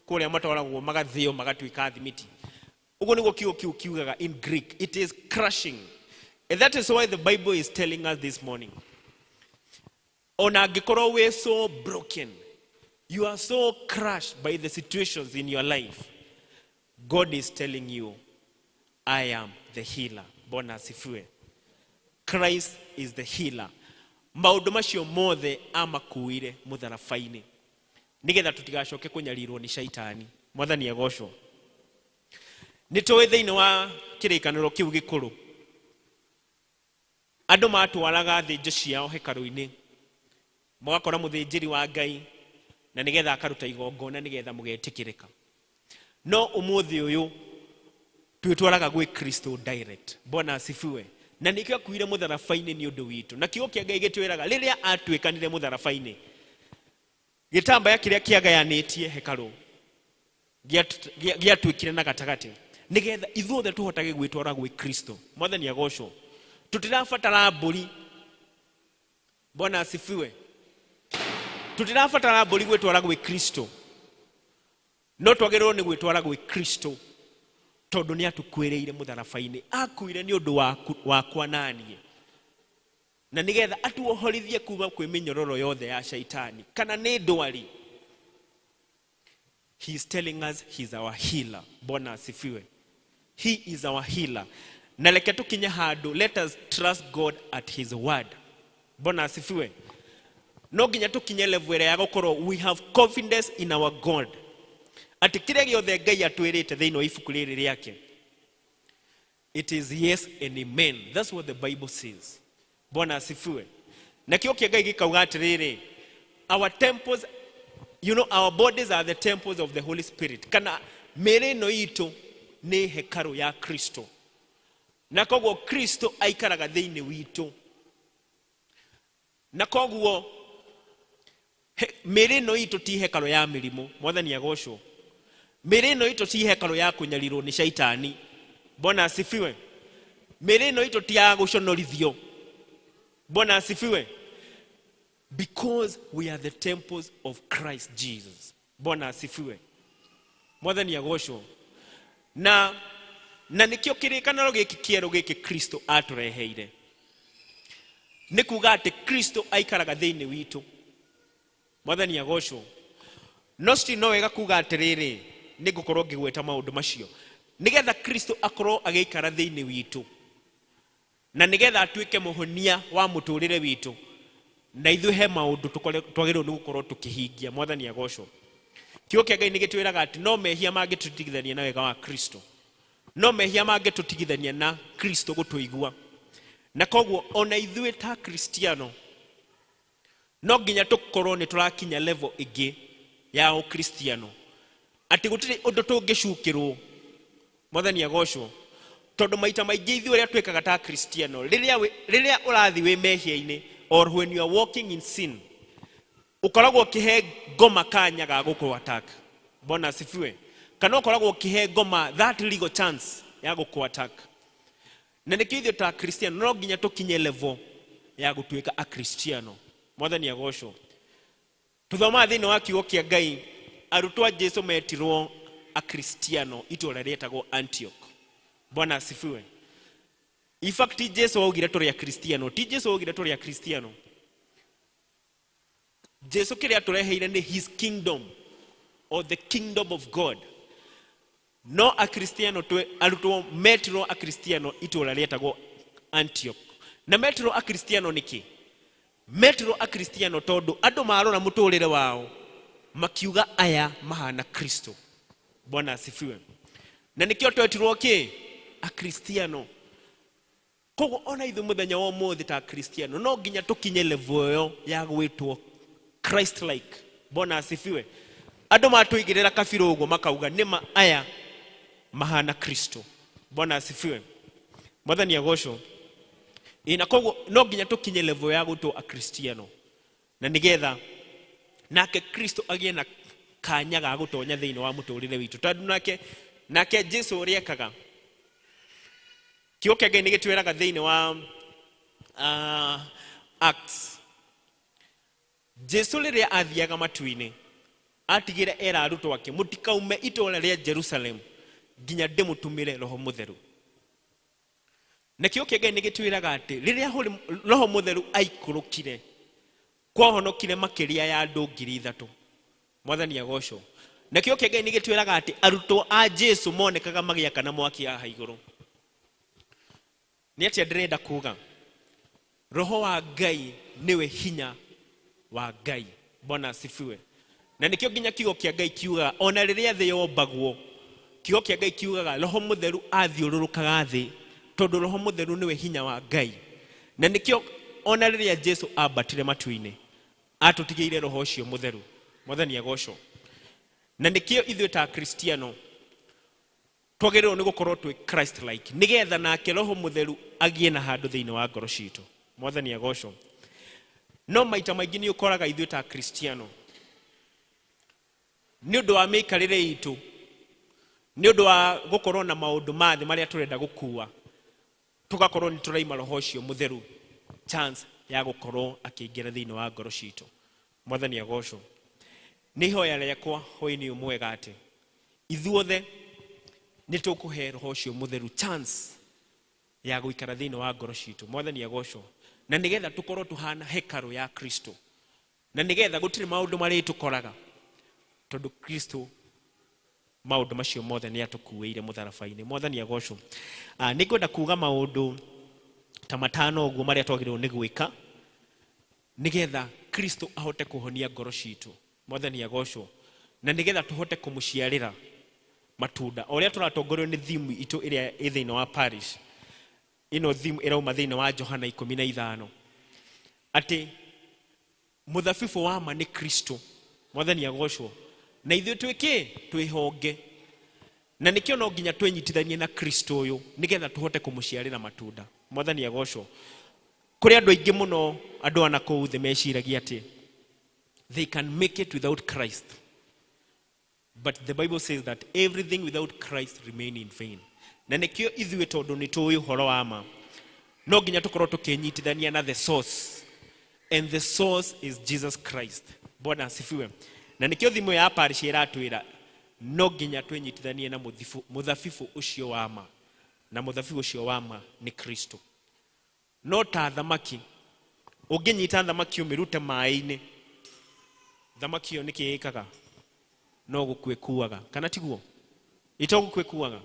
kũrĩa matwaragwo magathĩo magatuĩka thimiti. Ũguo nĩguo kiugo kĩu kiugaga in Greek, it is crushing. And that is why the Bible is telling us this morning, ona angĩkorwo wĩ so broken, you are so crushed by the situations in your life, God is telling you, I am the healer. Bwana asifiwe. Christ is the healer. Maũndũ macio mothe amakuire mũtharaba-inĩ nĩgetha tũtigacoke kũnyarirwo nĩ Shaitani. Mwathani agocwo. Nĩ tũĩ thĩinĩ wa kĩrĩkanĩro kĩu gĩkũrũ, andũ matwaraga thĩnjo ciao hekarũ-inĩ, Mũgakora mũthĩnjĩri wa Ngai na nĩgetha akaruta igongona nĩgetha mũgetĩkĩrĩka. No ũmũthĩ ũyũ twĩtwaraga gwĩ Kristo direct. Bwana asifiwe. Na nĩkĩo akuire mũtharaba-inĩ nĩ ũndũ witũ. Na kiugo kĩa Ngai gĩtwĩraga rĩrĩa atuĩkanire mũtharaba-inĩ, gĩtambaya kĩrĩa kĩagayanĩtie hekarũ gĩatuĩkire na gatagatĩ, nĩgetha ithuothe tũhotage gwĩtwara gwĩ Kristo. Mwathani agocwo. Tũtirabatara mbũri. Bwana asifiwe. Tũtirabatara mbũri gwĩtwara gwĩ Kristo, no twagĩrĩirwo nĩ gwĩtwara gwĩ Kristo tondũ nĩ atũkuĩrĩire mũtharaba-inĩ. Akuire nĩ ũndũ wakwa na niĩ, na nĩgetha atuohorithie kuma kwĩ mĩnyororo yothe ya shaitani kana nĩ ndwari. He is telling us he is our healer. Bwana asifiwe. He is our healer. Na reke tũkinye handũ, let us trust God at his word. Bwana asifiwe. No nginya tũkinye level ĩrĩa ya gũkorwo we have confidence in our God, atĩ kĩrĩa gĩothe Ngai atwĩrĩte thĩinĩ wa ibuku rĩrĩ rĩake, it is yes and amen. That's what the Bible says. Bwana asifiwe. Na kĩo kĩa Ngai gĩkauga atĩrĩrĩ, our temples, you know, our bodies are the temples of the Holy Spirit. Kana mĩĩrĩ ĩno itũ nĩ hekarũ ya Kristo, na koguo Kristo aikaraga thĩinĩ witũ, na koguo mĩĩrĩ ĩno itũ ti hekarũ ya mĩrimũ. Mwathani agocwo. Mĩĩrĩ ĩno itũ ti hekarũ ya kũnyarirwo nĩ shaitani. Bwana asifiwe. Mĩĩrĩ ĩno itũ ti ya gũconorithio. Bwana asifiwe. Because we are the temples of Christ Jesus. Bwana asifiwe. Mwathani agocwo. Na nĩkĩo kĩrĩkanĩro gĩkĩ kĩerũ gĩkĩ Kristo atũreheire, nĩ kuga atĩ Kristo aikaraga thĩinĩ witũ. Mwathani agocwo. No still no wega kuga atĩrĩrĩ, nĩ ngũkorwo ngĩgweta maũndũ macio nĩgetha Kristo akorwo agĩikara thĩinĩ witũ, na nĩgetha atuĩke mũhonia wa mũtũrĩre witũ, na ithuĩ he maũndũ twagĩrĩirwo nĩ gũkorwo tũkĩhingia. Mwathani agocwo. Kiugo kĩa Ngai nĩ gĩtwĩraga atĩ no mehia mangĩtũtigithania na wega wa Kristo, no mehia mangĩtũtigithania na Kristo gũtũigua. Na koguo ona ithuĩ ta Kristiano no nginya tũkorwo nĩ tũrakinya level ĩngĩ ya ũkristiano, atĩ gũtirĩ ũndũ tũngĩcukĩrwo. Mwathani agocwo. Tondũ maita maingĩ ithuĩ ũrĩa twĩkaga ta Kristiano, rĩrĩa ũrathiĩ wĩ mehia-inĩ, or when you are walking in sin, ũkoragwo ũkĩhe ngoma kanya ga gũkũ attack. Bwana asifiwe. Kana ũkoragwo ũkĩhe ngoma that legal chance ya gũkũ attack. Na nĩkĩo ithuĩ ta Kristiano no nginya tũkinye level ya gũtuĩka akristiano. Mwathani agocwo. Tuthomaga thĩinĩ wa kiugo kĩa Ngai, arutwo a Jesu metirwo akristiano itũũra rĩetagwo Antioch. Bwana asifiwe. In fact, ti Jesu augire tũrĩ akristiano, ti Jesu augire tũrĩ akristiano. Jesu kĩrĩa atũreheire nĩ his kingdom, or the kingdom of God. No akristiano twe arutwo metirwo akristiano itũũra rĩetagwo Antioch. Na metirwo akristiano nĩkĩ? Metirwo akristiano tondũ andũ marora mũtũrĩre wao makiuga aya mahana Kristo. Bwana asifiwe. Na nĩkĩo twetirwo kĩ? Akristiano. Koguo ona ithuĩ mũthenya wa ũmũthĩ ta akristiano no nginya tũkinye level ĩyo ya gwĩtwo Christ like. Bwana asifiwe. Andũ matũigĩrĩra kabirũ ũguo makauga nĩma aya mahana Kristo. Bwana asifiwe. Mwathani agocwo. Ĩ, na koguo no nginya tũkinye level ya gwĩtwo akristiano, na nĩgetha nake Kristo agĩe na kanya ga gũtonya thĩinĩ wa mũtũrĩre witũ, tondũ nake Jesu ũrĩa ekaga, kiugo kĩa Ngai nĩ gĩtwĩraga thĩinĩ wa Acts, Jesu rĩrĩa athiaga matu-inĩ atigire era arutwo ake mũtikaume itũũra rĩa Jerusalem nginya ndĩmũtũmĩre Roho Mũtheru. Na kiugo kĩa Ngai nĩ gĩtwĩraga atĩ rĩrĩa Roho Mũtheru aikũrũkire, kwahonokire makĩria ya andũ 3,000. Mwathani agocwo. Na kiugo kĩa Ngai nĩ gĩtwĩraga atĩ arutwo a Jesu monekaga magĩakana mwaki haha igũrũ. Nĩ atĩa ndĩrenda kuga? Roho wa Ngai nĩwe hinya wa Ngai. Bwana asifiwe. Na nĩkĩo nginya kiugo kĩa Ngai kiugaga ona rĩrĩa thĩ yombagwo, kiugo kĩa Ngai kiugaga Roho Mũtheru athiũrũrũkaga thĩ, tondũ Roho Mũtheru nĩwe hinya wa Ngai. Na nĩkĩo ona rĩrĩa Jesu ambatire matu-inĩ, Atũtigĩire roho ũcio mũtheru. Mwathani agocwo. Na nĩkĩo ithuĩ ta Kristiano twagĩrĩirwo nĩ gũkorwo twĩ Christ like, nĩgetha nake roho mũtheru agĩe na handũ thĩinĩ wa ngoro citũ. Mwathani agocwo. No maita maingĩ nĩ ũkoraga ithuĩ ta Kristiano nĩ ũndũ wa mĩikarĩre itũ, nĩ ũndũ wa gũkorwo na maũndũ ma thĩ marĩa tũrenda gũkua, tũgakorwo nĩ tũraima roho ũcio mũtheru chance ya gũkorwo akĩingĩra thĩinĩ wa ngoro citũ. Mwathani agocwo. Nĩ ihoya rĩakwa hwaĩ-inĩ ũyũ mwega atĩ ithuothe nĩ tũkũhe roho ũcio mũtheru chance ya gũikara thĩinĩ wa ngoro citũ. Mwathani agocwo. Na nĩgetha tũkorwo tũhana hekarũ ya Kristo, na nĩgetha gũtirĩ maũndũ marĩa tũkoraga, tondũ Kristo maũndũ macio mothe nĩ atũkuĩire mũtharaba-inĩ. Mwathani agocwo. Nĩ ngwenda kuga maũndũ ta matano ũguo marĩa twagĩrĩirwo nĩ gwĩka nĩgetha Kristo ahote kũhonia ngoro citũ. Mwathani agocwo. Na nĩgetha tũhote kũmũciarĩra matunda. O ũrĩa tũratongorio nĩ theme itũ ĩrĩa ĩ thĩinĩ wa parish, ĩno theme ĩrauma thĩinĩ wa Johana 15, atĩ mũthabibũ wa ma nĩ Kristo. Mwathani agocwo. Na ithuĩ twĩ kĩ? Twĩ honge. Na nĩkĩo no nginya twĩnyitithanie na Kristo ũyũ nĩgetha tũhote kũmũciarĩra matunda. Mwathani agocwo. Kũrĩ andũ aingĩ mũno, andũ ana kũu thĩ meciragia atĩ they can make it without Christ. But the Bible says that everything without Christ remain in vain. Na nĩkĩo ithuĩ tondũ nĩ tũĩ ũhoro wa ma, no nginya tũkorwo tũkĩnyitithania na the source. And the source is Jesus Christ. Bwana asifiwe. Na nĩkĩo thimũ ya parish ĩratwĩra no nginya twĩnyitithanie na mũthabibũ ũcio wa ma. Na mũthabibũ ũcio wa ma nĩ Kristo. No ta thamaki, ũngĩnyita thamaki ũmĩrute maĩ-inĩ, thamaki ĩyo nĩkĩ ĩkaga? No gũkua ĩkuaga. Kana tiguo? Ĩto gũkua ĩkuaga.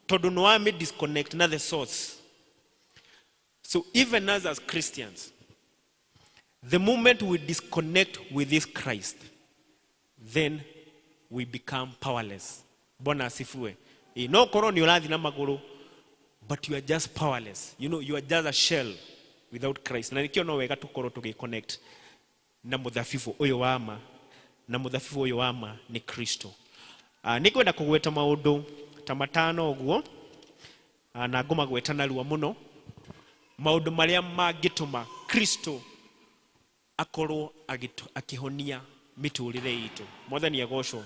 Tondũ nĩ wamĩ disconnect na the source. So even us as Christians, the moment we disconnect with this Christ, then we become powerless. Bwana asifiwe. No korwo nĩ ũrathiĩ na magũrũ, but you are just powerless. You know, you are just a shell without Christ. Na nĩkĩo no wega tũkorwo tũgĩ-connect na mũthabibũ ũyũ wa ma, na mũthabibũ ũyũ wa ma nĩ Kristo. Nĩngwenda kũgweta maũndũ ta matano ũguo, na ngũmagweta narua mũno, maũndũ marĩa mangĩtũma Kristo akorwo akĩhonia mĩtũrĩre itũ. Mwathani agocwo.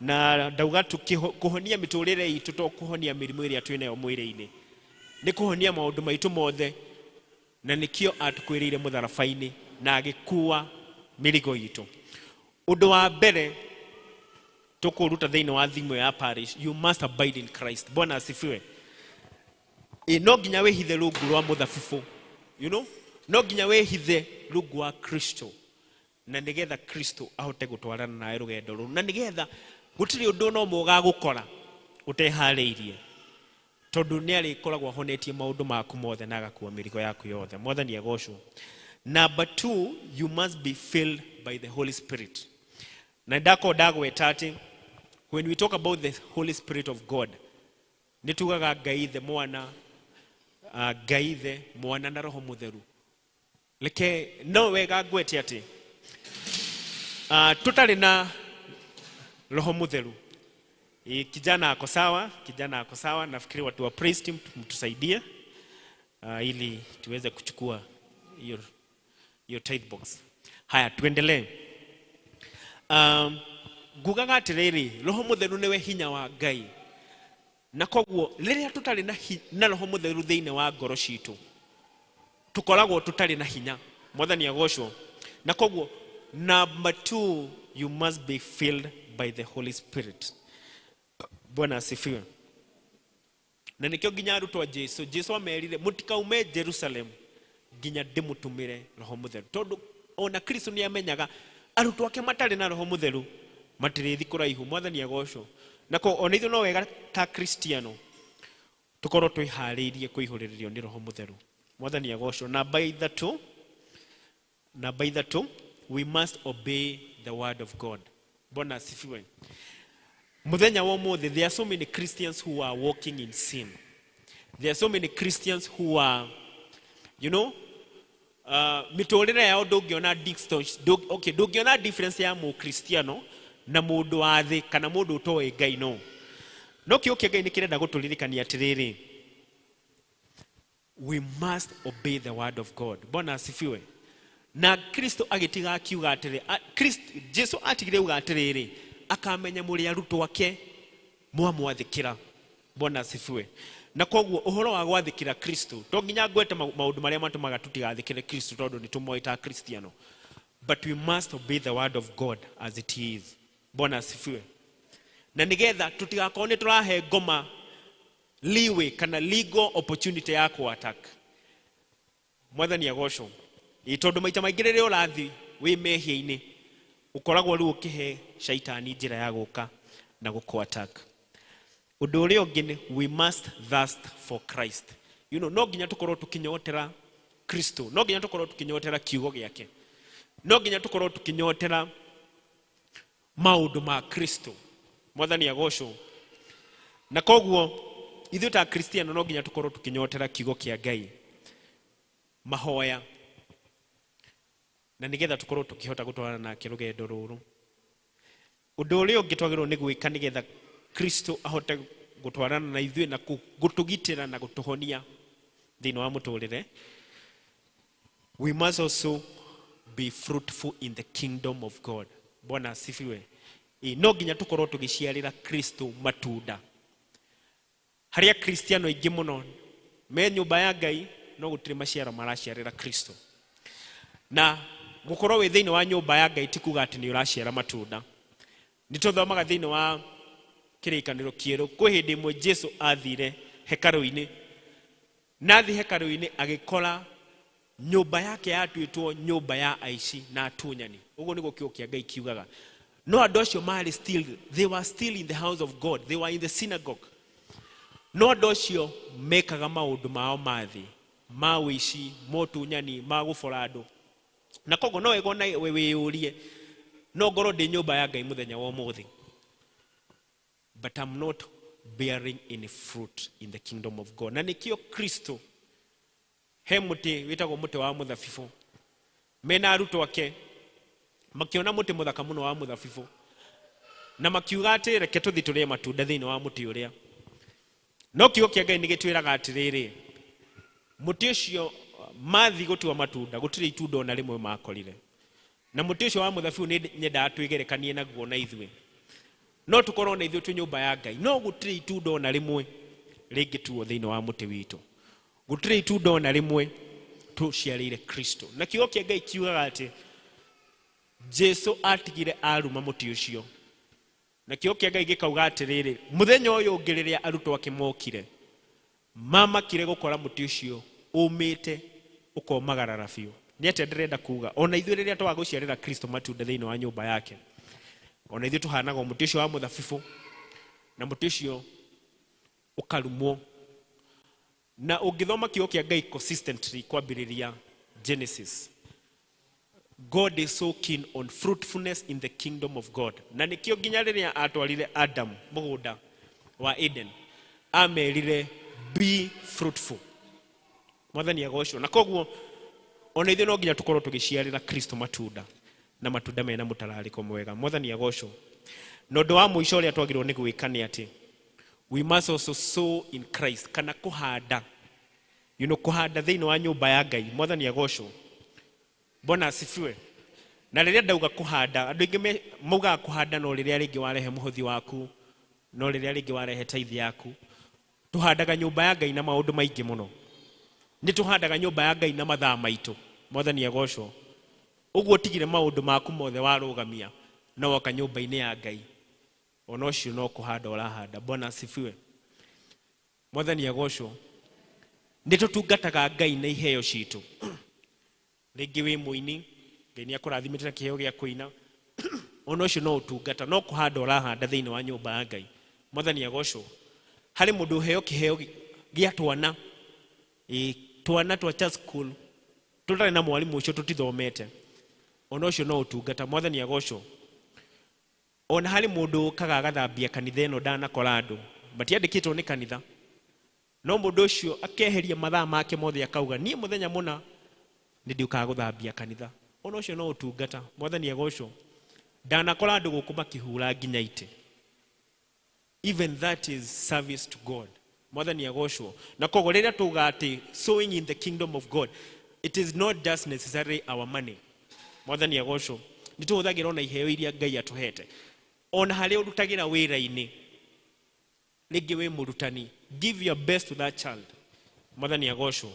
Na ndauga kũhonia mĩtũrĩre itũ to kũhonia mĩrimũ ĩrĩa twĩnayo mwĩrĩ-inĩ, nĩ kũhonia maũndũ maitũ mothe, na nĩkĩo atũkwĩrĩire mũtharaba-inĩ na agĩkua mĩrigo itũ. Ũndũ wa mbere tũkũruta thĩinĩ wa thimũ ya parish, you must abide in Christ. Bwana asifiwe. No nginya wĩhithe rungu rwa mũthabibũ, you know? No nginya wĩhithe rungu wa Kristo, na nĩgetha Kristo ahote gũtwarana nawe rũgendo rũu, na nĩgetha gũtirĩ ũndũ no ũmwe ũgagũkora ũteharĩirie, tondũ nĩ arĩkoragwo ahonetie maũndũ maku mothe na agakua mĩrigo yaku yothe. Mwathani agocwo. Number 2, you must be filled by the Holy Spirit. Na ndakorwo ndagweta atĩ when we talk about the Holy Spirit of God, nĩ tugaga Ngai the Mwana, Ngai the Mwana na Roho Mũtheru. Reke no wega ngwete atĩ, tũtarĩ na Roho Mũtheru. Kijana ako sawa, kijana ako sawa. Nafikiri watu wa praise team mtusaidie, ili tuweze kuchukua hiyo tithe box. Haya, tuendelee. Ngugaga atĩrĩrĩ, Roho Mũtheru nĩwe hinya wa Ngai. Na koguo rĩrĩa tũtarĩ na Roho Mũtheru thĩinĩ wa ngoro citũ, tũkoragwo tũtarĩ na hinya. Mwathani agocwo. Na koguo number 2, you must be filled by the Holy Spirit. Bwana asifiwe. Na nĩkĩo nginya arutwo a Jesu, Jesu amerire mũtikaume Jerusalem nginya ndĩmũtũmĩre Roho Mũtheru, tondũ ona Kristo nĩ amenyaga arutwo ake matarĩ na Roho Mũtheru matirĩthi kũraihu. Mwathani agocwo. Na ko ona ithuĩ no wega ta Kristiano tũkorwo twĩharĩirie kũihũrĩrĩrio nĩ Roho Mũtheru. Mwathani agocwo. Namba ithatũ, we must obey the word of God. Bwana asifiwe. Muthenya wa ũmũthĩ, there are so many Christians who are walking in sin. There are so many Christians who are, you know, Mĩtũrĩre yao ndũngĩona okay, ndũngĩona difference ya mũkristiano na mũndũ wa thĩ kana mũndũ ũtoĩ Ngai no. No kiugo kĩa Ngai nĩ kĩrenda gũtũririkania atĩrĩrĩ, we must obey the word of God. Bwana asifiwe. Na Kristo agĩtiga akiuga atĩrĩ, Jesu atigire uga atĩrĩrĩ, akamenya mũrĩ arutwo ake mwamwathĩkĩra. Bwana asifiwe. Na koguo ũhoro wa gwathĩkĩra Kristo to nginya ngwete maũndũ marĩa matũmaga tũtigathĩkĩre Kristo tondũ nĩ tũmoĩ ta Kristiano, but we must obey the word of God as it is. Bwana asifiwe. Na nĩgetha tũtigakorwo nĩ tũrahe ngoma leeway kana legal opportunity ya ku attack. Mwathani agocwo. Ĩ tondũ maita maingĩ rĩrĩa ũrathiĩ wĩ mehia-inĩ ũkoragwo rĩu ũkĩhe shaitani njĩra ya gũka na gũkũ attack. Ũndũ ũrĩa ũngĩ nĩ we must thirst for Christ. You know, no nginya tũkorwo tũkĩnyotera Kristo, no nginya tũkorwo tũkĩnyotera kiugo gĩake, no nginya tũkorwo tũkĩnyotera maũndũ ma Kristo. Mwathani agocwo. Na koguo ithuĩ ta Kristiano no nginya tũkorwo tũkĩnyotera kiugo kĩa Ngai, mahoya, na nĩgetha tũkorwo tũkĩhota gũtwarana nake rũgendo rũrũ. Ũndũ ũrĩa ũngĩ twagĩrĩirwo nĩ gwĩka nĩgetha Kristo ahote gũtwarana na ithuĩ na gũtũgitĩra na gũtũhonia thĩinĩ wa mũtũrĩre, we must also be fruitful in the kingdom of God. Bwana asifiwe. No nginya tũkorwo tũgĩciarĩra Kristo matunda. Harĩa Kristiano aingĩ mũno me nyũmba ya Ngai no gũtirĩ maciaro maraciarĩra Kristo. Na gũkorwo wĩ thĩinĩ wa nyũmba ya Ngai ti kuga atĩ nĩ ũraciara matunda. Nĩ tũthomaga thĩinĩ wa kĩrĩkanĩro kĩerũ kwĩ hĩndĩ ĩmwe Jesu athire hekarũ-inĩ, na athi hekarũ-inĩ agĩkora nyũmba yake yatuĩtwo nyũmba ya aici na atunyani. Ũguo nĩguo kiugo kĩa Ngai kiugaga. No andũ acio marĩ still, they were still in the house of God, they were in the synagogue. No andũ acio mekaga maũndũ mao ma thĩ, ma ũici, ma ũtunyani, ma gũbora andũ. Na koguo no wega ona we wĩyũrie, no ngorwo ndĩ nyũmba ya Ngai mũthenya wa ũmũthĩ, but I'm not bearing any fruit in the kingdom of God. Na nĩkĩo Kristo he mũtĩ wĩtagwo mũtĩ wa mũthabibũ, mena arutwo ake makĩona mũtĩ mũthaka mũno wa mũthabibũ na makiuga atĩ reke tũthiĩ tũrĩe matunda thĩinĩ wa mũtĩ ũrĩa. No kiugo kĩa Ngai nĩ gĩtwĩraga atĩrĩrĩ, mũtĩ ũcio mathi gũtua matunda gũtirĩ itunda ona rĩmwe makorire. Na mũtĩ ũcio wa mũthabibũ nĩ nyendaga twĩgerekanie naguo na ithuĩ. No tũkorwo na ithuĩ twĩ nyũmba ya Ngai, no gũtirĩ itunda ona rĩmwe rĩngĩtuo thĩinĩ wa mũtĩ witũ. Gũtirĩ itunda ona rĩmwe tũciarĩire Kristo. Na kiugo kĩa Ngai kiugaga atĩ Jesu atigire aruma mũtĩ ũcio. Na kiugo kĩa Ngai gĩkauga atĩrĩrĩ, mũthenya ũyũ ũngĩ rĩrĩa arutwo ake mokire, mamakire gũkora mũtĩ ũcio ũmĩte ũkomagarara biũ. Nĩ atĩa ndĩrenda kuga? Ona ithuĩ rĩrĩa twaga gũciarĩra Kristo matunda thĩinĩ wa nyũmba yake, ona ithuĩ tũhanaga o mũtĩ ũcio wa mũthabibũ, na mũtĩ ũcio ũkarumwo. Na ũngĩthoma kiugo kĩa Ngai consistently kwambĩrĩria Genesis, God is so keen on fruitfulness in the kingdom of God. Na nĩkĩo nginya rĩrĩa atwarire Adam mũgũnda wa Eden, amerire be fruitful. Mwathani agocwo. Na koguo ona ithuĩ no nginya tũkorwo tũgĩciarĩra Kristo matunda, na matunda mena mũtararĩko mwega. Mwathani agocwo. Na ũndũ wa mũico ũrĩa twagĩrĩirwo nĩ gwĩka nĩ atĩ we must also sow in Christ, kana kũhanda. You know, kũhanda thĩinĩ wa nyũmba ya Ngai. Mwathani agocwo. Bwana asifiwe. Na rĩrĩa ndauga kũhanda, andũ aingĩ maugaga kũhanda no rĩrĩa rĩngĩ warehe mũhothi waku, no rĩrĩa rĩngĩ warehe tithe yaku. Tũhandaga nyũmba ya Ngai na maũndũ maingĩ mũno. Nĩ tũhandaga nyũmba ya Ngai na mathaa maitũ. Mwathani agocwo. Ũguo ũtigire maũndũ maku mothe warũgamia na woka nyũmba-inĩ ya Ngai, ona ũcio no kũhanda ũrahanda. Bwana asifiwe. Mwathani agocwo. Nĩ tũtungataga Ngai na iheo citũ. Rĩngĩ wĩ mũini, Ngai nĩ akũrathimĩte na kĩheo gĩa kũina, ona ũcio no ũtungata, no kũhanda ũrahanda thĩinĩ wa nyũmba ya Ngai. Mwathani agocwo. Harĩ mũndũ ũheo kĩheo gĩa twana, twana twa church school, tũtarĩ na mwarimũ ũcio tũtithomete, ona ũcio no ũtungata. Mwathani agocwo. Ona harĩ mũndũ ũkaga agathambia kanitha ĩno ndanakora andũ, matiandĩkĩtwo nĩ kanitha, no mũndũ ũcio akeheria mathaa make mothe akauga niĩ mũthenya mũna Nĩ ndiũkaga gũthambia kanitha. Ona ũcio no ũtungata. Mwathani agocwo. Ndanakora andũ gũkũ makĩhura nginya itĩ. Even that is service to God. Mwathani agocwo. Na koguo rĩrĩa tuga atĩ sowing in the kingdom of God, it is not just necessarily our money. Mwathani agocwo. Nĩ tũhũthagĩra ona iheo iria Ngai atũhete. Ona harĩa ũrutagĩra wĩra-inĩ, rĩngĩ wĩ mũrutani, give your best to that child. Mwathani agocwo.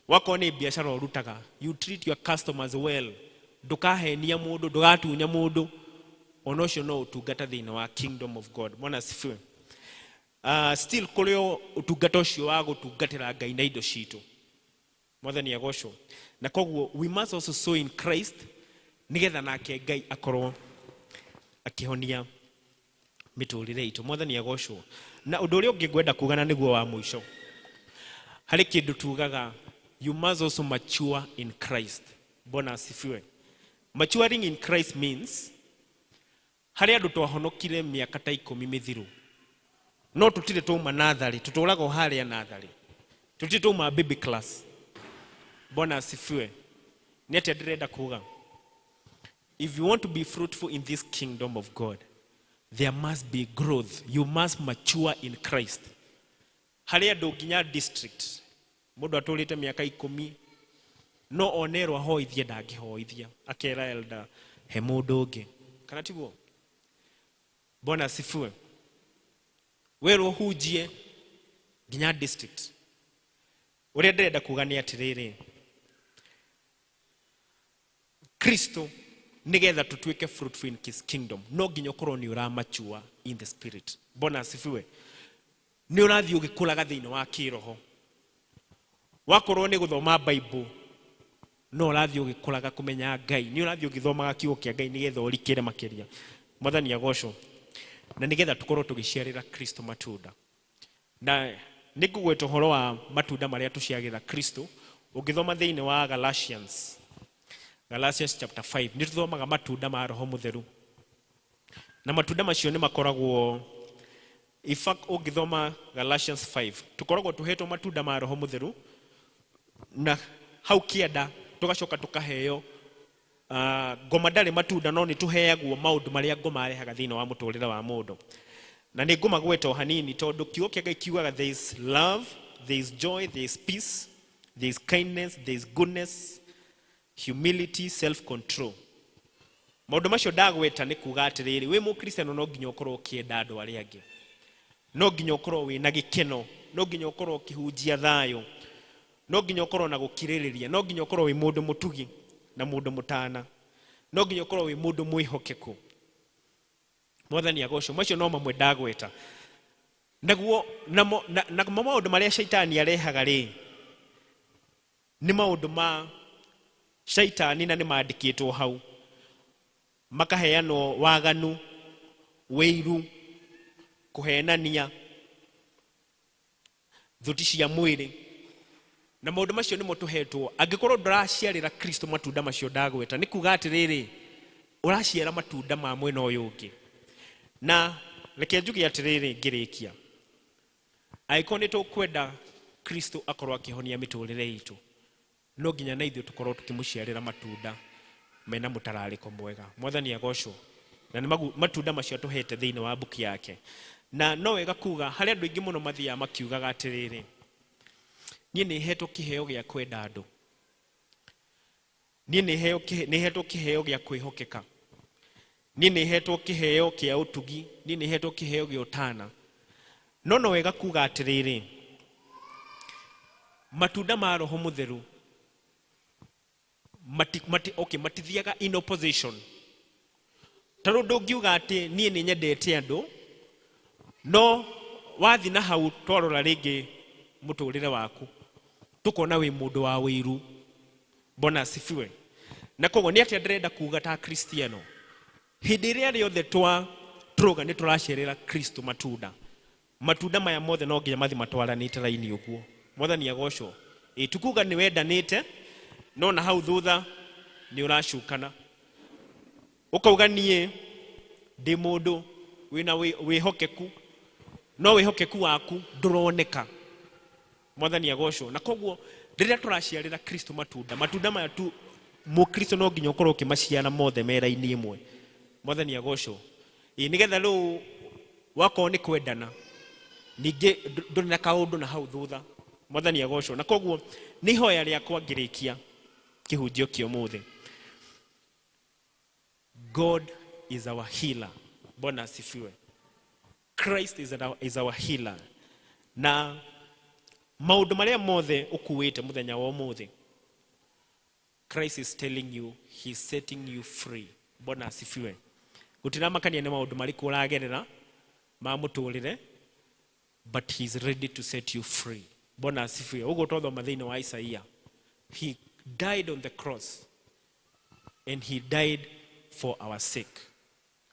Wakorwo nĩ biacara ũrutaga, you treat your customers well. Ndũkahenia mũndũ, ndũgatunya mũndũ. Ona ũcio no ũtungata thĩinĩ wa kingdom of God. Bwana asifiwe. Still kũrĩ o ũtungata ũcio wa gũtungatĩra Ngai na indo citũ. Mwathani agocwo. Na koguo we must also sow in Christ nigetha nake Ngai akorwo akĩhonia mĩtũrĩre itũ. Mwathani agocwo. Na ũndũ ũrĩa ũngĩ ngwenda kuga na nĩguo wa mũico, harĩ kĩndũ tugaga you must also mature in Christ. Bwana asifiwe. Maturing in Christ means harĩ andũ twahonokire mĩaka ta 10 mĩthiru, no tũtirĩ twauma natharĩ, tũtũraga o harĩa natharĩ, tũtirĩ twauma baby class. Bwana asifiwe. Nĩ atĩa ndĩrenda kuga? If you want to be fruitful in this kingdom of God, there must be growth. You must mature in Christ. Harĩ andũ nginya district, mũndũ atũrĩte mĩaka 10, no onerwo ahoithie ndangĩhoithia, akera elder he mũndũ ũngĩ, kana tiguo? Bwana asifiwe. Werwo hunjie nginya district. Ũrĩa ndĩrenda kuga nĩ atĩrĩrĩ, Kristo nigetha tutuike fruitful in his kingdom, no nginya ũkorwo nĩ ũramachua in the spirit. Bwana asifiwe. Nĩ ũrathiĩ ũgĩkũraga thĩinĩ wa kĩroho. Wakorwo nĩ gũthoma Bible, no ũrathiĩ ũgĩkũraga kũmenya Ngai, nĩ ũrathiĩ ũgĩthomaga kiugo kĩa Ngai nĩgetha ũrikĩre makĩria. Mwathani agocwo. Na nĩgetha tũkorwo tũgĩciarĩra Kristo matunda. Na nĩngũgweta ũhoro wa matunda marĩa tũciagĩra Kristo. Ũngĩthoma thĩinĩ wa Galatians, Galatians chapter 5, nĩ tũthomaga matunda ma Roho Mũtheru. Na matunda macio nĩ makoragwo, in fact ũngĩthoma Galatians 5, tũkoragwo tũhetwo matunda ma Roho Mũtheru, na hau kĩanda tũgacoka tũkaheo, ngoma ndarĩ matunda, no nĩ tũheagwo maũndũ marĩa ngoma arehaga thĩinĩ wa mũtũrĩre wa mũndũ. Na nĩ ngũmagweta o hanini tondũ kiugo kĩa Ngai kiugaga there is love, there is joy, there is peace, there is kindness, there is goodness, humility, self-control. Maũndũ macio ndagweta nĩ kuga atĩrĩrĩ, wĩ mũkristiano no nginya ũkorwo ũkĩenda andũ arĩa angĩ, no nginya ũkorwo wĩna gĩkeno, no nginya ũkorwo ũkĩhunjia thayũ, no nginya ũkorwo na gũkirĩrĩria, no nginya ũkorwo wĩ mũndũ mũtugi na mũndũ mũtana, no nginya ũkorwo wĩ mũndũ mwĩhokeku. Mwathani agocwo. Macio no mamwe ndagweta. Naguo namo namo maũndũ marĩa shaitani arehaga rĩ, nĩ maũndũ ma shaitani na nĩ mandĩkĩtwo hau, makaheanwo waganu, wĩiru, kũhenania, thuti cia mwĩrĩ, na maũndũ macio nĩmo tũhetwo. Angĩkorwo ndũraciarĩra Kristo matunda macio ndagweta, nĩ kuga atĩrĩrĩ, ũraciara matunda ma mwena ũyũ ũngĩ. Na reke njuge atĩrĩrĩ ngĩrĩkia, angĩkorwo nĩ tũkwenda Kristo akorwo akĩhonia mĩtũrĩre itũ, no nginya na ithuĩ tũkorwo tũkĩmũciarĩra matunda mena mũtararĩko mwega. Mwathani agocwo. Na nĩ matunda macio atũhete thĩinĩ wa mbuku yake. Na no wega kuga harĩ andũ aingĩ mũno mathiaga makiugaga atĩrĩrĩ, niĩ nĩ hetwo kĩheo gĩa kwenda andũ, niĩ nĩ hetwo kĩheo gĩa kwĩhokeka, niĩ nĩ hetwo kĩheo kĩa ũtugi, niĩ nĩ hetwo kĩheo gĩa ũtana. No no wega kuga atĩrĩrĩ, matunda ma Roho Mũtheru matithiaga in opposition. Tondũ ndũngiuga atĩ niĩ nĩ nyendete andũ, no wathi na hau twarora rĩngĩ mũtũrĩre waku, tũkona wĩ mũndũ wa wĩiru. Bwana asifiwe. Na koguo nĩ atĩa ndĩrenda kuga ta Kristiano, hĩndĩ ĩrĩa rĩothe tũroga nĩ tũracerera Kristo matunda, matunda maya mothe no nginya mathi matwaranĩte raini ũguo. Mwathani agocwo. Ĩ tukuga nĩ wendanĩte, no na hau thutha nĩ ũracukana, ũkauga niĩ ndĩ mũndũ wĩna wĩhokeku, no wĩhokeku waku ndũroneka. Mwathani agocwo. Na koguo Rĩrĩa tũraciarĩra Kristo matunda, matunda maya tu mũkristo no nginya ũkorwo ũkĩmaciara mothe mera-inĩ ĩmwe. Mwathani agocwo. Ĩ nĩgetha rĩu wakorwo nĩ kwendana, ningĩ ndũrĩ na kaũndũ na hau thutha. Mwathani agocwo. Na koguo nĩ ihoya rĩakwa ngĩrĩkia kĩhunjio kĩa ũmũthĩ. God is our healer. Bwana asifiwe. Christ is our healer. Na maũndũ marĩa mothe ũkuĩte mũthenya wa ũmũthĩ, Christ is telling you he's setting you free. Bwana asifiwe. Gũtiramakania nĩ maũndũ marĩkũ ũragerera ma mũtũrĩre, but he's ready to set you free. Bwana asifiwe. Ũguo twathoma thĩinĩ wa Isaia. He died on the cross and he died for our sake.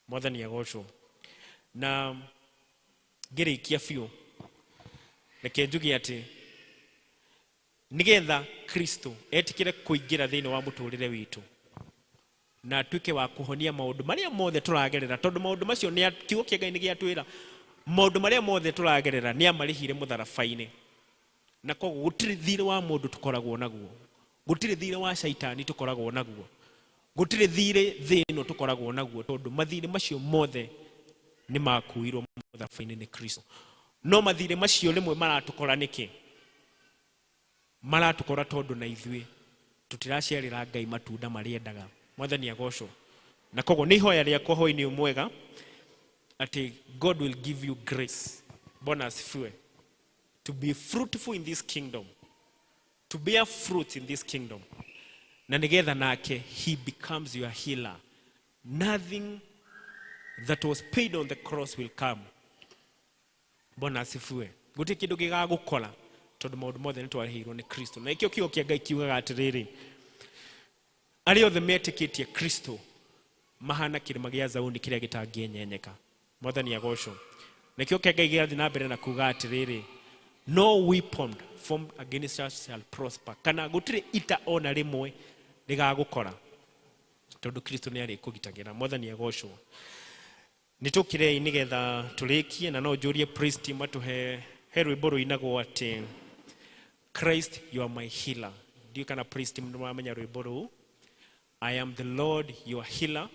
Mwathani agocwo. Na ngĩrĩkia biũ, reke njuge atĩ nĩgetha Kristo etĩkĩre kũingĩra thĩinĩ wa mũtũrĩre witũ na atuĩke wa kũhonia maũndũ marĩa mothe tũragerera, tondũ maũndũ macio nĩ kiugo kĩa Ngai nĩ gĩatwĩra maũndũ marĩa mothe tũragerera nĩ amarĩhire mũtharaba-inĩ. Na koguo gũtirĩ thirĩ wa mũndũ tũkoragwo naguo, gũtirĩ thirĩ wa caitani tũkoragwo naguo, gũtirĩ thirĩ thĩ ĩno tũkoragwo naguo, tondũ mathirĩ macio mothe nĩ makuirwo mũtharaba-inĩ nĩ Kristo. No mathirĩ macio rĩmwe maratũkora nĩkĩ? Maratũkora tondũ na ithuĩ tũtiraciarĩra Ngai matunda marĩa endaga. Mwathani agocwo. Na koguo nĩ ihoya rĩakwa hwaĩ-inĩ ũyũ mwega atĩ God will give you grace. Bwana asifiwe. To be fruitful in this kingdom, to bear fruit in this kingdom. Na nĩgetha nake he becomes your healer. Nothing that was paid on the cross will come. Bwana asifiwe. Gũtirĩ kĩndũ gĩgagũkora tondũ maũndũ mothe nĩ twarĩhĩirwo nĩ Kristo. Na nĩkĩo kiugo kĩa Ngai kiugaga atĩrĩrĩ, arĩa othe metĩkĩtie Kristo mahana kĩrĩma gĩa Zayuni kĩrĩa gĩtangĩenyenyeka. Mwathani agocwo. Nĩkĩo kĩa Ngai gĩrathiĩ na mbere na kuuga atĩrĩrĩ, no weapon formed against us shall prosper. Kana gũtirĩ ita ona rĩmwe rĩgagũkora tondũ Kristo nĩ arĩkũgitagĩra. Mwathani agocwo. Nĩ tũkĩrei nĩgetha tũrĩkie, na no njũrie priest matũhe he rwĩmbo rũinagwo atĩ Christ you are my healer. Ndiũĩ kana priest nĩ mũramenya rwĩmbo rũu. I am the Lord your healer.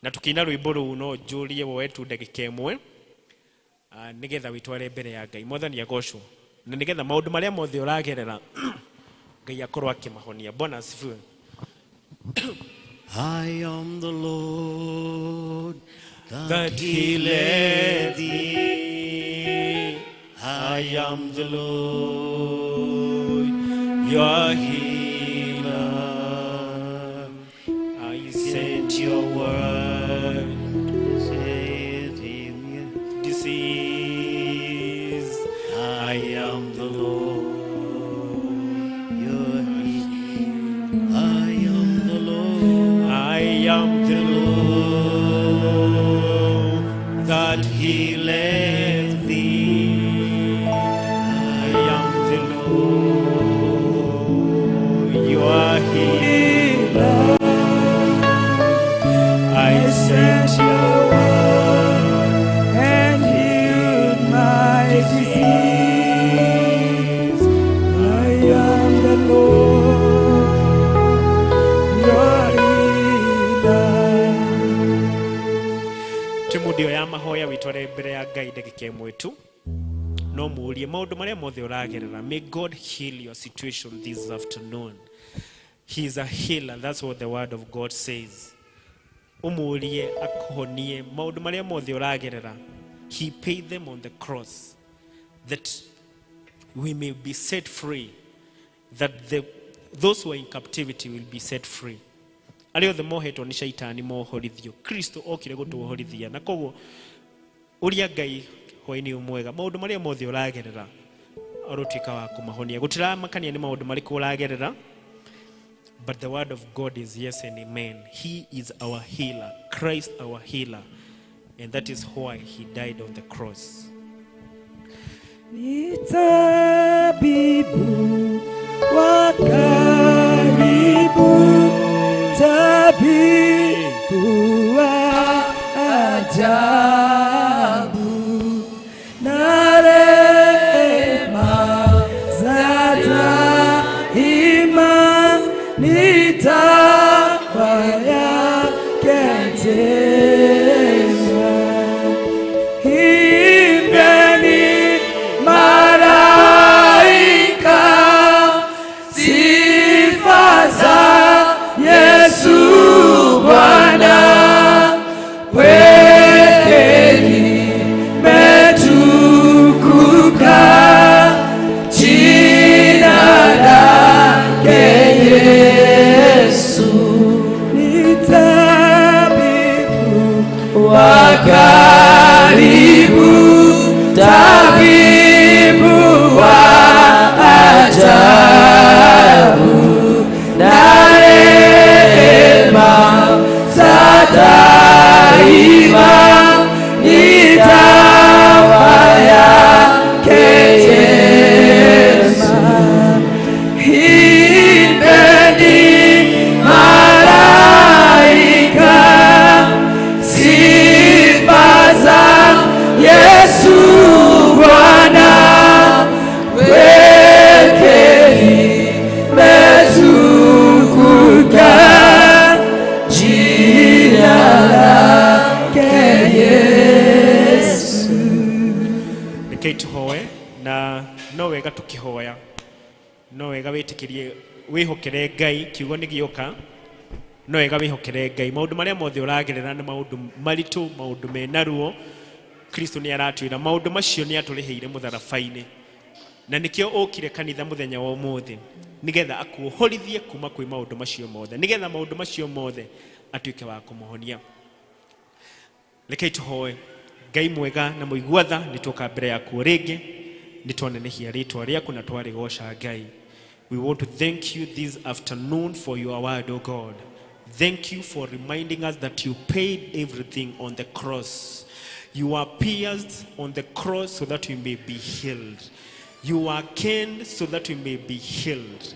Na tũkĩina rwĩmbo rũu no njũrie woe tu ndagĩka ĩmwe, nĩgetha wĩtware mbere ya Ngai. Mwathani agocwo. Na nĩgetha maũndũ marĩa mothe ũragerera Ngai akorwo akĩmahonia. Bwana asifiwe. I am the Lord that healeth thee. I am the Lord your healer. I sent your word to save thee disease. I am the Lord your healer. I am the Lord. I am the Lord that healeth thee. I am the Lord your healer. I sent your word and healed my disease. I am the Lord your healer. Timundio ya mahoya witware mbere ya Ngai ndagĩka ĩmwe tu. No mũũrie maũndũ marĩa mothe ũragerera. May God heal your situation this afternoon. He is a healer. That's what the word of God says. Ũmũũrie akũhonie maũndũ marĩa mothe ũragerera. He paid them on the cross that we may be set free, that those who are in captivity will be set free. Arĩa othe mohetwo nĩ caitani mohorithio. Kristo okire gũtũhorithia. Na koguo ũria Ngai hwaĩ-inĩ ũyũ mwega maũndũ marĩa mothe ũragerera ũrotuĩka wa kũmahonia. Gũtiramakania nĩ maũndũ marĩkũ ũragerera, but the word of God is yes and amen. He is our healer, Christ our healer, and that is why he died on the cross. Ni tabibu wa karibu, tabibu wa ajabu, na rehema za Rekei tuhoe na no wega tukihoya no wega witikirie wihokere Ngai kiugo ni gioka no wega wihokere Ngai maundu maria mothe uragerera ni maundu maritu maundu mena ruo Kristo ni aratwira maundu macio ni aturiheire mutharaba-ini na nikio ukire kanitha muthenya wa umuthi nigetha akuohorithie kuma kwi maundu macio mothe nigetha maundu macio mothe atuike wa kumuhonia. Rekei tuhoe. Ngai mwega na muigua tha nituoka mbere yaku ringi nitwanenehia ritwa riaku na twarigoca Ngai. We want to thank you this afternoon for your word, O God. Thank you for reminding us that you paid everything on the cross. You are pierced on the cross so that we may be healed. You are caned so that we may be healed.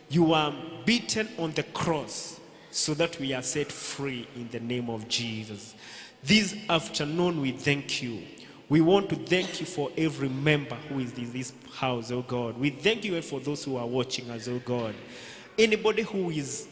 You are beaten on the cross so that we are set free in the name of Jesus. This afternoon we thank you. We want to thank you for every member who is in this house, oh God. We thank you for those who are watching us, oh God. Anybody who is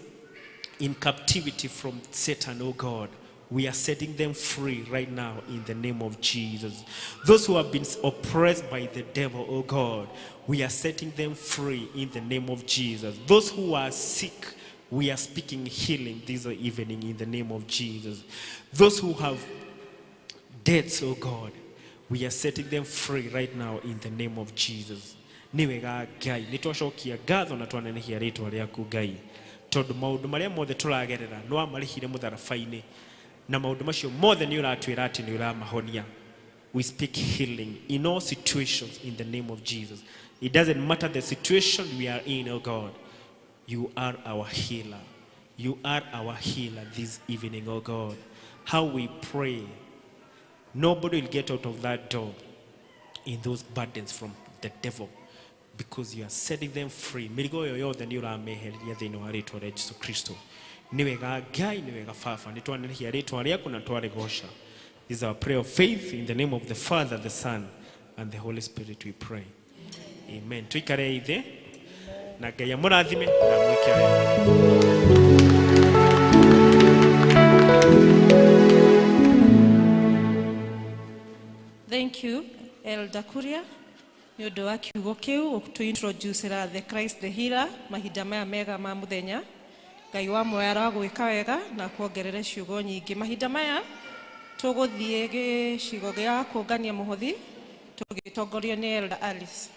in captivity from Satan, oh God, we are setting them free right now in the name of Jesus. Those who have been oppressed by the devil, oh God, we are setting them free in the name of Jesus. Those who are sick, we are speaking healing this evening in the name of Jesus. Those who have debts, oh God, we are setting them free right now in the name of Jesus. Nĩ wega Ngai, nĩ twacokia ngatho na twanenehia rĩtwa rĩaku Ngai, tondũ maũndũ marĩa mothe tũragerera nĩ wamarĩhire mũtharaba-inĩ na maũndũ macio mothe nĩ ũratwĩra atĩ nĩ ũramahonia. We speak healing in all situations in the name of Jesus. It doesn't matter the situation we are in, oh God. You are our healer. You are our healer this evening, oh God. How we pray. Nobody will get out of that door in those burdens from the devil because you are setting them free. Mĩrigo ĩyo yothe nĩ ũramĩehereria thĩinĩ wa rĩtwa rĩa Jesu Kristo. Nĩ wega Ngai, nĩ wega Baba, nĩ twanenehia rĩtwa rĩaku na twarĩgoca. This is our prayer of faith in the name of the Father, the Son, and the Holy Spirit we pray. Amen. Tuikare ithe na Ngai amũrathime na amwĩke wega. Thank you, Elder Kuria, nĩ ũndũ wa kiugo kĩu to introduce the Christ the Healer mahinda maya mega ma mũthenya. Ngai wa muoyo aragwĩka wega na kuongerere ciugo nyingĩ. Mahinda maya tũgũthiĩ gĩcigo gĩa kũngania mũhothi tũgĩtongorio nĩ Elder Alice.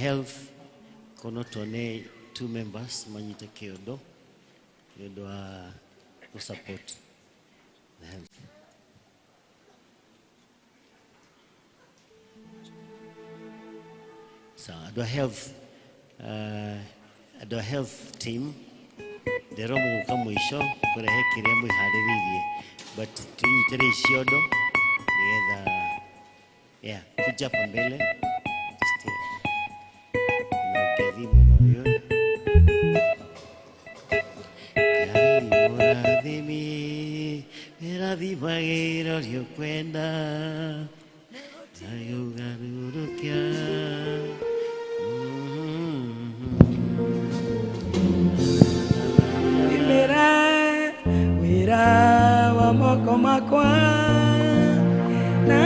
Health kono tuone two members manyite kiondo nĩ ũndũ wa gũ support the health. So andũ a health, andũ a health team nderwo mũgũka mũico kũrehe kĩrĩa mwĩharĩrĩirie, but tũnyitĩre iciondo nĩgetha yeah, kuja hapa mbele na ũkĩthi mwena ũyũ. Ngai mũrathimi ĩrathimagĩra ũrĩa ũkwenda na ũgarũrũkia. Imera wĩra wa moko makwa na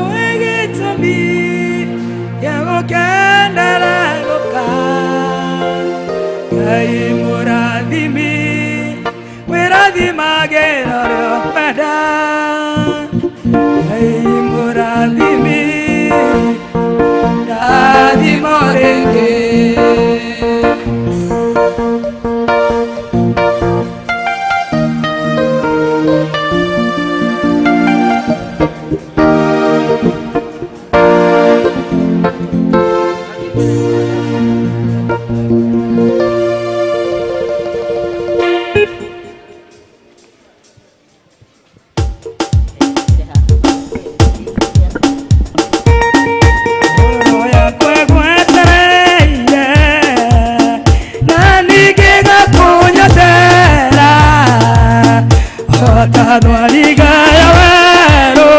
ũĩ gĩtũmi gĩa gũkendererũka. Ngai mũrathimi wĩrathimagĩra ũrĩa ũkwenda Rĩngĩ. Yakwa gwetereire na ningĩ gakũnyotera ota thwariga ya werũ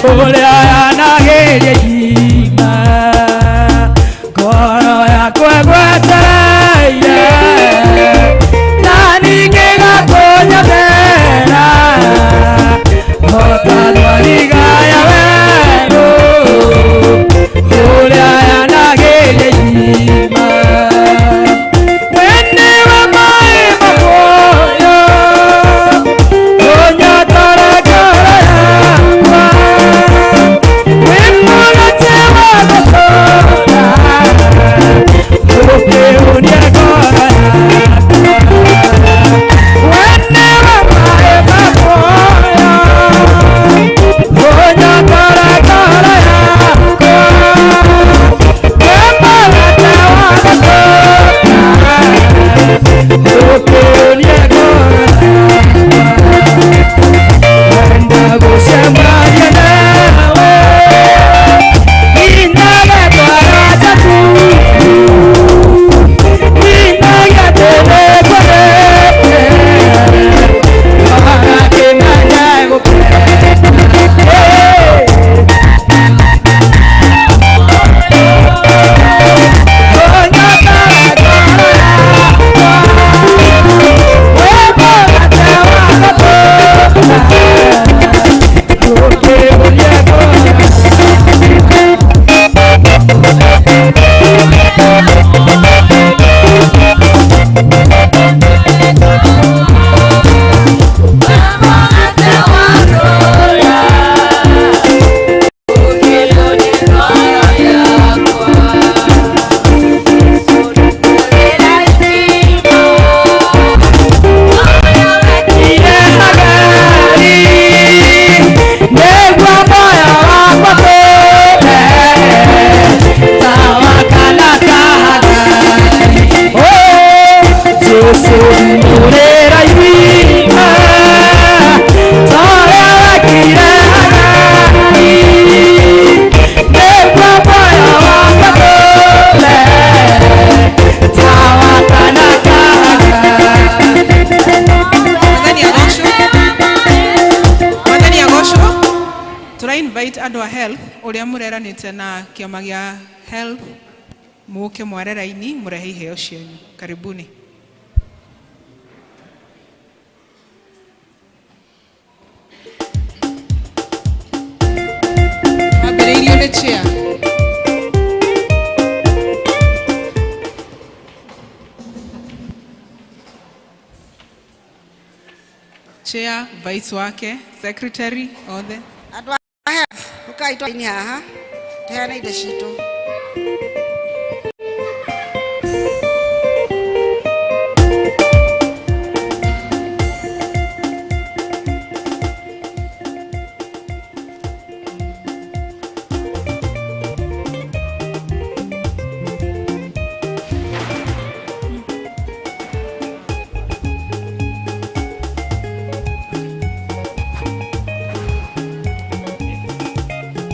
ũrĩa yanagĩria irima. Ngoro yakwa gwetereire na ningĩ gakũnyotera ota thwariga ya werũ ũrĩa yanagĩria irima. Mwene wa maĩ mamuoyo ũnyotore ngoro yakwa, wĩ mũgate wa gũtũũra ũkĩhũnia ngoro yakwa. Mwene wa maĩ mamuoyo ũnyotore ngoro yakwa, wĩ mũgate wa gũtũũra ũkĩhũnia ngoro yakwa. Wenda gũcemania nawe nginyaga twara taku nginyaga tene kwene ona kĩmenya gũkena. Nĩguo muoyo wakwa tũũre tawa kana kahagari. Oh, Jesũ ndũrĩra irima ta ũrĩa wekire Hagari. Nĩguo muoyo wakwa tũũre tawa kana kahagari. Mwathani agocwo. Mwathani agocwo. Tũra invite andũ a health ũrĩa mũreranĩte na kĩama gĩa health mũke mware raini mũrehe iheo cianyu. Karibuni. Ambĩrĩirio nĩ chair. Chair, vice wake, secretary, othe. Andũ a health ũkai twaini haha tũheane indo citũ.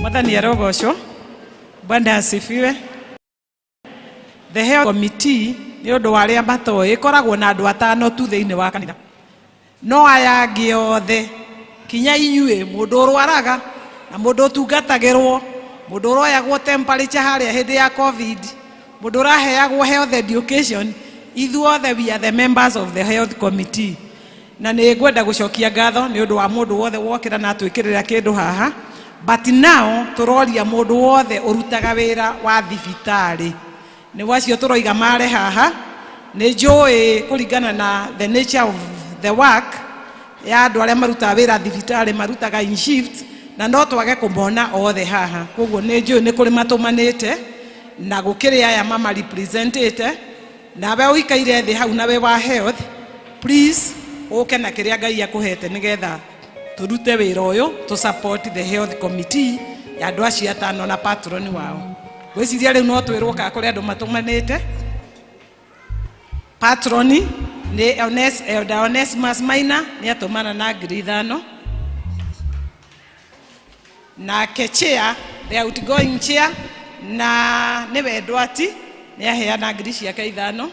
Mwathani arogocwo. Bwana asifiwe. The health committee nĩ ũndũ wa arĩa matoĩ ĩkoragwo na andũ atano tu thĩinĩ wa kanitha, no aya angĩ othe kinya inyuĩ, mũndũ ũrwaraga na mũndũ ũtungatagĩrwo, mũndũ ũroyagwo temperature harĩa hĩndĩ ya COVID, mũndũ ũraheagwo health education, ithuothe we are the members of the health committee. Na nĩ ngwenda gũcokia ngatho nĩ ũndũ wa mũndũ wothe wokĩra na atwĩkĩrĩra kĩndũ haha. But now tũroria mũndũ wothe ũrutaga wĩra wa thibitarĩ, nĩ wacio tũroiga mare haha. Nĩ njũĩ kũringana na the nature of the work ya andũ arĩa marutaga wĩra thibitarĩ, marutaga in shift, na no twage kũmona othe haha. Koguo nĩ njũĩ nĩ kũrĩ matũmanĩte Na gũkĩrĩ aya mama representĩte nawe ũikaire thĩ hau nawe wa health, please ũke na kĩrĩa Ngai akũhete nĩgetha tũrute wĩra ũyũ, tũ support the health committee ya andũ acio atano na patron wao. Ngwĩciria rĩu no twĩrwo kana kũrĩ andũ matũmanĩte. Patroni nĩ Ones, Elder Onesmus Maina nĩ atũmana na 5,000. Nake chair, the outgoing chair, na nĩwe Ndwati, nĩ aheana 5,000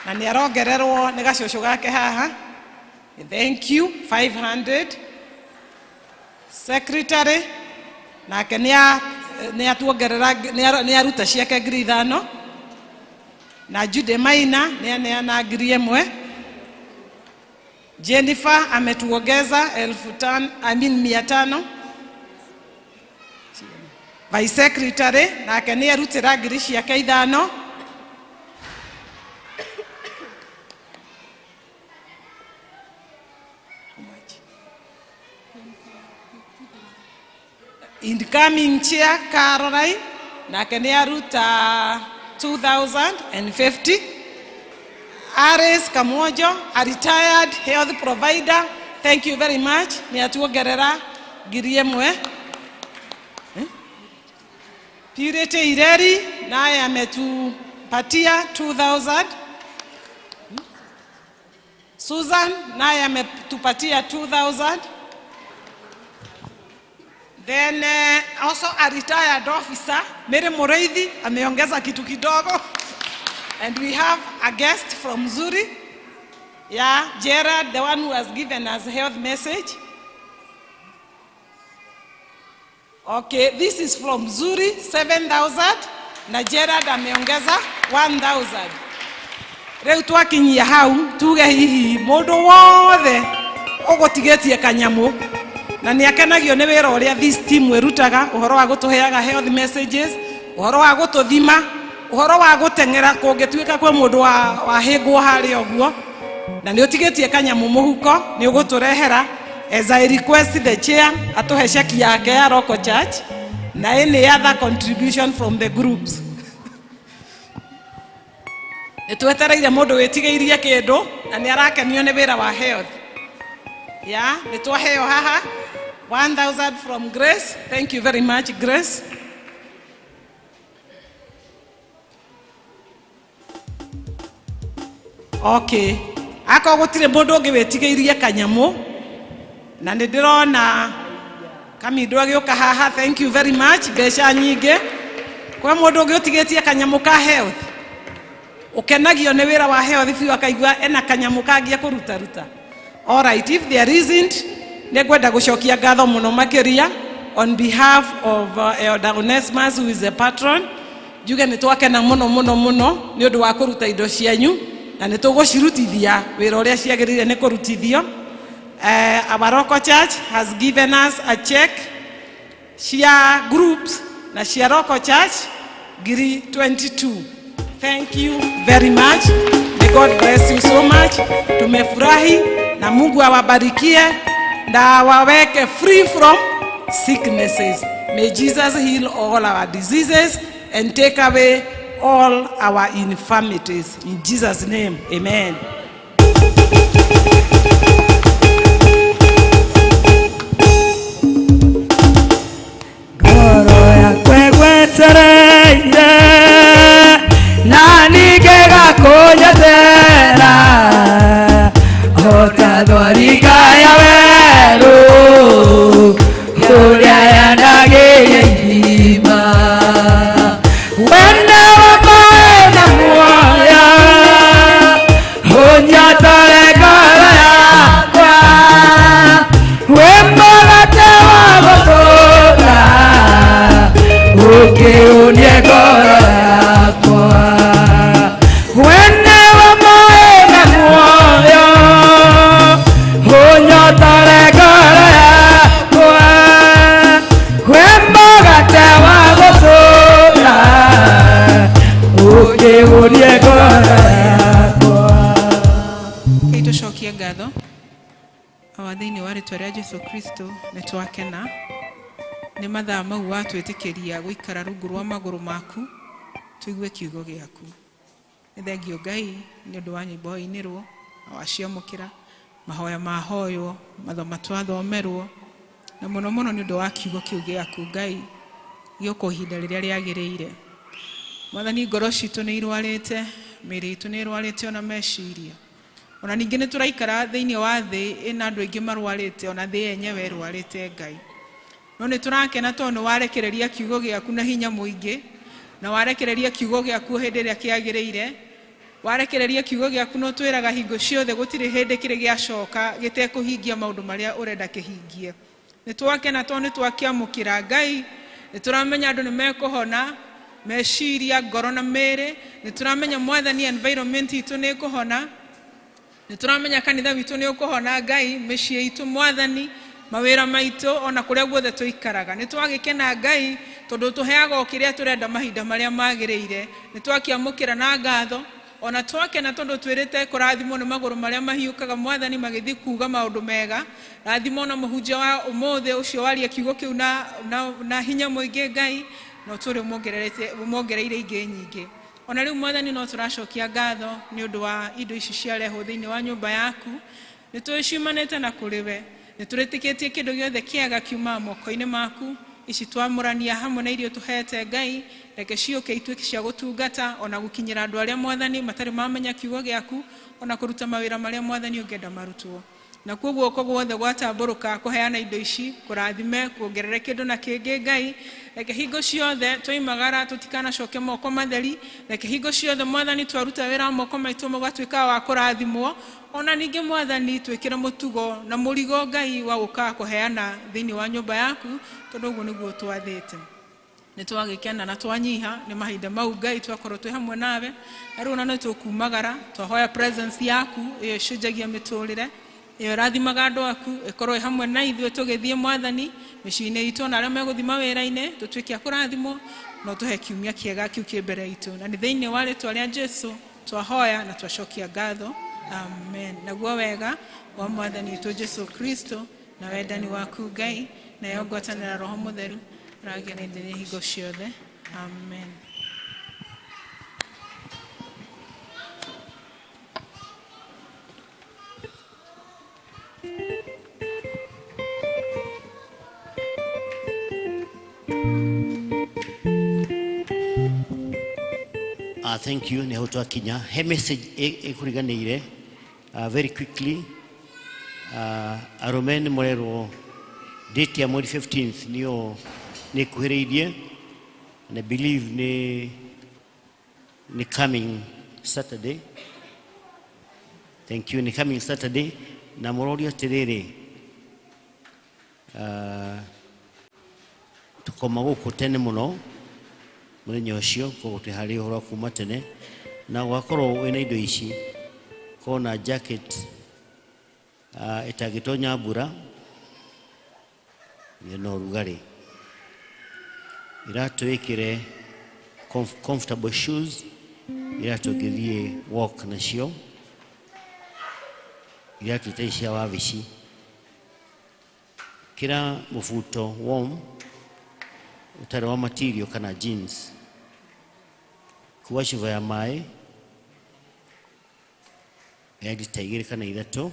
na nĩ arongererwo nĩ gacũcũ gake haha. Thank you, 500. Secretary nake nĩ atuongerera, nĩ aruta ciake 5,000. Na Jude Maina nĩ aneana 1,000. Jennifer ametuongeza 5,000, I mean 500. Vice Secretary nake nĩ arutĩra 5,000. Incoming chair Caroline nake nĩ aruta 2050. Aris Kamojo, a retired health provider, thank you very much, nĩ atuongerera 1,000. Purity Ireri naye ametupatia 2000. Susan naye ametupatia 2000. Then also a retired officer, Mary Mureithi, ameongeza kitu kidogo. And we have a guest from Zuri. Yeah, Gerard, the one who has given us a health message. Okay, this is from Zuri, 7,000. Na Gerard ameongeza 1,000. Rĩu twakinyia hau tuge hihi mũndũ wothe ũgũtigĩtie kanyamũ na nĩ akenagio nĩ wĩra ũrĩa this team ĩrutaga, ũhoro wa gũtũheaga health messages, ũhoro wa gũtũthima, ũhoro wa gũteng'era kũngĩtuĩka kwĩ mũndũ wahĩngwo harĩa ũguo, na nĩ ũtigĩtie kanyamũ mũhuko nĩ ũgũtũrehera. As I request the chair atũhe ceki yake ya Local Church na any other contribution from the groups. Nĩ twetereire mũndũ wĩtigĩirie kĩndũ na nĩ arakenio nĩ wĩra wa health. Ya nĩ twaheo haha 1000 from Grace. Thank you very much, Grace. Okay, akorwo gũtirĩ mũndũ ũngĩ wĩtigĩirie kanyamũ, na nĩ ndĩrona kamindo agĩũka haha, thank you very much, mbeca nyingĩ. Kwa mũndũ ũngĩ ũtigĩtie kanyamũ ka health, ũkenagio nĩ wĩra wa health biũ, akaigua ena kanyamũ kangĩ ekũrutaruta. Alright, if there isn't, nĩ ngwenda gũcokia ngatho mũno makĩria on behalf of Elder Onesmus, who is a patron. Njuge nĩ twakena mũno mũno mũno nĩ ũndũ wa kũruta indo cianyu, na nĩ tũgũcirutithia wĩra ũrĩa ciagĩrĩire nĩ kũrutithio. Our local church has given us a check cia groups na cia local church ngiri 22. Thank you very much. May God bless you so much. Tumefurahi na Mungu awabarikie na awaweke free from sicknesses. May Jesus heal all our diseases and take away all our infirmities. In Jesus' name, amen. Ngoro yakwa ĩgwetereire na ningĩ gakũnyetera o ta thwariga ya werũ kũrĩa yanagĩire irima. Wene wakwa wĩna muoyo ũnyotore ngoro yakwa, wĩ mũgate wa gũtũũra ũkĩũnie ngoro yakwa. Wene wa maĩ na muoyo ũnyotore ngoro yakwa, wĩ mũgate wa gũtũũra ũkĩũnie ngoro yakwa. Rekei tũcokie ngatho awa thĩinĩ wa rĩtwa rĩa Jesu Kristo. Nĩ twakena Nĩ mathaa mau watwĩtĩkĩria gũikara rungu rwa magũrũ maku tũigue kiugo gĩaku. Nĩ thengio Ngai nĩ ũndũ wa nyĩmbo inĩrwo na waciamũkĩra, mahoya mahoywo, mathoma twathomerwo, na mũno mũno nĩ ũndũ wa kiugo kĩu gĩaku Ngai gĩũka ihinda rĩrĩa rĩagĩrĩire. Mwathani, ngoro citũ nĩ irwarĩte, mĩĩrĩ itũ nĩ ĩrwarĩte ona meciria. Ona ningĩ nĩ tũraikara thĩinĩ wa thĩ ĩna andũ aingĩ marwarĩte, ona thĩ yenyewe ĩrwarĩte Ngai. No nĩ tũrakena tondũ nĩ warekereria kiugo gĩaku na hinya mũingĩ, na warekereria kiugo gĩaku hĩndĩ ĩrĩa kĩagĩrĩire. Warekereria kiugo gĩaku no twĩraga hingo ciothe gũtirĩ hĩndĩ kĩrĩ gĩacoka gĩtekũhingia maũndũ marĩa ũrenda kĩhingie. Nĩ twakena tondũ nĩ twakĩamũkĩra Ngai, nĩ tũramenya andũ nĩ mekũhona meciria, ngoro na mĩĩrĩ. Nĩ tũramenya Mwathani environment itũ nĩ ĩkũhona, nĩ tũramenya kanitha witũ nĩ ũkũhona Ngai, mĩciĩ itũ Mwathani, mawĩra maitũ ona kũrĩa guothe tũikaraga. Nĩ twagĩkena Ngai tondũ tũheaga o kĩrĩa tũrenda mahinda marĩa magĩrĩire. Nĩ twakĩamũkĩra na ngatho, ona twakena tondũ twĩrĩte kũrathimwo nĩ magũrũ marĩa mahiũkaga Mwathani magĩthiĩ kuuga maũndũ mega. Rathimwo na mũhunjia wa ũmũthĩ ũcio waria kiugo kĩu na hinya mũingĩ Ngai, na ũtũũre ũmongereire ingĩ nyingĩ. Ona rĩu Mwathani no tũracokia ngatho nĩ ũndũ wa indo ici ciarehwo thĩinĩ wa nyũmba yaku. Nĩ tũciumanĩte na kũrĩ we, nĩ tũrĩtĩkĩtie kĩndũ gĩothe kĩega kiumaga moko-inĩ maku. Ici twamũrania hamwe na irio tũhete Ngai, reke ciũke ituĩke cia gũtungata ona gũkinyĩra andũ arĩa Mwathani matarĩ mamenya kiugo gĩaku, ona kũruta mawĩra marĩa Mwathani ũngĩenda marutwo. Na kuo guoko guothe gwatambũrũka kũheana indo ici, kũrathime, kuongerere kĩndũ na kĩngĩ Ngai. Reke hingo ciothe twoimagara tũtikanacoke moko matheri. Reke hingo ciothe Mwathani twaruta wĩra wa moko maitũ mũgatuĩka wa kũrathimwo. Ona ningĩ Mwathani twĩkĩre mũtugo na mũrigo Ngai wa gũkaga kũheana thĩinĩ wa nyũmba yaku, tondũ ũguo nĩguo twathĩte. Nĩ twagĩkena na twanyiha nĩ mahinda mau Ngai twakorwo twĩ hamwe nawe. Na rĩu ona nĩ tũkumagara twahoya presence yaku ĩyo ĩcenjagia mĩtũrĩre, ĩyo ĩrathimaga andũ aku, ĩkorwo ĩ hamwe na ithuĩ tũgĩthiĩ Mwathani mĩciĩ-inĩ itũ, na arĩa megũthiĩ mawĩra-inĩ tũtuĩke a kũrathimwo, na ũtũhe kiumia kĩega kĩu kĩ mbere itũ. Na nĩ thĩinĩ wa rĩtwa rĩa Jesu twahoya na twacokia ngatho, amen. Naguo wega wa Mwathani witũ Jesu Kristo na wendani waku Ngai nayo ngwatanĩro ya Roho Mũtheru ragenenderie hingo ciothe, amen. Thank you. Nĩ hau twakinya. He message ĩkũriganĩire very quickly. Arũme nĩ mũrerwo date ya mweri 15th nĩyo nĩ ĩkuhĩrĩirie, and I believe nĩ coming Saturday. Thank you. Nĩ coming Saturday. Na mũrorio atĩrĩrĩ, tũkoma gũkũ tene mũno mũthenya ũcio, koguo twĩharĩrie ũhoro wa kuma tene, na ũgakorwo wĩna indo ici, korwo na jacket ĩtangĩtonya mbura ĩna ũrugarĩ, iratũ wĩkĩre comfortable shoes, iratũ ũngĩthiĩ walk nacio, iratũ itarĩ cia wabici, kĩra mũbuto warm ũtarĩ wa material kana jeans, kuua cuba ya maĩ ya lita 2 kana 3,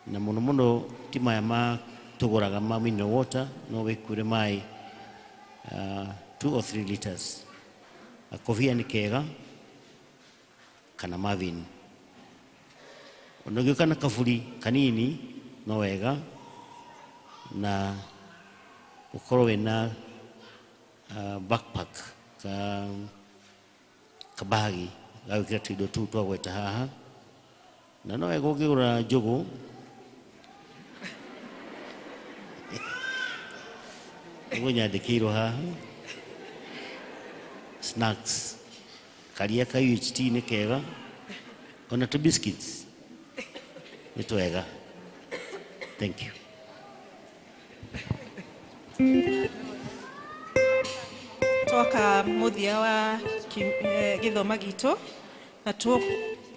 na mũno mũno ti maya ma tũgũraga ma mineral water, no wĩkuĩre maĩ 2 or 3 liters. Gakobia nĩ kega kana Marvin. Ona ũngĩũka na kaburi kanini no wega, na ũkorwo wĩna backpack kabagi ga gwĩkĩra tũindo tũu twagweta haha, na no wega ũngĩgũra njũgũ nĩguo nyandĩkĩirwo haha, snacks karia ka UHT nĩ kega, ona tũ biscuits nĩ twega. Thank you. Twoka mũthia wa gĩthoma gitũ, na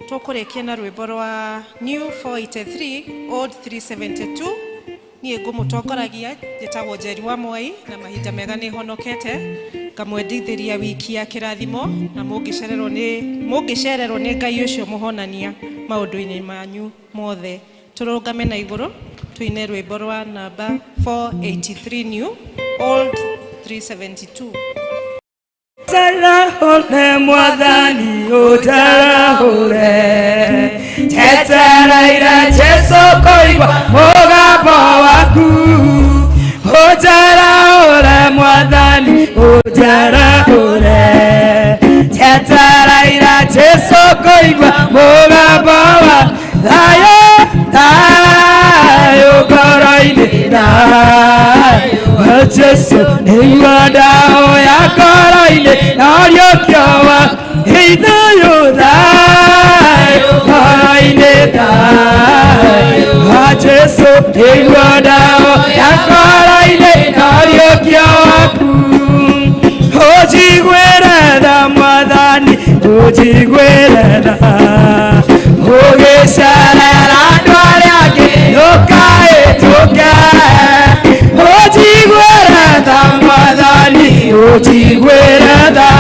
tũkũrĩkia na rwĩmbo rwa New 483 Old 372. Niĩ ngũmũtongoragia njĩtagwo Njeri wa Mwai na mahinda mega nĩ honokete ngamwendithĩria wiki ya kĩrathimo na mũngĩcererwo nĩ Ngai ũcio mũhonania maũndũ-inĩ manyu mothe. Tũrũgame na igũrũ tuine rwĩmbo rwa namba 483 new old 372. Tarahũre mwathani ũtarahũre Tetereire Jesũ kũigua mũgambo waku Ũtarahũre mwathani ũtarahũre Tetereire Jesũ kũigua mũgambo waku Thayũ thayũ ngoro-inĩ thayũ Jesũ nĩguo ndahoya ngoro-inĩ nariũkio waku Thayũ thayũ ngoro-inĩ thayũ Jesũ nĩguo ndahoya ngoro-inĩ nariũkio waku Ũnjiguĩre tha mwathani ũnjiguĩre tha Ũgĩcerera andũ arĩa angĩ ndũkahĩtũke Ũnjiguĩre tha mwathani ũnjiguĩre tha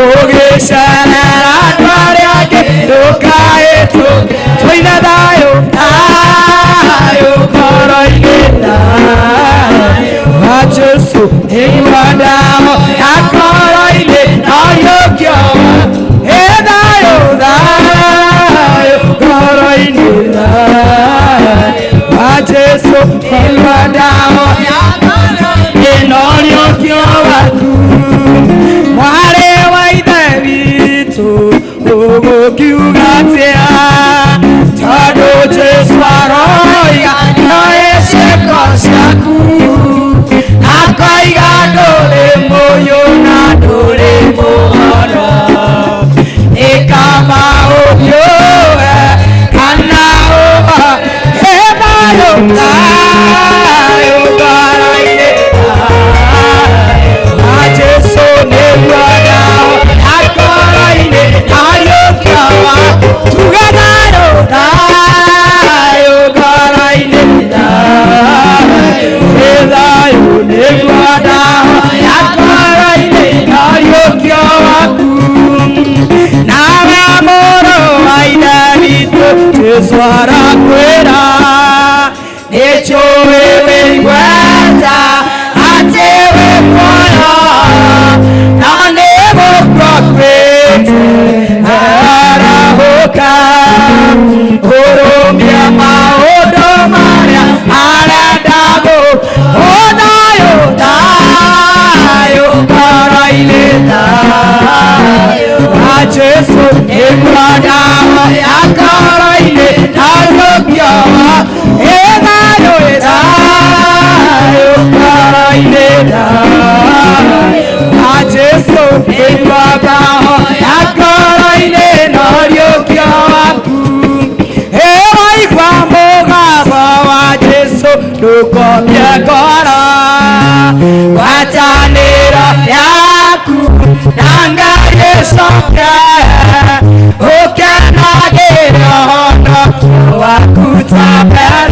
Ũgĩcerera andũ arĩa angĩ ndũkahĩtũke Tũine thayũ thayũ ngoro-inĩ thayũ wa Jesũ nĩguo ndahoya ngoro-inĩ nariũkio waku Thayũ thayũ ngoro-inĩ thayũ wa Jesũ nĩguo ndahoya ngoro-inĩ nariũkio waku Mwarĩ wa Ithe witũ ũgũkiuga atĩa tondũ Jesũ aroiga nĩoĩ ciĩko ciaku akoiga ndũrĩ mũyũ na ndũrĩ mũhoro Nĩ kaba ũhiũhe kana ũha Thayũ thayũ ngoro-inĩ thayũ wa Jesũ nĩguo ndahoya ngoro-inĩ nariũkio waku Tuge thayũ thayũ ngoro-inĩ thayũ Thayũ nĩguo ndahoya ngoro-inĩ nariũkio waku Nawe mũrũ wa Ithe witũ Jesũ arakwĩra nĩnjũĩ wĩ igweta atĩ wĩ muoyo na nĩ gũkua akuĩte arahũka ũrũmie maũndũ marĩa arenda Thayũ thayũ ngoro-inĩ thayũ wa Jesũ nĩguo ndahoya ngoro-inĩ nariũkio waku Thayũ thayũ ngoro-inĩ thayũ wa Jesũ nĩguo ndahoya ngoro-inĩ nariũkio waku Waigua mũgambo wa Jesũ ndũkomie ngoro ngwatanĩro yaku na Ngai ĩcoke ũkenagĩre ũhonokio waku ta mbere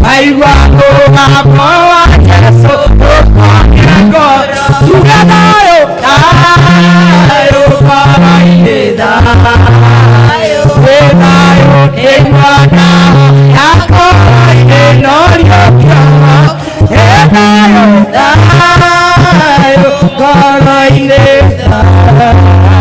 Waigua mũgambo wa Jesũ ndũkomie ngoro Tuge thayũ thayũ ngoro-inĩ thayũ Thayũ nĩguo ndahoya ngoro-inĩ nariũkio waku Thayũ thayũ ngoro-inĩ thayũ